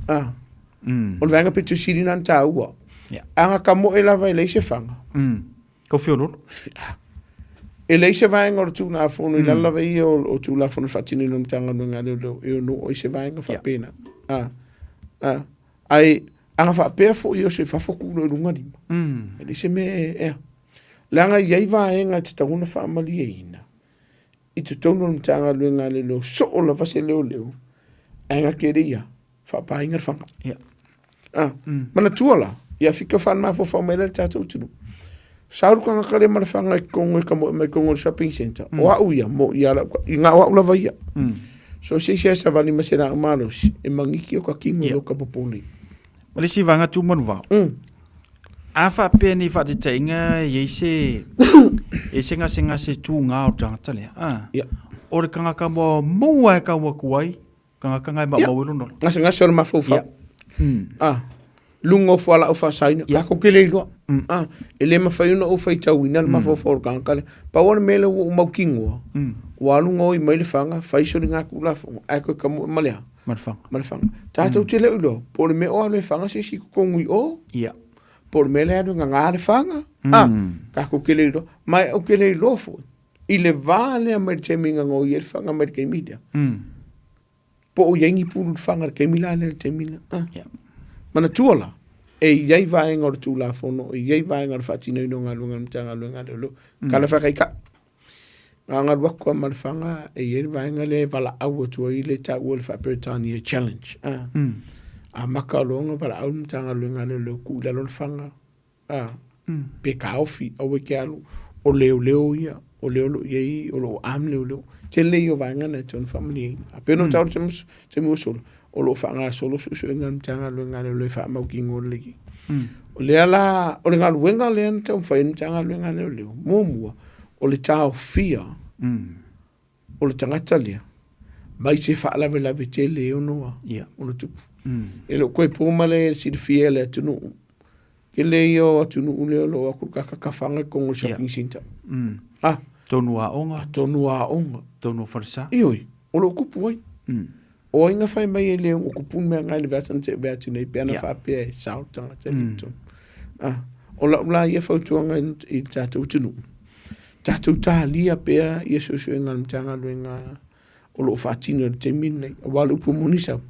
Ah. O le vaega pito sili lena ona taua. Ia. A na ka moe lava e leai se faga. Kau feololo. E leai se vaega o le Tulafono i lalo lava ia o Tulafono faatinoina o le Matagaluega a Leoleo e ono oo ai se vaega faapena. A, a, ae a na faapea foi e oso i fafo tuu loa i luga lima, e leai se mea e, ea. Leaga e i ai vaega e tatau ona faamalieina i totonu o le Matagaluega a Leoleo, soo lava se leoleo, ae na te le i a, faapaina le faga. Yeah. Ah, manatua la, ia fika whanamafofa mai le tātou tunu. Sauru kanga kare ma le whanga i kongo i ka moe mai kongo i shopping center. O au ia, mo ia la, i ngā o au lava ia. So se se sa vani ma se la malosi, e mangiki o ka kingo yeah. lo ka popoli. Ma le isi vaega tu manu vao. A faapea ni faataitaiga e i ai se e se gasegase tūgā o le tagata lea. Ah. Yeah. O le tagata muamua e tau atu ai, Tagata ngai ma mau e lona. Gasegase o le mafaufau. Ah, luga o fualaau faasaina, tatou te le iloa. Ah, e le mafai ona ou faitauina le mafaufau o le tagata lea. Pau lava le mea lea ua ou mautinoa, ua alu gaoi mai le faga, fai soligatulafono, ae toe tamoe ma le a? Ma le faga. Ma le faga. Tatou te le o iloa, po o le mea o alu e faga se isi i totonu i o, po o le mea lea e alu e gaga le faga. Ah, tatou te le iloa. Ma ou te le iloa foi, I le va lea mai le taimi na gaoi ai le faga mai le taimi lea. Po o i ai ni pulu i le faga i le taimi la lea i le taimi lea. Ah. Yeah. Manatua la, e i ai vaega o le Tulafono, e i ai vaega o le faatinoina o galuega a le Matagaluega a Leoleo. Kala faataitai. Na galu atu lava ma le faga, e i ai le vaega lea e valaau atu ai le taua o le faa-Peretania challenge. Ah. Amata loa ona valaau le Matagaluega a Leoleo, tuu i lalo le faga. Ah. Pe taofi, aua e te alu, o leoleo ia, o lea o lo o i ai, o lo o arm leoleo. Tele ia o vaega na e tatau ona faamalieina. A pei ona ou taua i le taimi ua sola, o lo o faagasolo suesuega a le Matagaluega a Leoleo e faamautinoa lelei ai. O lea la, o le galuega lea na taumafai ai le Matagaluega a Leoleo, muamua, o le taofia o le tagata lea mai se faalavelave tele e ono ona tupu. E le o toe po ma le silafia e le atunuu, tele ia o atunuu lea o lo o atu kakakafaga i totonu o le shopping centre. Ah. Tonu aoga. Tonu aoga. Tonu o falesa. Ioe, o lo o tupu ai. O ai na fai mai e le ono tupu le mea lena i le vea sana te vea atu nei pe ana faapea e sao le tagata lea i totonu. Ah, o lau la ia fautuaga i le tatou atunuu, tatou talia pea ia suesuega a le Matagaluega o lo o faatino i le taimi lenei. Aua o le upu moni sau,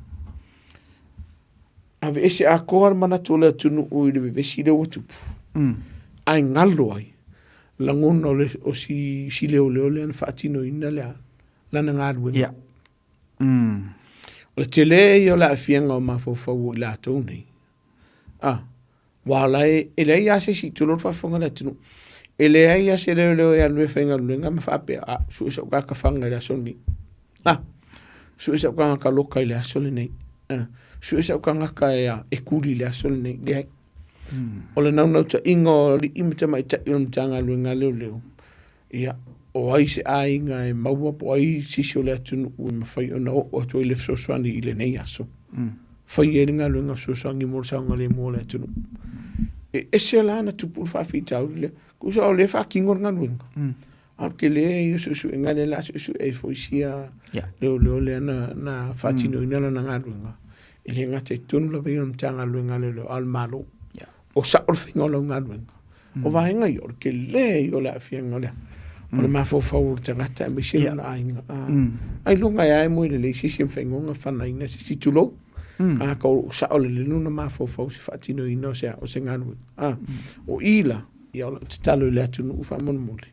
aveese atoa le manatu o le atunuu i le vevesi lea ua tupu, ae galo ai lagona o, le, o si, si leoleo lea na faatinoina lea lana galuega. Yeah. O le tele ia o le aafiaga o mafaufau o i latou nei. Ah, Aua o la e, e leai lava se isi, tulou le faafofoga a le atunuu, e leai lava se leoleo e alu e faigaluega ma faapea, a, sue sau tagata faga i le aso lenei. A, sue sau tagata loka i le aso lenei. A, sue sau tagata e, a, e kuli i le aso lenei. Leai. O le naunautaiga o alii ma tamaitai o le Matagaluega a Leoleo, ia, o ai se aiga e maua po o ai se isi o le atunuu e mafai ona oo atu ai le fesoasoani i lenei aso. Fai ai le galuega fesoasoani mo le saogalemu o le atunuu. E ese la ona tupu le faafitauli lea. Tusa o lea e faatino le galuega. A o le tele ia o suesuega lea o le a suesue ai foi sia leoleo lea na faatinoina lana galuega. E le gata i totonu lava ia o le Matagaluega a Leoleo, a o le Malo. O sao le faiga o lau galuega. O vaega ia, o le tele ia o le aafiaga o le, o le mafaufau o le tagata aemaise lona aiga. Ailoga e a e moe lelei se isi e mafai ona fanaina se isi, tulou, tagata o lo o sao lelei lona mafaufau i se faatinoina o se, o se galuega. O i la, ia o lau tatalo i le atunuu faamolemole,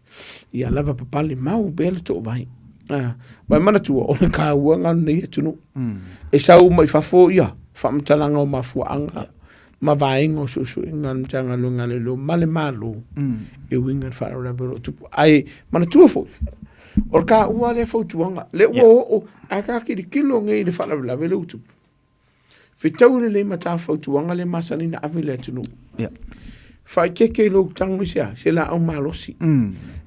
ia lavapapale mau pea le toovae. Ua e manatua, o le taua lena o lenei atunuu. E sau mai fafo ia faamatalaga o mafuaaga ma vaega o suesuega a le Matagaluega a Leoleo ma le Malo e uiga i le faalavelave o lo o tupu. Ae manatua foi, o le taua lea fautuaga, lea ua oo, ae ta tilotilo nei i le faalavelave lea ua tupu. Fetaui lelei ma ta fautuaga lea masani ona ave i le atunuu. Faaeteete i lou tago i se a? Se laau malosi.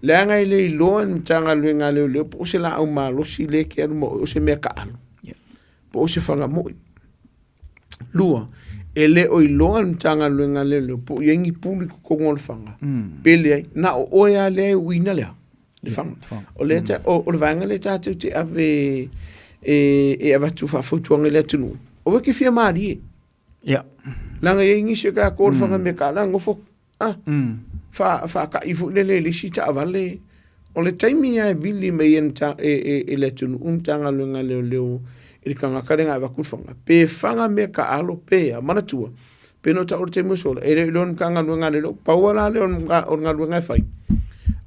Leaga e le iloa e le Matagaluega a Leoleo po o se laau malosi lea e te alu ma oe o se mea taaalo, po o se fagamoe. Lua, e le o iloa e le Matagaluega a Leoleo po o i ai ni pulu i totonu o le faga, pe leai, na o oe lava lea e uina lea, le faga. O le, o, o le vaega lea tatou te ave e, e avatu faafautuaga i le atunuu, aua e te fia malie. Leaga e i ai nisi o tatou o le faga mea tala, nofo Ah, fa, faata'i foi lele i le isi taavale. O le taimi lava e vili mai ai e, e, e le atunuu Matagaluega a Leoleo i le tagata lea na avatu le faga, pe faga mea taaalo pe a. Manatua, pei ona ou taua i le taimi ua sola, e le o iloa e le Matagaluega a Leoleo, pau lava la lea o le galuega e fai,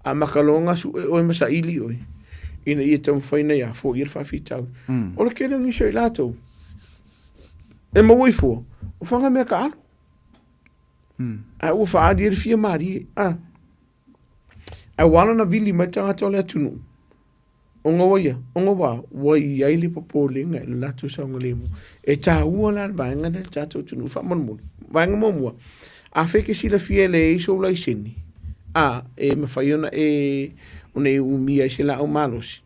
amata loa ona sue oe ma saili oe, ina ia taumafai ina ia foia le faafitauli. O le tele o nisi o i latou, e maua i fua, o faga mea taaalo. Ae ua faaali ai le fia malie. A. Ae ua ala ona vili mai le tagata o le atunuu, ona ua ia, ona ua, ua i ai le popolega i le latou saogalemu. E taua la le vaega lea i le tatou atunuu faamolemole. Vaega muamua, afai e te silafia e leai sou laisene, a, e mafai ona e, ona e umia ai se laau malosi,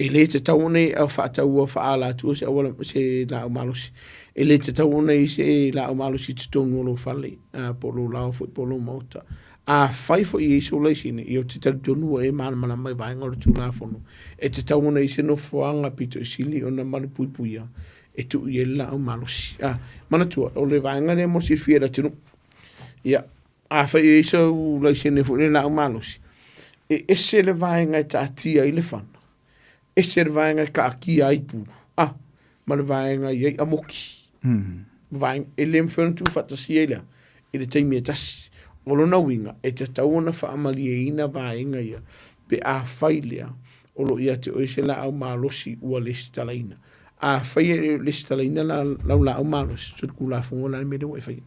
E le tatau ona e faataua faaalatua se auala se laau malosi. E le tatau ona i ai se laau malosi i totonu o lou fale, po o lou laoa foi po o lou maota. Afai foi e i ai sou laisene, ia ou te talitonu ua e malamalama i vaega o le Tulafono, e tatau ona i ai se nofoaga pito i sili ona malupuipuia e tuu i ai le laau malosi. Manatua, o le vaega lea mo le silafia e le atunuu. Ia, Afai e i ai sau laisene foi lea laau malosi, e ese le vaega e taatia ai le fana, ese le vaega e taatia ai pulu, a, ma le vaega e i ai amoki. Vaega, e le mafai ona tuufaatasia i le a? I le taimi e tasi. O lona uiga, e tatau ona faamalieina vaega ia pe afai lea o lo o ia te oe se laau malosi ua lesitalaina. Afai e le o lesitalaina lau laau malosi, so le Tulafono la le mea lea ua e faia.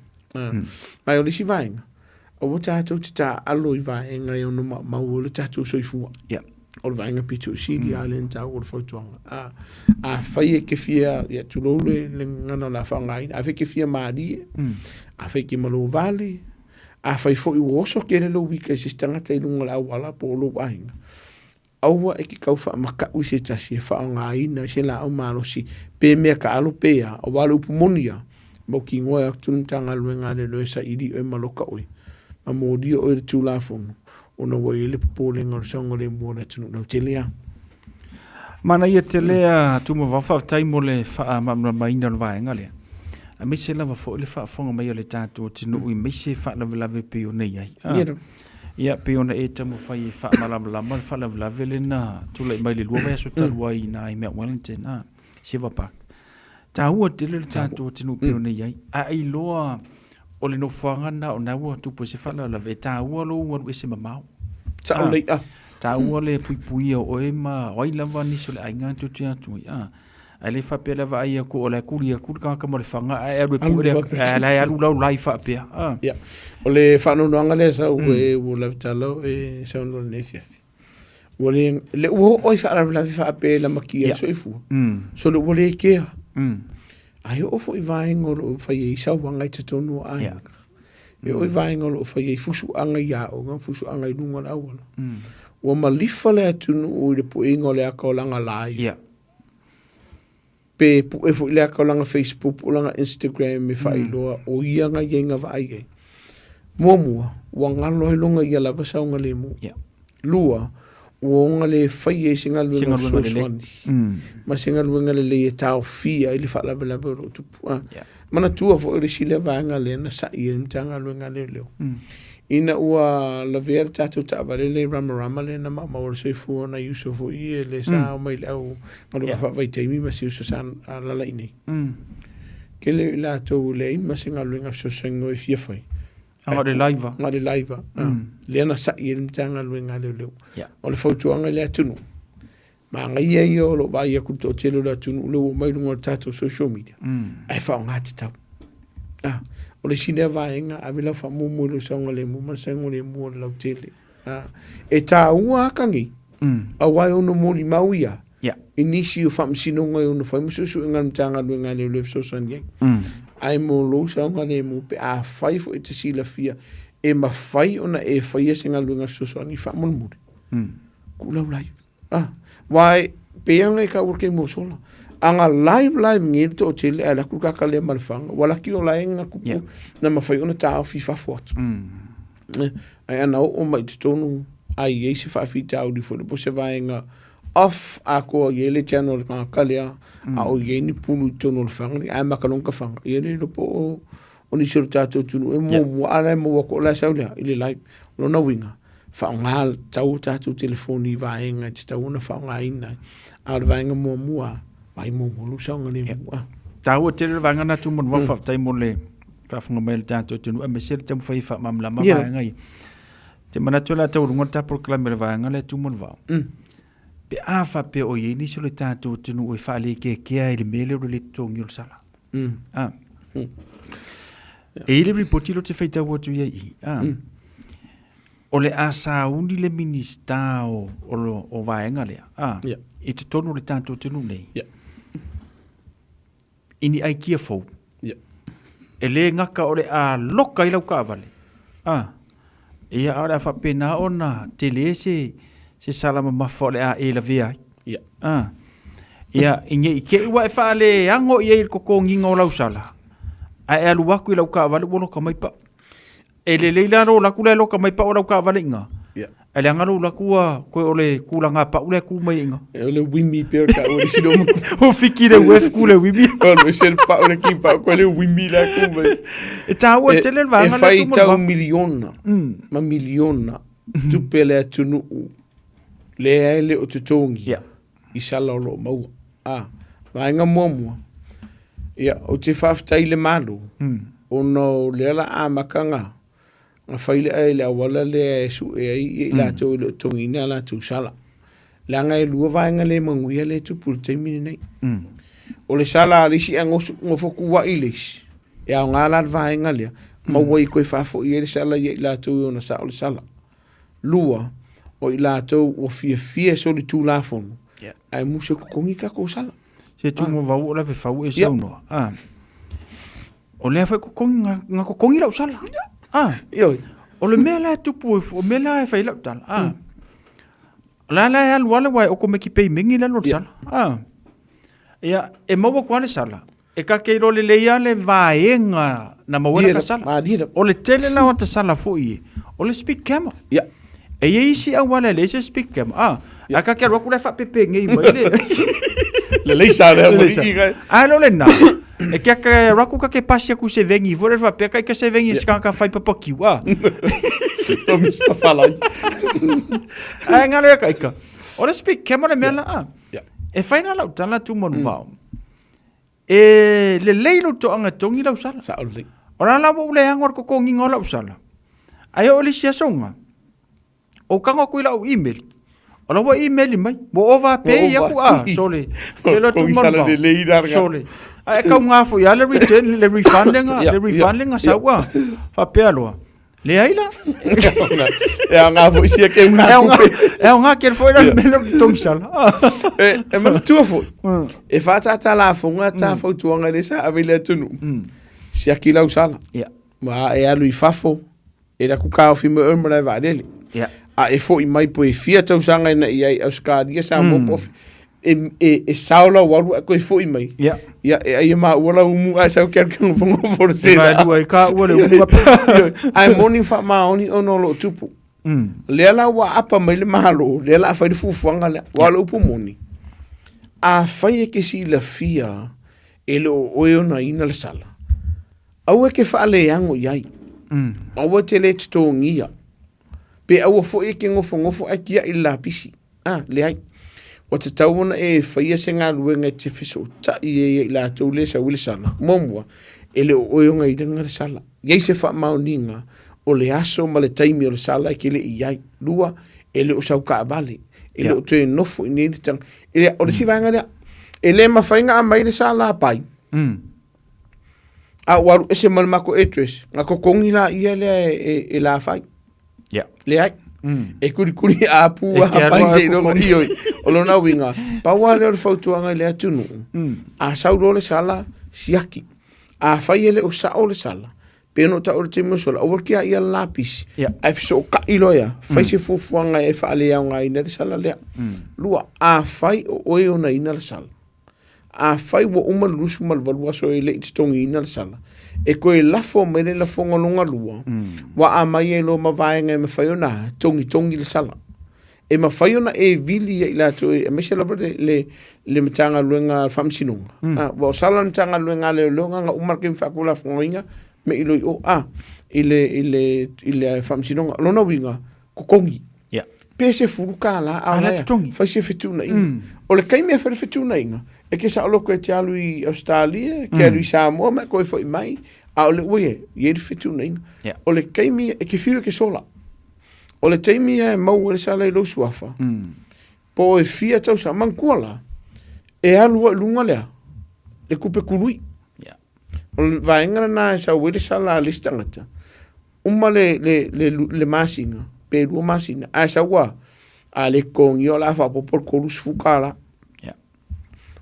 Ma o le isi vaega, Aua tatou te taaalo i vaega e ono maumau ai lo tatou soifua. Ia. O le vaega pito i sili mm. a le tau o le fautuaga. A, afai e ke fia, ia tulou le, le gagana o le a faaaogaina, afai e ke fia malie, afai e ke malo vale, afai foi ua oso tele lou ika i se isi tagata i luga o le auala po o lou aiga, Aua e te tau faamata'u i se tasi e faaaogaina ai se laau malosi pe mea taalo pe a, aua o le upu moni lava, mautinoa e atu le Matagaluega a Leoleo e saili oe ma loka oe, ma molia oe i le Tulafono, ona ua i ai le popolega o le saogalemu o le atunuu lautele lava. Manaia tele a Tumavao, faafetai mo le faamalamalamaina o le vaega lea, aemaise lava foi le faafofoga mai a le tatou atunuu i maise faalavelave pei ona i ai. Ia, pei ona e taumafai e faamalamalama le faalavelave lea na tulai mai le 2 vaiaso talu ai i ina i Mount Wellington, a, Silver Park. Taua tele le tatou atunuu pei ona i ai. A e iloa o le nofoaga lena o lena ua tupu ai se faalavelave, e taua lou alu ese mamao. Sao lelei, a. Taua le puipuia o oe ma o ai lava nisi o le aiga tou te atu ai, a. Ae le faapea le vaai atu o la e kuli atu le tagata ma le faga ae alu e pue le ae la e alu lau lai faapea. Ah. Ia. O le faanoanoaga lea sau e ua lavetala e saunoa i lenei afiafi. Ua le, le ua oo i faalavelave faapea e lamatia le soifua. So le ua le kea. Ae oo foi i vaega o lo o fai ai sauaga i totonu o aiga. E oo i vaega o lo o fai ai fusuaga i aoga, fusuaga i luga o le auala. Ua malifa le atunuu i le pueina o le aka o lana live. Pe pue foi le aka o lana Facebook po o lana Instagram e faailoa o ia na i ai na vaai ai. Muamua, ua galo ai lona ia lava saogalemu. Lua, ua ona le faia ai se galuega fesoasoani ma se galuega lelei e taofia ai le faalavelave o lo o tupu. Manatua foi o le isi lea vaega lea na sa'i ai le Matagaluega a Leoleo. Ina ua lavea le tatou taavale lea i Ramarama lea na maumau ai le soifua o nai uso foi ia lea sa omai i le au galuega faavaitaimi ma si uso sa alaala i inei. Tele o i latou e leai ma se galuega fesoasoani e fia fai. Na o le live. Na o le live. Lea na sa'i ai le Matagaluega a Leoleo. O le fautuaga i le atunuu, Manaia ia o lou vaai atu i le toatele o le atunuu lea ua omai i luga o le tatou social media, ae faaaoga tatau. Ah, o le isi lea vaega, ave lau faamuamua i lou saogalemu ma le saogalemu o le lautele. Ah, e taua aka nei, aua e ono molimau ia i nisi o faamasinoga e ono fai ma suesuega a le Matagaluega a Leoleo e fesoasoani ai. Ae mo lou saogalemu pe afai foi e te silafia e mafai ona e faia se galuega fesoasoani faamolemole, tuu lau live. Ah, aua e pei lava ona e taua le taimi ua sola. A na live live nei le toatele ae alu atu le tagata lea ma le faga, ua laki o la e na tupu na mafai ona taofi i fafo atu. Ae ana oo mai i totonu a i ai se faafitauli foi lea po o se vaega off atoa i ai le channel o le tagata lea, a o i ai ni pulu i totonu o le faga lea, ae maka loa ona tafaga, ia le iloa po o o nisi o le tatou atunuu e muamua, a la e maua atu o la e sau le a? I le live. O lona uiga, faaaoga tatau o tatou telefoni i vaega e tatau ona faaaogaina ai. A o le vaega muamua, vaai muamua lou saogalemu. Yeah. Taua tele le vaega na Tumanawa, mm. faafetai mo le faafofoga mai o le tatou atunuu, aemaise le taumafai e faamalamalama yeah. vaega ia. Te manatu o le a taualuga le ta polokalame o le vaega lea Tumanawa. Mm. Pe a faapea o i ai nisi o le tatou atunuu e faalekekea i le mea lea o le le totogi o le sala. Mm. Ah. Mm. E i le ripoti lo te whaitau atu ia i. Ah. Mm. O le a sauni le minista o, o, o vaenga lea. Ah. Yeah. I te tonu le tātou te nei. Yeah. I ni ai kia fou. Yeah. E le ngaka o le a loka i lau kaavale. Ah. Ia a o le a faapena ona tele se se sala mamafa o le a e lavea ai. Ia. Ah. Ia, i ne i te i ua e faaleago i ai i le totogiga o lau sala, ae e alu atu i lau taavale ua loka mai pau. E lelei la lou alu atu lea e loka mai pau lau taavale i ina, Ia. ae leaga lou alu atu ua toe o le tulaga pau lea e tu mai ai i ina. O le uimi pei o taua e le isi loma. O fiki le uefu ku le uimi. O le ese le pau le ki pau koe le uimi la ku mai. E taua tele le vaega lea. E fai tau miliona ma miliona tupe a le atunuu lea e le o totogi i sala o lo o maua. A, vaega muamua, ia, ou te faafetai i le Malo, ona o lea la amata na, na fai le le auala lea e sue ai i latou e le o totogiina a latou sala. Leaga e lua vaega le manuia lea e tupu i le taimi lenei. O le sala a le isi ae nofo tuuai le isi, e aoga la le vaega lea. Maua i koe faafo'i ai le sala ia i latou e ona sao le sala. Lua, o i latou ua fiafia e solitulafono, ae musu e totogi tatou sala. Se tumu vau o le fefau e saunoa. Ah. O lea foi totogi, na totogi lau sala. Ah. O le mea la e tupu, o mea la e fai lau tala. Ah. La la e alu ale wai o ko meki peimengi le lo sala. Ah. Ia, e maua kwa le sala. E ka ke ilo lelei a le vaega na maua ai la sala. O le tele la o ta sala foi e, o le speed camera. E i ai isi auala e leai se speed camera. Ah, a ka ke alu atu la e faapepegei mai le. Lelei sa lea Lelei sa. mo i i. Ae lo lena. E ke ka alu atu ka ke pasi aku se vengi foi le faapea kai ka se vengi se ka fai papakiu. Ah. O Mr. Falai. Ae ngalo ia ka ika. O le speed camera le mea la. Ah. E fai la lau tala tu manu vao. E lelei lou toaga e togi lau sala. Sao lelei. O la la ua ou leaga o le totogiga o lau sala. Ae oo i le isi asoga, ou tago atu i lau email, o la ua email mai, ua overpay aku a, sole. Ke loa Togi tu sala manu lelei la Sole. Ae kauga foi lava le return, le refund lega, le refund lega sau a. Faapea loa. Leai la. E aoga foi sia ke unga kupe. E aoga kele foi la le mea lea o le totogi sala. E manatua foi, e whātātā lafoga tā fautuaga le sa ave i le atunuu. Siaki lau sala. Ma e alu i fafo, e laku kaofi mai oe ma lae vaalele. A e fo'i mai po e fia tausaga ina i ai Australia, Samoa po o fea, e sao lau alu ae toe fo'i mai. Ia, e ai e maua lau umu ae sau ke alu ke ngofongofo o le E vaelua ai ka ua le umu ka Ioe. Ae moni faamaoni ona o loo tupu. Lea la ua apa mai le Malo, lea la a fai le fuafuaga lea. Aua o le upu moni, afai e te silafia e le o oe onaina le sala, aua e te faaleago i ai. Aua e te le totogia. Pe aua foi e te nofonofo ae tiai le lapisi. Ah, leai. Ua tatau ona e faia se galuega e te fesootai ai ia i latou le sau i le sala. Muamua, e le o oe ogaina le sala. I ai se faamaoniga o le aso ma le taimi o le sala e te le i ai. Lua, e le o sau taavale. E le o toe nofo i inei le tagata. E, o le isi vaega lea, e le mafai ona aumai le sala a pai. A ua alu ese ma le matou address, na totogi laia lea e lafai. Leai. E kulikuli apu E te a pai alu se a iloga totogi. ioi. O lona uiga, pau lava lea o le fautuaga i le atunuu, a sau loa le sala, siaki. Afai e le o sao le sala, pe ono tau o le taimi o sola, aua le tiaia le lapisi, ae fesootai loa ia, fai se fuafuaga e faaleaogaina ai le sala lea. Lua, afai o oe e onaina le sala, Afai ua uma le 28 aso e le i totogiina le sala, e toe lafo mai le lafoga lona lua, ua aumai ai loa ma vaega e mafai ona togitogi le sala. E mafai ona e vili ia i latou, aemaise lava le, le, le Matagaluega a le Faamasinoga. Aua o sala a le Matagaluega a Leoleo na ona uma le taimi faatulafonoina me i loi o, i le, i le, i le Faamasinoga. O lona uiga, totogi. Pe $10 a o la e fai se fetuunaiga. O le taimi e fai le fetuunaiga, e te saoloto e te alu i Ausetalia, e te alu i Samoa ma e toe foi mai, a o le ua i ai, e i ai le fetuunaiga. O le taimi e te fiu e te sola. O le taimi e maua ai le sala i lou suafa, po o e fia tausaga, manatua la, e alu ai i luga lea, le tupe tului. O le vaega lena e sau ai le sala a le isi tagata, uma le, le, le, le masina, pe 2 masina, ae sau a, a le totogia o le a faaopoopo le $30.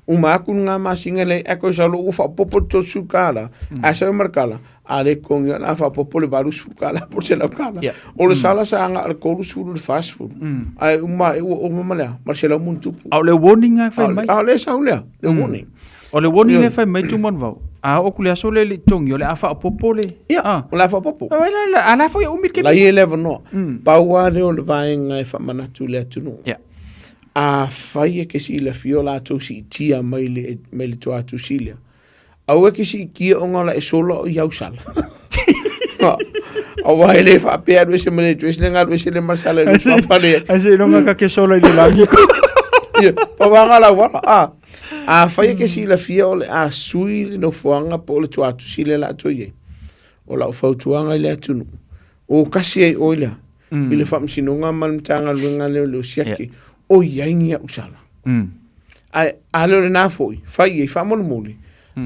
Uma atu lena masina le, ae toe sau loa ua faaopoopo le $30, ae sau ma le tala, a le totogia o le a faaopoopo le $80 po o le $100. O le sala sa agai i le 30 i le 40, ae uma ae ua ova ma le a, ma le 100 ma ona tupu. A o le warning lava e fai mai. A o lea e sau lea, le warning. O le warning lea e fai mai Tumanuvao, a oo atu i le aso lea e le i totogia, o le a faaopoopo le... Ia, o le a faaopoopo. A la foi e umi le taimi. La i ai le avanoa. Pau lava lea o le vaega e faamanatu i le atunuu. Afai e te silafia o latou siitia mai le, mai le tuatusi lea, aua e te siitia ona o la e sola o i au sala. Aua e le faapea alu ese ma le address le alu ese le masala i le suafa le. Ai seiloga ka ke sola i le lagi. Ia, pawaga la wala. A, afai e te silafia o le a sui le nofoaga po o le tuatusi lea o le a toe i ai, o lau fautuaga i le atunuu, o kasi ai oe lea i le Faamasinoga ma le Matagaluega lea o Leo Siaki, o i ai ni au sala. Ae a le o lena foi, fai i ai faamolemole,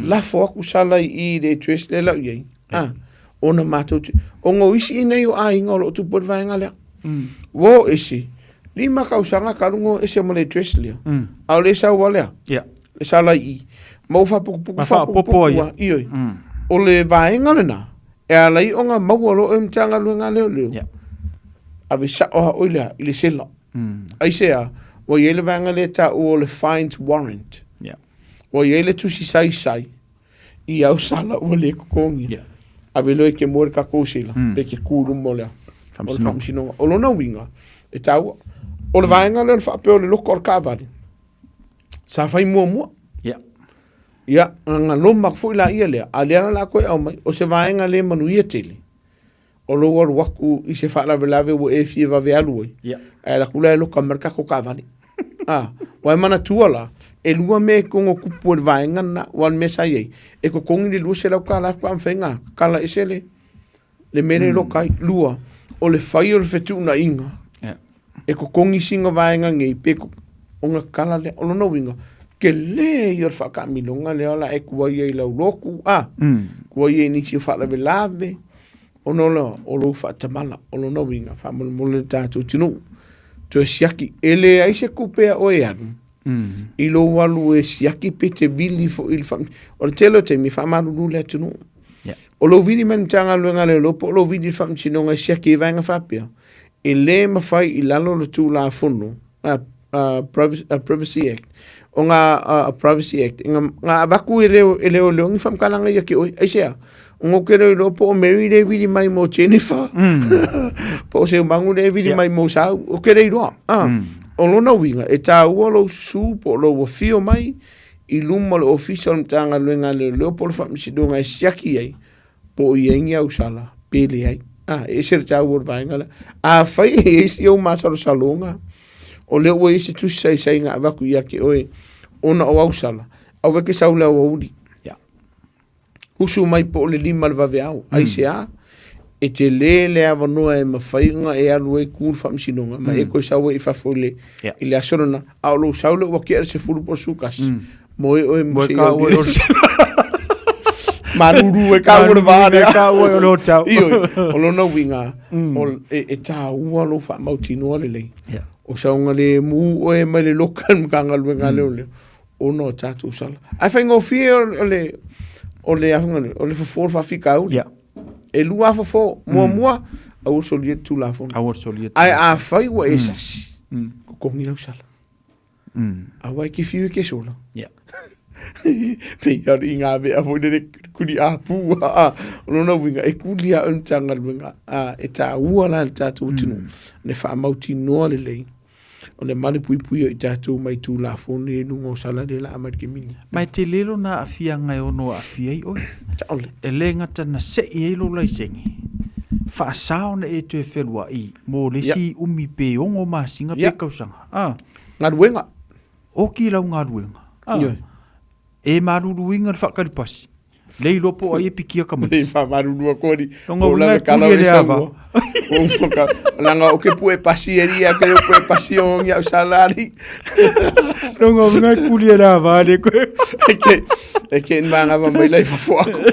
lafo atu sala i i le address lea la o i ai. Ona matou te, ona o isi nei o aiga o lo o tupu ai le vaega lea. Ua o ese, lima tausaga talu ona o ese ma le address lea. A o le sau lava lea, le sala i i, ma ua faaputuputu Ma faaopoopo ai. faaputuputu lava, ioe. O le vaega lena, e ala ai ona maua loa e le Matagaluega a Leoleo, ave sao lava oe lea i le sela. Aisea? Ua i ai le vaega lea e taua o le fines warrant. Ua i ai le tusi saisai i au sala ua le totogia. Ave loa e te moe le tatou sela, pe te tu i luma o le o le faamasinoga. O lona uiga, e taua. O le vaega lea o le faapea o le loka o le taavale, sa fai muamua. Ia, na loma atu foi laia lea, a o lea la o le a toe aumai, o se vaega le manuia tele, o lou alu atu i se faalavelave ua e fia vave alu ai, ae alu atu la e loka mai le tatou taavale. A, ua e manatua la, e lua mea e togo tupu ai i le vaega lena, aua o le mea sa i ai, e totogi le $200 faatoa mafai ona tatala ese le mea lea e loka ai. Lua, o le fai o le fetuunaiga, e totogi sina vaega nei pe ona tatala lea. O lona uiga, tele ia o le faataamiloga lea o le a e tuai ai i lau lotu, a, tuai ai i nisi o faalavelave, ona o le, o lou faatamala. O lona uiga, faamolemole le tatou atunuu, toe siaki. E leai se tupe a oe e alu, i lou alu e siaki pe te vili foi i le faa... O le tele o taimi e faamalulu le atunuu. O lou vili mai le Matagaluega a Leoleo po o lou vili i le Faamasinoga e siaki ai vaega faapea, e le mafai i lalo o le Tulafono, Privacy Act, o ngā Privacy Act, ngā avatu e leoleo ni whamkalanga ia ke oi. Aisea, o ngō ke reo iloa po o Mary le vili mai mō Jennifer, po o Seumangu le vili mai mō Sau, o ke reo iloa. O lona uiga, e tāua lou susu po o lou afio mai i luma o le ofisa o le Matagaluega a Leoleo po o le Faamasinoga e siaki ai, po o i ai ni ausala, pe leai. A, e ese le taua o le vaega lea. Afai e i ai si ou masalosaloga, o lea ua i ai se tusi saisai na avatu ia te oe ona o ausala, aua e te sau i le aoauli. Usu mai po o le 5 i le vaveao. Aisea? E tele le avanoa e mafai ona e alu ai tu i le faamasinoga ma e toe sau ai i fafo i le, i le aso lena. A o lou sau lea ua tea le 10 po o le 11. Moe oe mo Moe se ka oe o Malulu e ka ua le vā lea. Ka ua o le hotel. Ioe, o lona uiga, e, e tāua lou faamautinoa lelei. O saogalemu oe mai le loka i le Matagaluega a Leoleo, ona o tatou sala. Ae faigofie o le, o le, o le fofo o le faafitauli. E lua lava fofo. Muamua, aua le solia le Tulafono. Aua le solia le Ae afai ua e sasi, totogi lau sala. Aua e te fiu e ke sola. Pei a i ngā mea foi lele kuli āpū, a, o lona uiga, e kuli a o le Matagaluega, a, e tāua la le tātou atunuu, le faamautinoa lelei, o le malupuipuia o i tātou mai Tulafono i luga o sala lea la a mai le kemini. Ma e tele lona aafiaga e ono aafia ai oe. Saole. E le gata na sei ai lou laisene, faasa ona e toe feluai mo le isi umi pe ono masina pe tausaga. A. Galuega. Oki lau galuega. A. Ioe. E maluluina le faatalipasi. Le iloa po o ai e pikia ka Nei faamalulu atu ali. Longa uiga e kuli e le ava. Langa o ke pue pasi e ria ke o pue pasi o ngi au salari. Longa uiga e kuli e le ava le koe. E ke manga va mai lai fafo aku.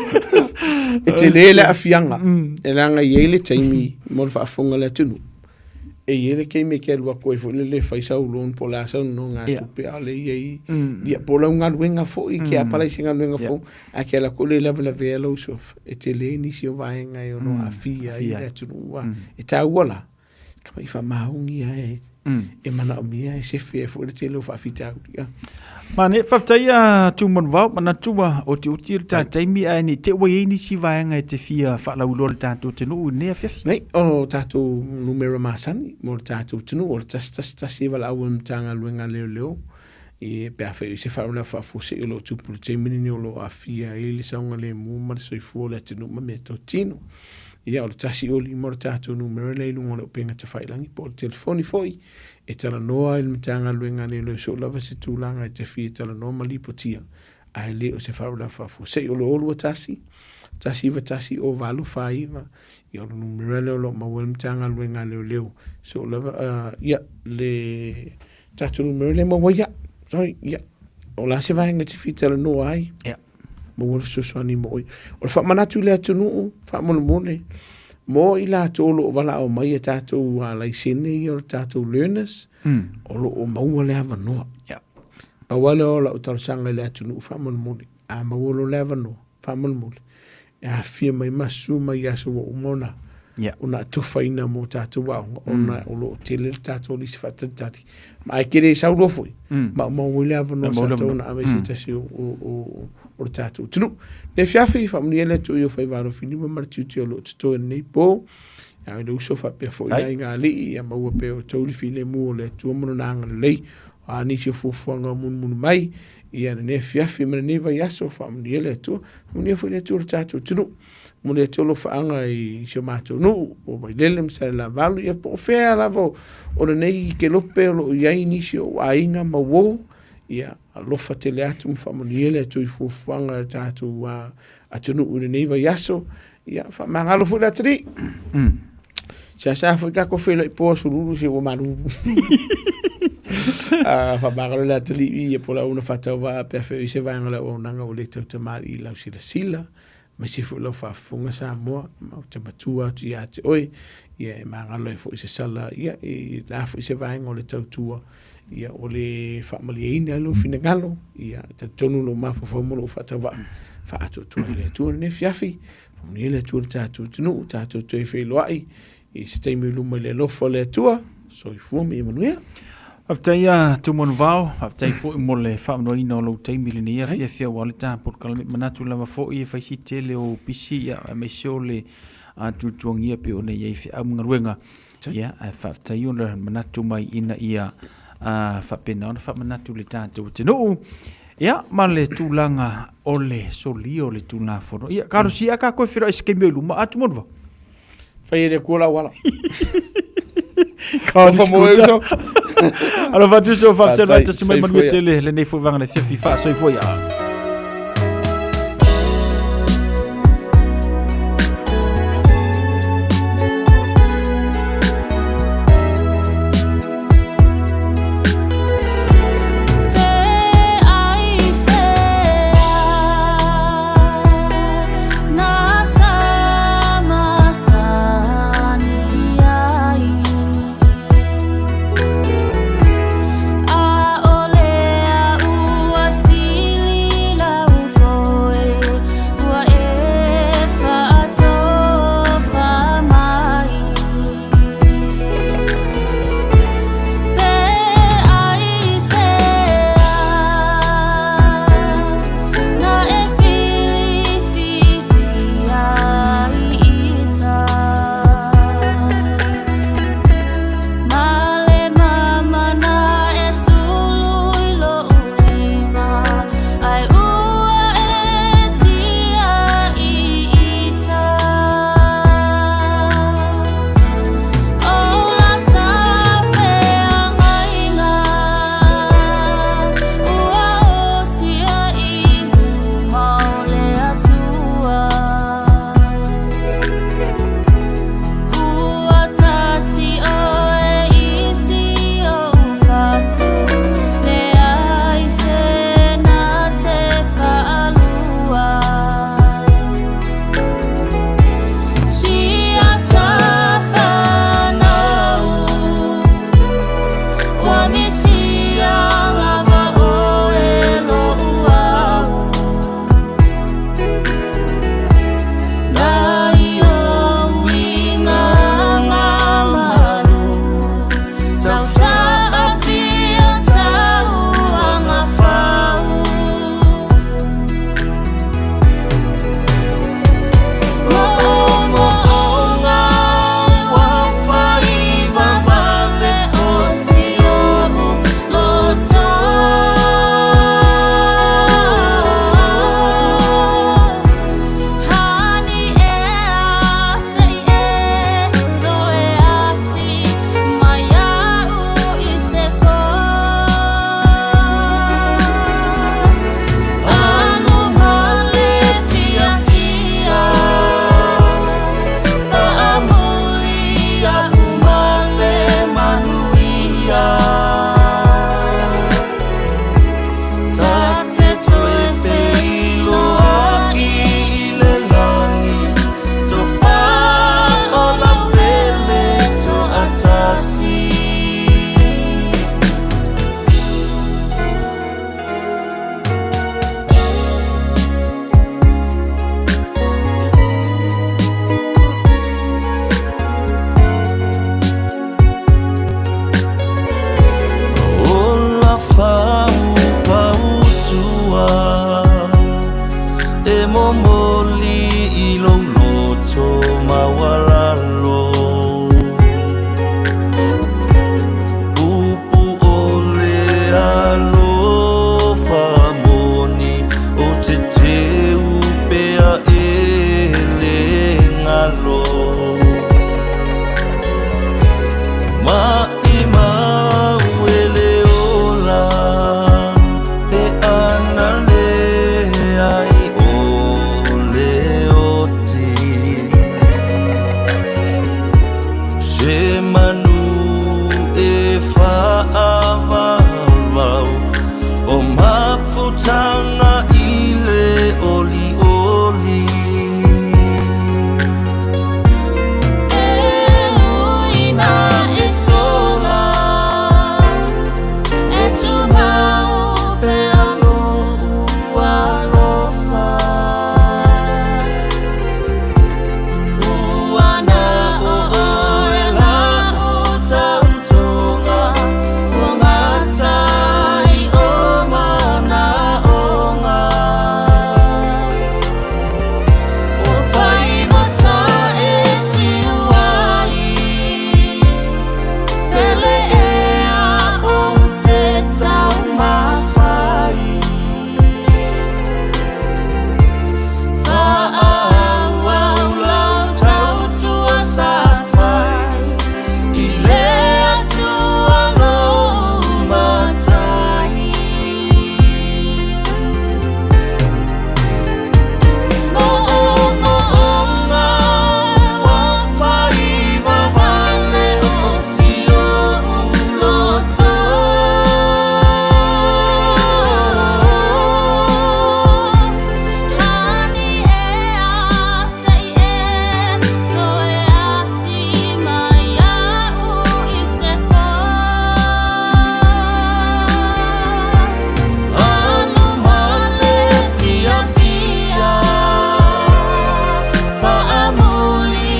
E te le le afianga. E langa i ai le taimi mo le faafofoga le atunuu. E i ai le taimi e te alu atu ai foi lele e fai sau loan po o le a sau nonogatupe a o lea e i ai ia po o lau galuega foi ke apalai i se galuega fou ae ke alu atu lea e lavelavea lou suafa e tele nisi o vaega e ono aafia ai le atunuu a e taua la tamaiti faamaoni lava e manaomia e sefe ai foi le tele o faafitauli a. Mane, faafetai a Tumanuvao, manatu ua utiuti le ta taimi ae ne i te i ua i ai nisi vaega e te fia faalauiloa i le tatou atunuu i lenei afiafi. Nei, o tatou numera masani mo le tatou atunuu, o le 111 e valaau ai le Matagaluega a Leoleo e pe afai o i se faalavelave faafuasei o lo o tupu i le taimi lenei o lo o aafia ai le saogalemu ma le soifua o le atunuu ma meatotino. Ia, o le 105 o le tatou numera lea i luga o le upega tafailagi po o le telefoni foi E talanoa ai le Matagaluega a Leoleo soo lava se tulaga e te fia talanoa ma lipotia, ae le o se faalavelave faafuasei. O le 021 191 0849, ia o le numera lea o lo o maua ai le Matagaluega a Leoleo soo lava, ia, le tatou numera lea e maua ai au, sorry, ia. O le a se vaega e te fia talanoa ai? Ia. Maua le fesoasoani mo oe. O le faamanatu i le atunuu, faamolemole, mo i latou o lo o valaau mai e tatou laisene ia o le tatou learners, o lo o maua le avanoa. Pau lava lea o lau talosaga i le atunuu faamolemole, a maua loa le avanoa, faamolemole, e afifio mai ma susu mai i aso ua uma ona ona atofaina mo tatou aoga, ona o lo o tele le tatou lisi faatalitali. Ma ae tele sau loa foi, ma ua maua ai le avanoa sa tatau ona ave i se tasi o le tatou atunuu. Le afiafi, faamanuia le Atua i ou faiva alofilima ma le tiute o lo o totoe i lenei po. A o le uso faapea foi le aiga alii, ia maua pea e outou le filemu o le Atua ma lona agalelei. O a nisi o fuafuaga o munumunu mai, ia lenei afiafi ma lenei vaiaso, faamanuia le Atua. Faamanuia foi le Atua i le tatou atunuu. Momoli atu alofaaga i si o matou nuu o Vailele ma Salelavalu, ia po o fea lava o lenei kelope o lo o i ai nisi o ou aiga ma uo, ia alofa tele atu ma faamanuia le Atua i fuafuaga a le tatou atunuu i lenei vaiaso. Ia faamagalo foi le atalii. Seasea foi tatou feiloai po aso lulu se ua malulu. Faamagalo le atalii ia po o le auauna faatauvaa pe a fai o i ai se vaega o le auaunaga ua le tautamalii i lau silasila. Aemaise foi lau faafofoga Samoa, ma ou te matua atu ia te oe, ia e magalo ai foi se sala, ia i le a foi se vaega o le tautua, ia ua le faamalieina ai lou finagalo, ia e talitonu lou mafaufau ma lou faatauvaa, faaatoatoa i le Atua lenei afiafi, faamanuia le Atua i le tatou atunuu, tatou toe feiloai i se taimi i luma i le alofa o le Atua. Soifua ma ia manuia. Faafetai ia Tumanuvao, faafetai foi mo le faamanoaina o lou taimi i lenei afiafi aua le ta polokalame. Manatu lava foi e fai si tele o pisi ia aemaise o le tuatuagia pei ona i ai feau ma galuega. Ia, ae faafetai ona manatu mai ina ia faapena ona faamanatu i le tatou atunuu. Ia, ma le tulaga o le solia o le Tulafono. Ia, talosia tatou e feiloai i se taimi o i luma. A Tumanuvao? Fai e le Atua lau ala. Alofa mo e uso. Alofa atu uso, faafetai mai tasi mai manuia tele lenei foi vaega le fiafi faasoifua ia. manu e whaavavau O mafutanga i le oli oli E uina e sola E tumau pea lo'u alofa Ua na o oe la'u tautoga Ua matai o manaʻoga Ua faiva sa e tiu ai Pele ea ou te taumafai Fa'aauau lau tautua sa fai I le Atua lou matai Mo'omo'oga ua faiva vale o si o'u loto Hani ea se'i e toe asi mai a'u i se pō Alu ma le fiafia Fa'amuli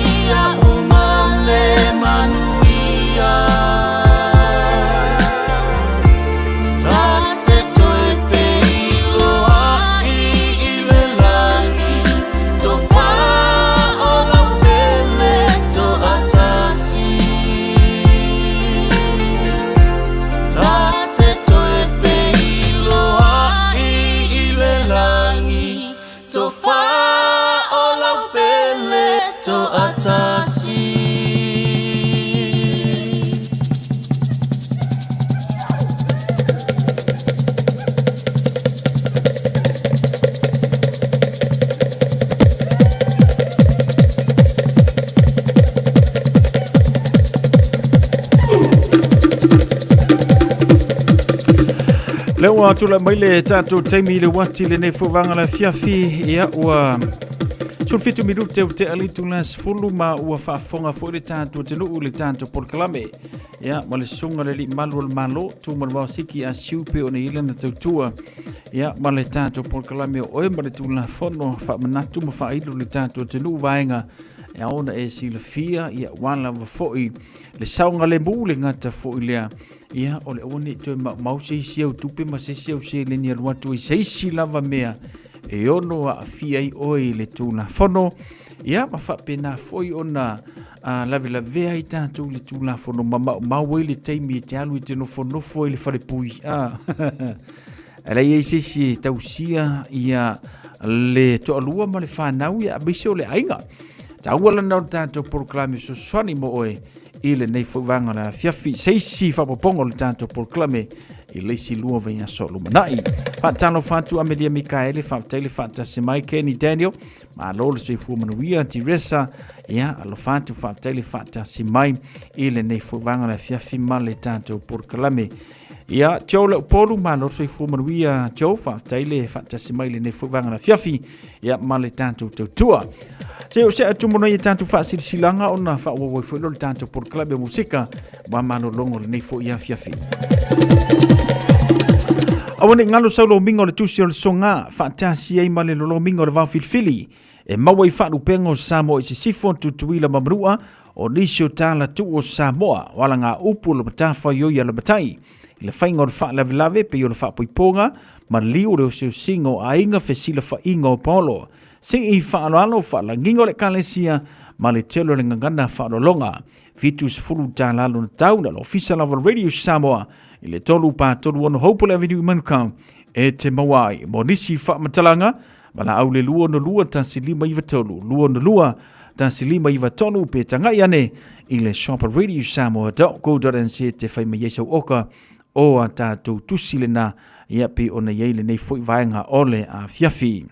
a'u ma le manuia Ta te toe feiloa'i i le lagi Tofā o lau pele to'atasi Ta te toe feiloa'i i le lagi Tofā o lau pele to'atasi Le ua tula mai le tātou taimi i le wati le nei fauvaga la fiafi ia ua 17 minute o te alitu la 10 ma ua faafofoga foi le tatou atunuu i le tatou polokalame ia ma le susuga le alii malu o le Malo tu ma le vao siki a siu pe ona i lana tautua ia ma le tatou polokalame o oe ma le Tulafono faamanatu ma faailo le tatou atunuu vaega e ao ona e silafia ia ua lava foi le saogalemu le gata foi lea ia o le aua ne i toe maumau se isi au tupe ma se isi au seleni alu atu i se isi lava mea e ono aafia ai oe i le Tulafono ia ma faapena foi ona lavelavea ai tatou i le Tulafono ma maumau ai le taimi e te alu i te nofonofo ai le falepui a e leai ai se isi e tausia ia le toalua ma le fanau ia aemaise o le aiga. Taua lana o le tatou polokalame fesoasoani mo oe i lenei foi vaega o le afiafi. Se isi faaopoopoga o le tatou polokalame i le isi 2 vaiaso o lumanai. Faatalofa atu Amelia Mikaele, faafetai le faatasi mai Kenny Daniel, malo le soifua manuia Teresa, ia alofa atu faafetai le faatasi mai i lenei foi vaega o le afiafi ma le tatou polokalame. Ia, Joe Leupolu, malo le soifua manuia Joe, faafetai le faatasi mai lenei foi vaega o le afiafi, ia ma le tatou tautua. Se o se atu mo nei tatou faasilasilaga ona faaauau ai foi lea o le tatou polokalame o musika ma malologa o lenei foi afiafi. Aua ne i galo sau lomiga o le tusi o le soga, faatasi ai ma le lolomiga o le vao filifili. E maua i faalupega o Samoa i Sisifo, Tutuila ma Manua, o nisi o tala tuu o Samoa, o alagaupu o le matafaioi a le matai, i le faiga o le faalavelave pei o le faapoipoga ma liu o le osiosiga o aiga fesilafaiga o paolo, sii faaaloalo faalagiga o le Ekalesia ma le tele o le gagana faaaloaloga. 70 tala lona tau na le Ofisa lava o le Radio Samoa i le 3 4 3 6 Hopewell Avenue i Manukau e te maua ai. Mo nisi faamatalaga, Valaau le 262 1593, 262 1593 pe tagai ane i le shopradiosamoa.co.nz te fai mai ai sau oka o a tātou tusi lena ia pe ona i ai lenei foi vaega o le afiafi.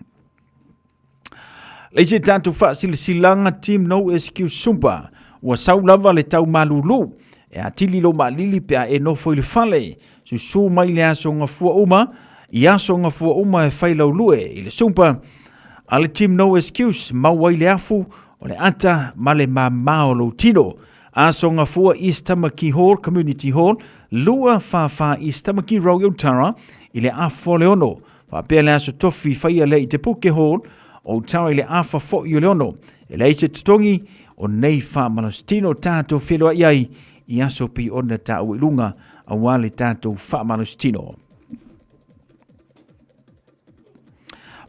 Le isi tātou faasilasilaga Team No Excuse Sumba. Ua sau lava le tau malūlū, e atili lou maalili pe a e nofo i le fale. Susū mai le aso gafua uma, i aso gafua uma e fai laulue i le Zumba a le Team No Excuse, mau ai le afu o le ata ma le māmā o lou tino. Aso Gafua East Tamaki Hall Community Hall, 244 East Tamaki Road i Otara, i le afa o le ono. Faapea le aso tofi faia lea i Te Puke Hall, o Otara i le afa foi o le ono. E leai se totogi o nei faamalositino tatou feiloai ai i aso pei ona taua i luga aua le tatou faamalositino.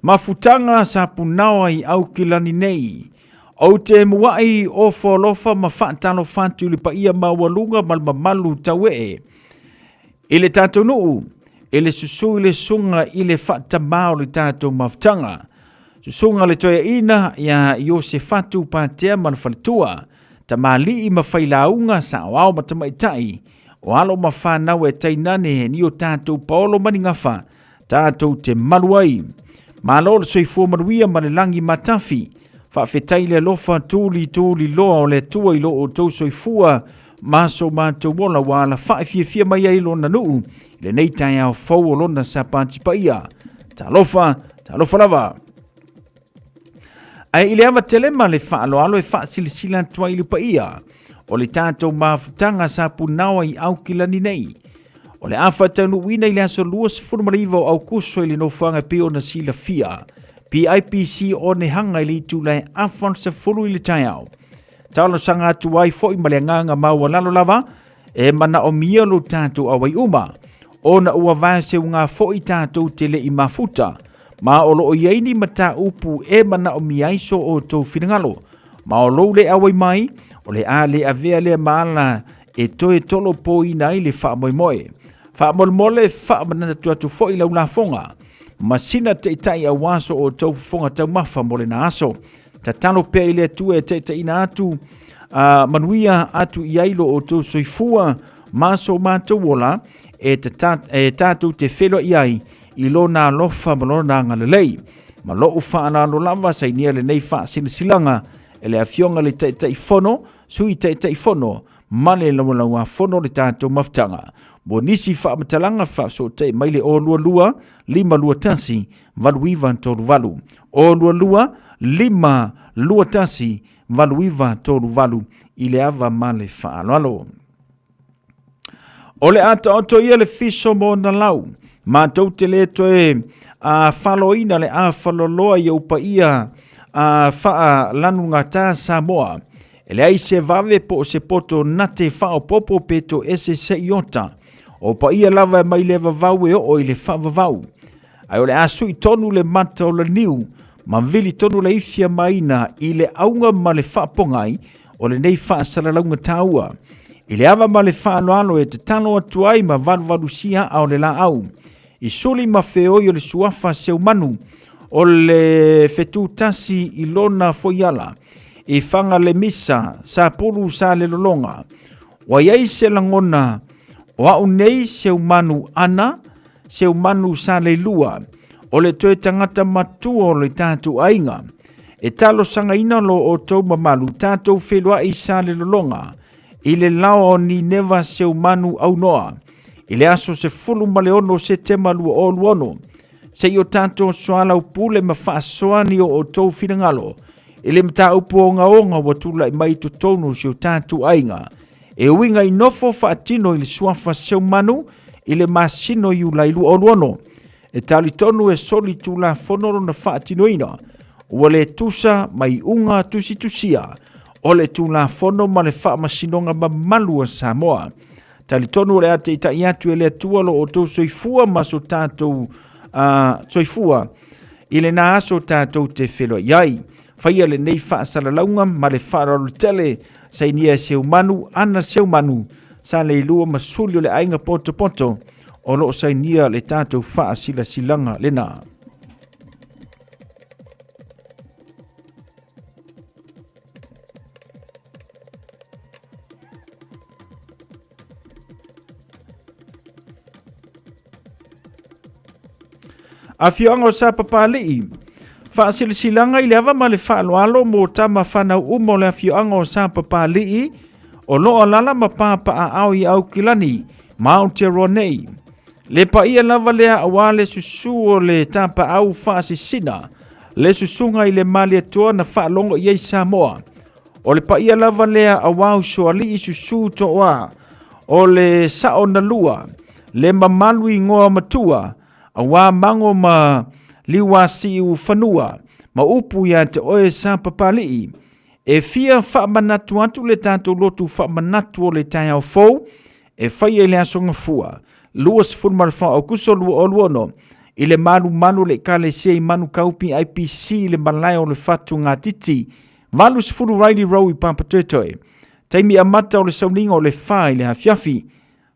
Mafutaga sa punaoa i Aukilani nei. Ou te muaʻi ofo alofa ma faatalofa atu i le paia maualuga ma le mamalu tauee. I le tatou nuu, i le susu i le susuga i le faatamā o le tatou mafutaga. Susuga le toeaina ia Iosefatu Patea ma le faletua, tamalii ma failauga, saoao ma tamaitai, o alo ma fanau e tainane ni o tatou paolo ma ni gafa, tatou te malu ai. Malo le soifua manuia ma le lagi matafi. Faafetai le alofa tuli tuli loa o le Atua i lo outou soifua ma so matou ola ua alafai fiafia mai ai lona nuu i lenei taeao fou o lona Sapati paia. Talofa, talofa lava. Ae i le ava tele ma le faaaloalo e faasilasila atu ai i le paia o le tatou mafutaga sa punaoa i Aukilani nei. O le a faataunuuina i le aso 29 o Aukuso i le nofoaga e pei ona silafia. PIPC Onehanga i le itula e afa o le 10 i le taeao. Talosaga atu ai foi ma le agaga maualalo lava e manaomia lo tatou auai uma, ona ua vaeseuga foi tatou te le i mafuta, ma o lo o i ai ni mataupu e manaomia ai so outou finagalo, ma o lou le auai mai, o le a le avea lea ma ala e toe tolopoina ai le faamoemoe. Faamolemole, faamanatu atu foi lau lafoga, ma sina taitai aua so outou fofoga taumafa mo lena aso. Tatalo pea i le Atua e taitaiina atu, manuia atu i ai lo outou soifua ma so matou ola, e, tata, e tatou te feiloai ai i lona alofa ma lona agalelei. Ma lou faaaloalo lava sainia lenei faasilasilaga e le Afioga i le Taitaifono, Sui Taitaifono ma le Laualauafono o le tatou mafutaga. Mo nisi faamatalaga faafesootai mai le 022 521 8938. 022 521 8938 i le ava ma le faaaloalo. O le a taoto ia le fiso mo ona lau, matou te le toe a faloina le afaloloa i ou paia a faalanugata Samoa. E leai se vave po o se poto nate faaopoopo pe toese se iota. O paia lava e mai le vavau e oo i le faavavau. Ae o le a sui tonu le mata o le niu ma vili tonu le ifia maina i le auga ma le faapogai o lenei faasalalauga taua. I le ava ma le faaaloalo e tatalo atu ai ma valuvalusia aa o le laau. I suli ma feoi o le suafa seumanu o le fetutasi i lona foiala. I fanga le misa, sa pulu sa le lologa. Ua i ai se lagona o au nei seumanu ana, Seumanu Saleilua, o le toe tagata matua o le tatou aiga. E talosagaina lo outou mamalu tatou feiloai i Salelologa i le laoa o Nineva Seumanu Aunoa i le aso 16 Setema 2026, se i o tatou soalaupule ma faasoa ni o outou finagalo i le mataupu ogaoga ua tulai mai i totonu o si o tatou aiga. E uiga i nofo faatino i le suafa Seumanu i le masina o Iulai 2026. E talitonu e soli tulafono lona faatinoina, ua le tusa ma iuga tusitusia o le Tulafono ma le Faamasinoga Mamalu a Samoa. Talitonu o le a taitai atu e le Atua lo outou soifua ma so tatou soifua i lena aso tatou te feiloai ai. Faia lenei faasalalauga ma le faaaloalo tele Sainia e Seumanu, Ana Seumanu, sa leilua ma suli o le aiga potopoto o lo o sainia le tatou faasilasilaga lena. Afioaga o Sapapalii. Faasilasilaga i le ava ma le faaaloalo mo tama fanau uma o le afioaga o Sapapalii o loo alala ma papaaao i Aukilani ma Aotearoa nei. Le paia lava lea auā le susū o le tapaau faasisina, le susuga i le Malietoa na faalogo i ai Samoa. O le paia lava lea auā usoalii susū toa, o le sao na lua, le mamalu igoa matua, auā mago ma liuasiu fanua, ma upu ia te oe Sapapalii. E fia faamanatu atu le tatou lotu faamanatu o le taeao fou e faia i le Aso Gafua, 24 Aokuso 2026, i le malumalu o le Ekalesia i Manukau PIPC i le malae o le Fatu Ngatiti, 80 Riley Row i Papatoetoe. Taimi amata o le sauniga o le 4 i le afiafi.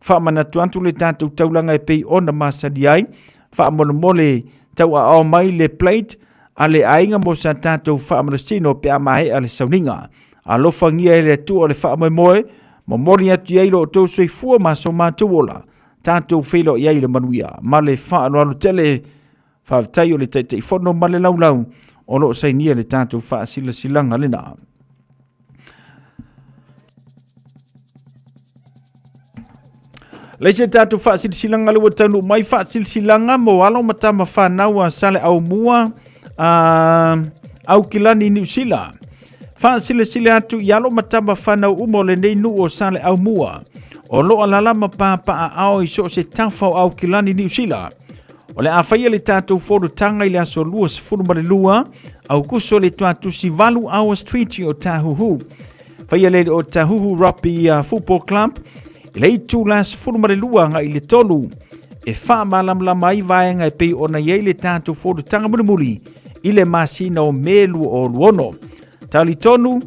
Faamanatu atu le tatou taulaga e pei ona masani ai, faamolemole tauaao mai le plate a le aiga mo sa tatou faamalosino pe a maea le sauniga. Alofagia e le Atua le faamoemoe, momoli atu i ai lo outou soifua ma so matou ola, tatou feiloai ai i le manuia ma le faaaloalo tele. Faafetai o le Taitaifono ma le laulau o lo o sainia le tatou faasilasilaga lena. Leise tatou faasilasilaga le ua taunuu mai faasilasilaga mo alo ma tama fanau a Sale Aumua a Aukilani Niu Sila. Faasilasila atu i alo ma tama fanau uma o lenei nuu o Sale Aumua o lo alala ma papaaao i so o se tafa o Aukilani Niu Sila. O le a faia le tatou fonotaga i le aso 22 Aukuso le tuatusi 8 Hour Street o Tāhuhu. Faia le o Tāhuhu Rugby Football Club i le itula 12 agai le 3 e faamalamalama ai vaega e pei ona i ai le tatou fonotaga mulimuli i le masina o Me 2026. Talitonu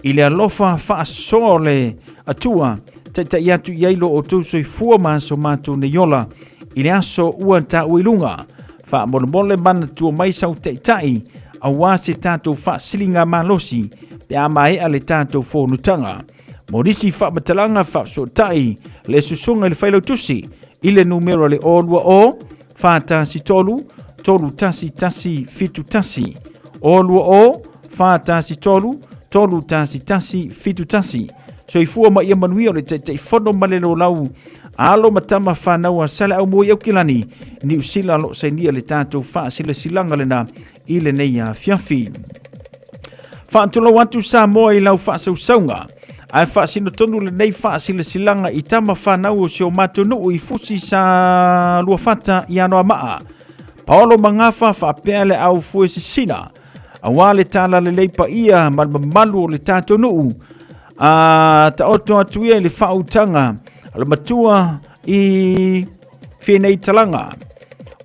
i le alofa faasoa o le Atua, taitai atu i ai lo outou soifua ma so matou nei ola i le aso ua taua i luga. Faamolemole manatua mai sau taitai auā se tatou faasiliga malosi pe a maea le tatou fonotaga. Mo nisi faamatalaga faafesootai le susuga i le failautusi i le numera le 020 413 31171 020 413 31171. Soifua ma ia manuia o le Taitaifono ma le Lolau alo ma tama fanau a Saleaaumua i Aukilani, Niu Sila o lo o sainia le tatou faasilasilaga lena i lenei afiafi. Faatulou atu Samoa i lau faasausauga, ae faasino tonu lenei faasilasilaga i tama fanau o si o matou nuu i Fusi sa Luafata i Anoamaa. Paolo Magafa faapea le au fue sisina, auā le tala lelei paia ma le mamalu o le tatou nuu, a taoto atu ia i le faautaga a le matua i whenei talaga.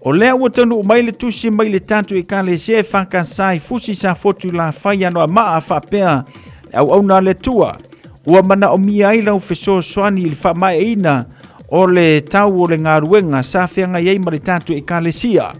O lea ua taunuu mai le tusi mai le tatou ekalesia e whakasai fusi sa fotu la whai ano a maa whapea le auauna a le Atua. Ua manaomia ai lau fesoasoani i le faamaeaina o le tau o le galuega sa feagai ai ma le tatou ekalesia.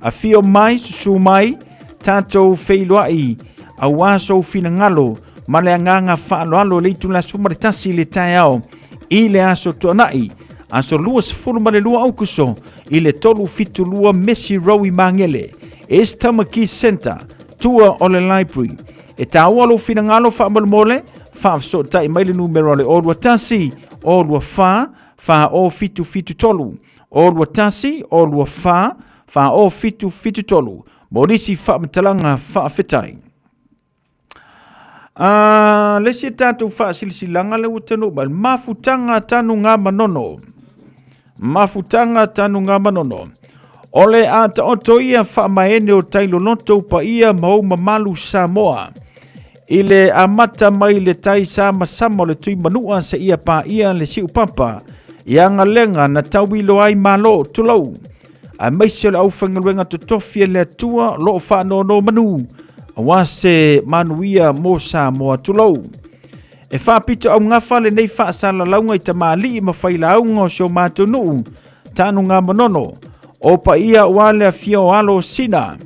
Afio mai, susu mai, tatou feiloai auā sou finagalo ma le agaga faaaloalo i le itula 11 i le taeao i le aso Tuanai, aso 22 Aukuso i le 372 Messi Row i Magele, East Tamaki Centre, tua o le Library. E tāua lou finagalo faamolemole, faafesootai mai le numera o le 021 024 4073, 021 024 4073 mo nisi faamatalaga faafetai. A le isi tatou faasilasilaga le ua taunuu mai, mafutaga tanu ngā manono. Mafutaga tanu ngā manono. O le a taoto ia faamaene o tai loloto paia ma ou mamalu Samoa. I le amata mai le tai samasama o le tui manua se ia paia le siupapa. I agalega na tauilo ai malo tulou. Aemaise o le aufaigaluega totofi a le Atua o lo o faanonomanu aua se manuia mo Samoa tulou. E faapito augafa lenei faasalalauga i tamalii ma failauga o si o matou nuu, Tanugamanono, o paia aua le afio o alo o Sina,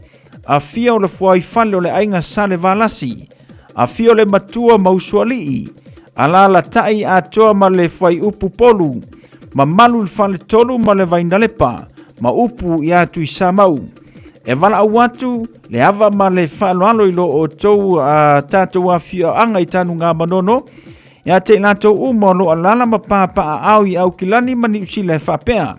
afio o le fuaifale o le aiga Salevalasi, afio le matua ma usoalii, alalatai atoa ma le fuaiupu polu, mamalu i le faletolu ma le vainalepa, ma upu ia Tuisamau. E valaau atu le ava ma le faaaloalo i lo outou tatou afioaga i Tanugamanono, ia te i latou uma o lo o alaala ma papaaao i Aukilani ma Niu Sila e faapea,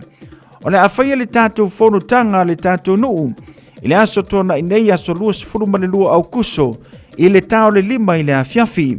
o le a faia le tatou fonotaga a le tatou nuu i le aso Toonai nei, aso 22 Aukuso, i le ta o le 5 i le afiafi.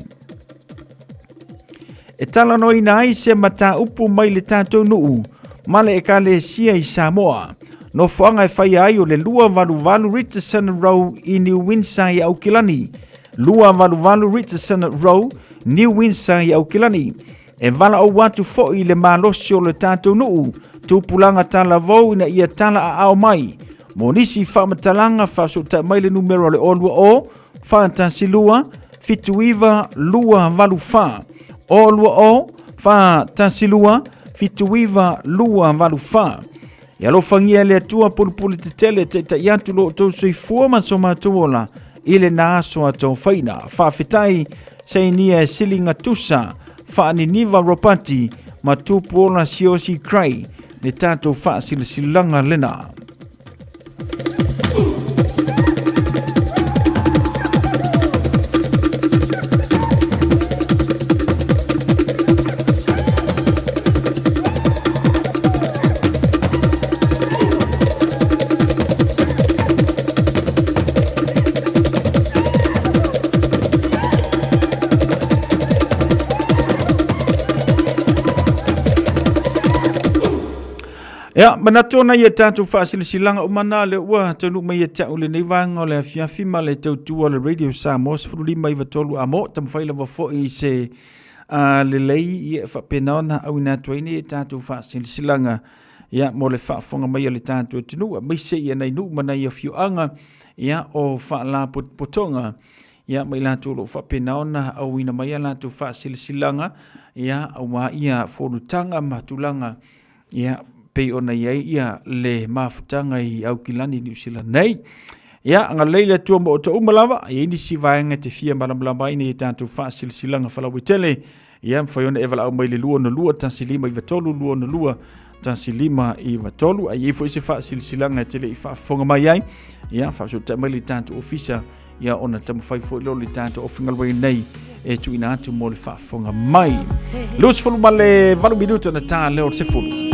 E talanoaina ai se mataupu mai le tatou nuu ma le ekalesia i Samoa. Nofoaga e faia ai o le 288 Richardson Road i New Windsor i Aukilani. 288 Richardson Road, New Windsor i Aukilani. E valaau atu foi i le malosi o le tatou nuu, tupulaga talavou ina ia tala aao mai. Mo nisi faamatalaga faafesootai mai le numera o le 020 412 79 284. 020 412 79 284. Ia alofagia e le Atua pulupulu tetele taitai atu lo outou soifua ma so matou ola i lena aso atofaina. Faafetai sainia e siliga tusa faaniniva Ropati ma Tupuola Siosi Cray le tatou faasilasilaga lena. Ia, manatu ona ia tatou faasilasilaga uma na le ua taunuu mai ia te au lenei vaega o le afiafi ma le tautua o le Radio Samoa 1593 amo taumafai lava foi i se lelei ia faapena ona auina atu ai nei tatou faasilasilaga ia mo le faafofoga mai a le tatou atunuu aemaise ia nai nuu ma nai afioaga ia o faalapotopotoga ia ma i latou o lo o faapena ona auina mai a latou faasilasilaga ia aua ia fonotaga ma tulaga ia pei ona i ai ia le mafutaga i Aukilani Niu Sila nei. Ia, agalelei le Atua mo outou uma lava, e i ai nisi vaega e te fia malamalama ai nei tatou faasilasilaga faalauaitele, ia mafai ona e valaau mai le 262 1593 262 1593, a i ai foi se faasilasilaga e te le i faafofoga mai ai, ia faafesootai mai le tatou ofisa, ia ona taumafai foi lea o le tatou aufaigaluega nei e tuuina atu mo le faafofoga mai. 28 minuta na tā leo o le 10.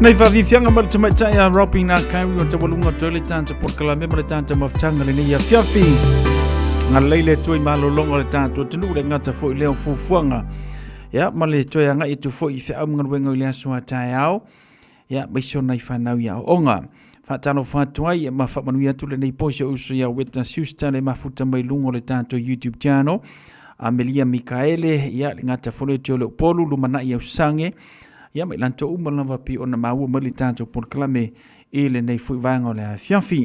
Nei whawhiwhianga ma le tamaitai a Robin a Kauri o tawaluga o le tātou polokalame ma le tātou mafutaga lenei afiafi. Ngā leile tui malolonga o le tātou atunuu le gata foi lea o fuafuaga. Ia, ma le toe agai atu foi i feau ma galuega i le aso a taeao. Ia, maise o nai whanau ia aoaoga. Faatalofa atu ai ma faamanuia atu lenei po i si ou uso ia Weta Schuster le mafuta mai luga o le tātou YouTube channel. Amelia Mikaele, ia, le gata foi lea o te o le Upolu, lumanai au sange. Ia, ma i latou uma lava pei ona maua mai le tātou polokalame i lenei foi vaega o le afiafi.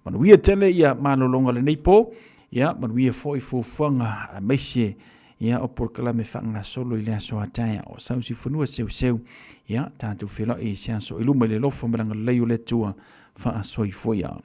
Manuia tele ia malologa lenei po, ia, manuia foi fuafuaga aemaise ia o polokalame faagasolo i le aso a taeao. Sau si fanua seuseu, ia, tātou feiloai i se aso i luma i le alofa ma le agalelei o le Atua faasoifua ia.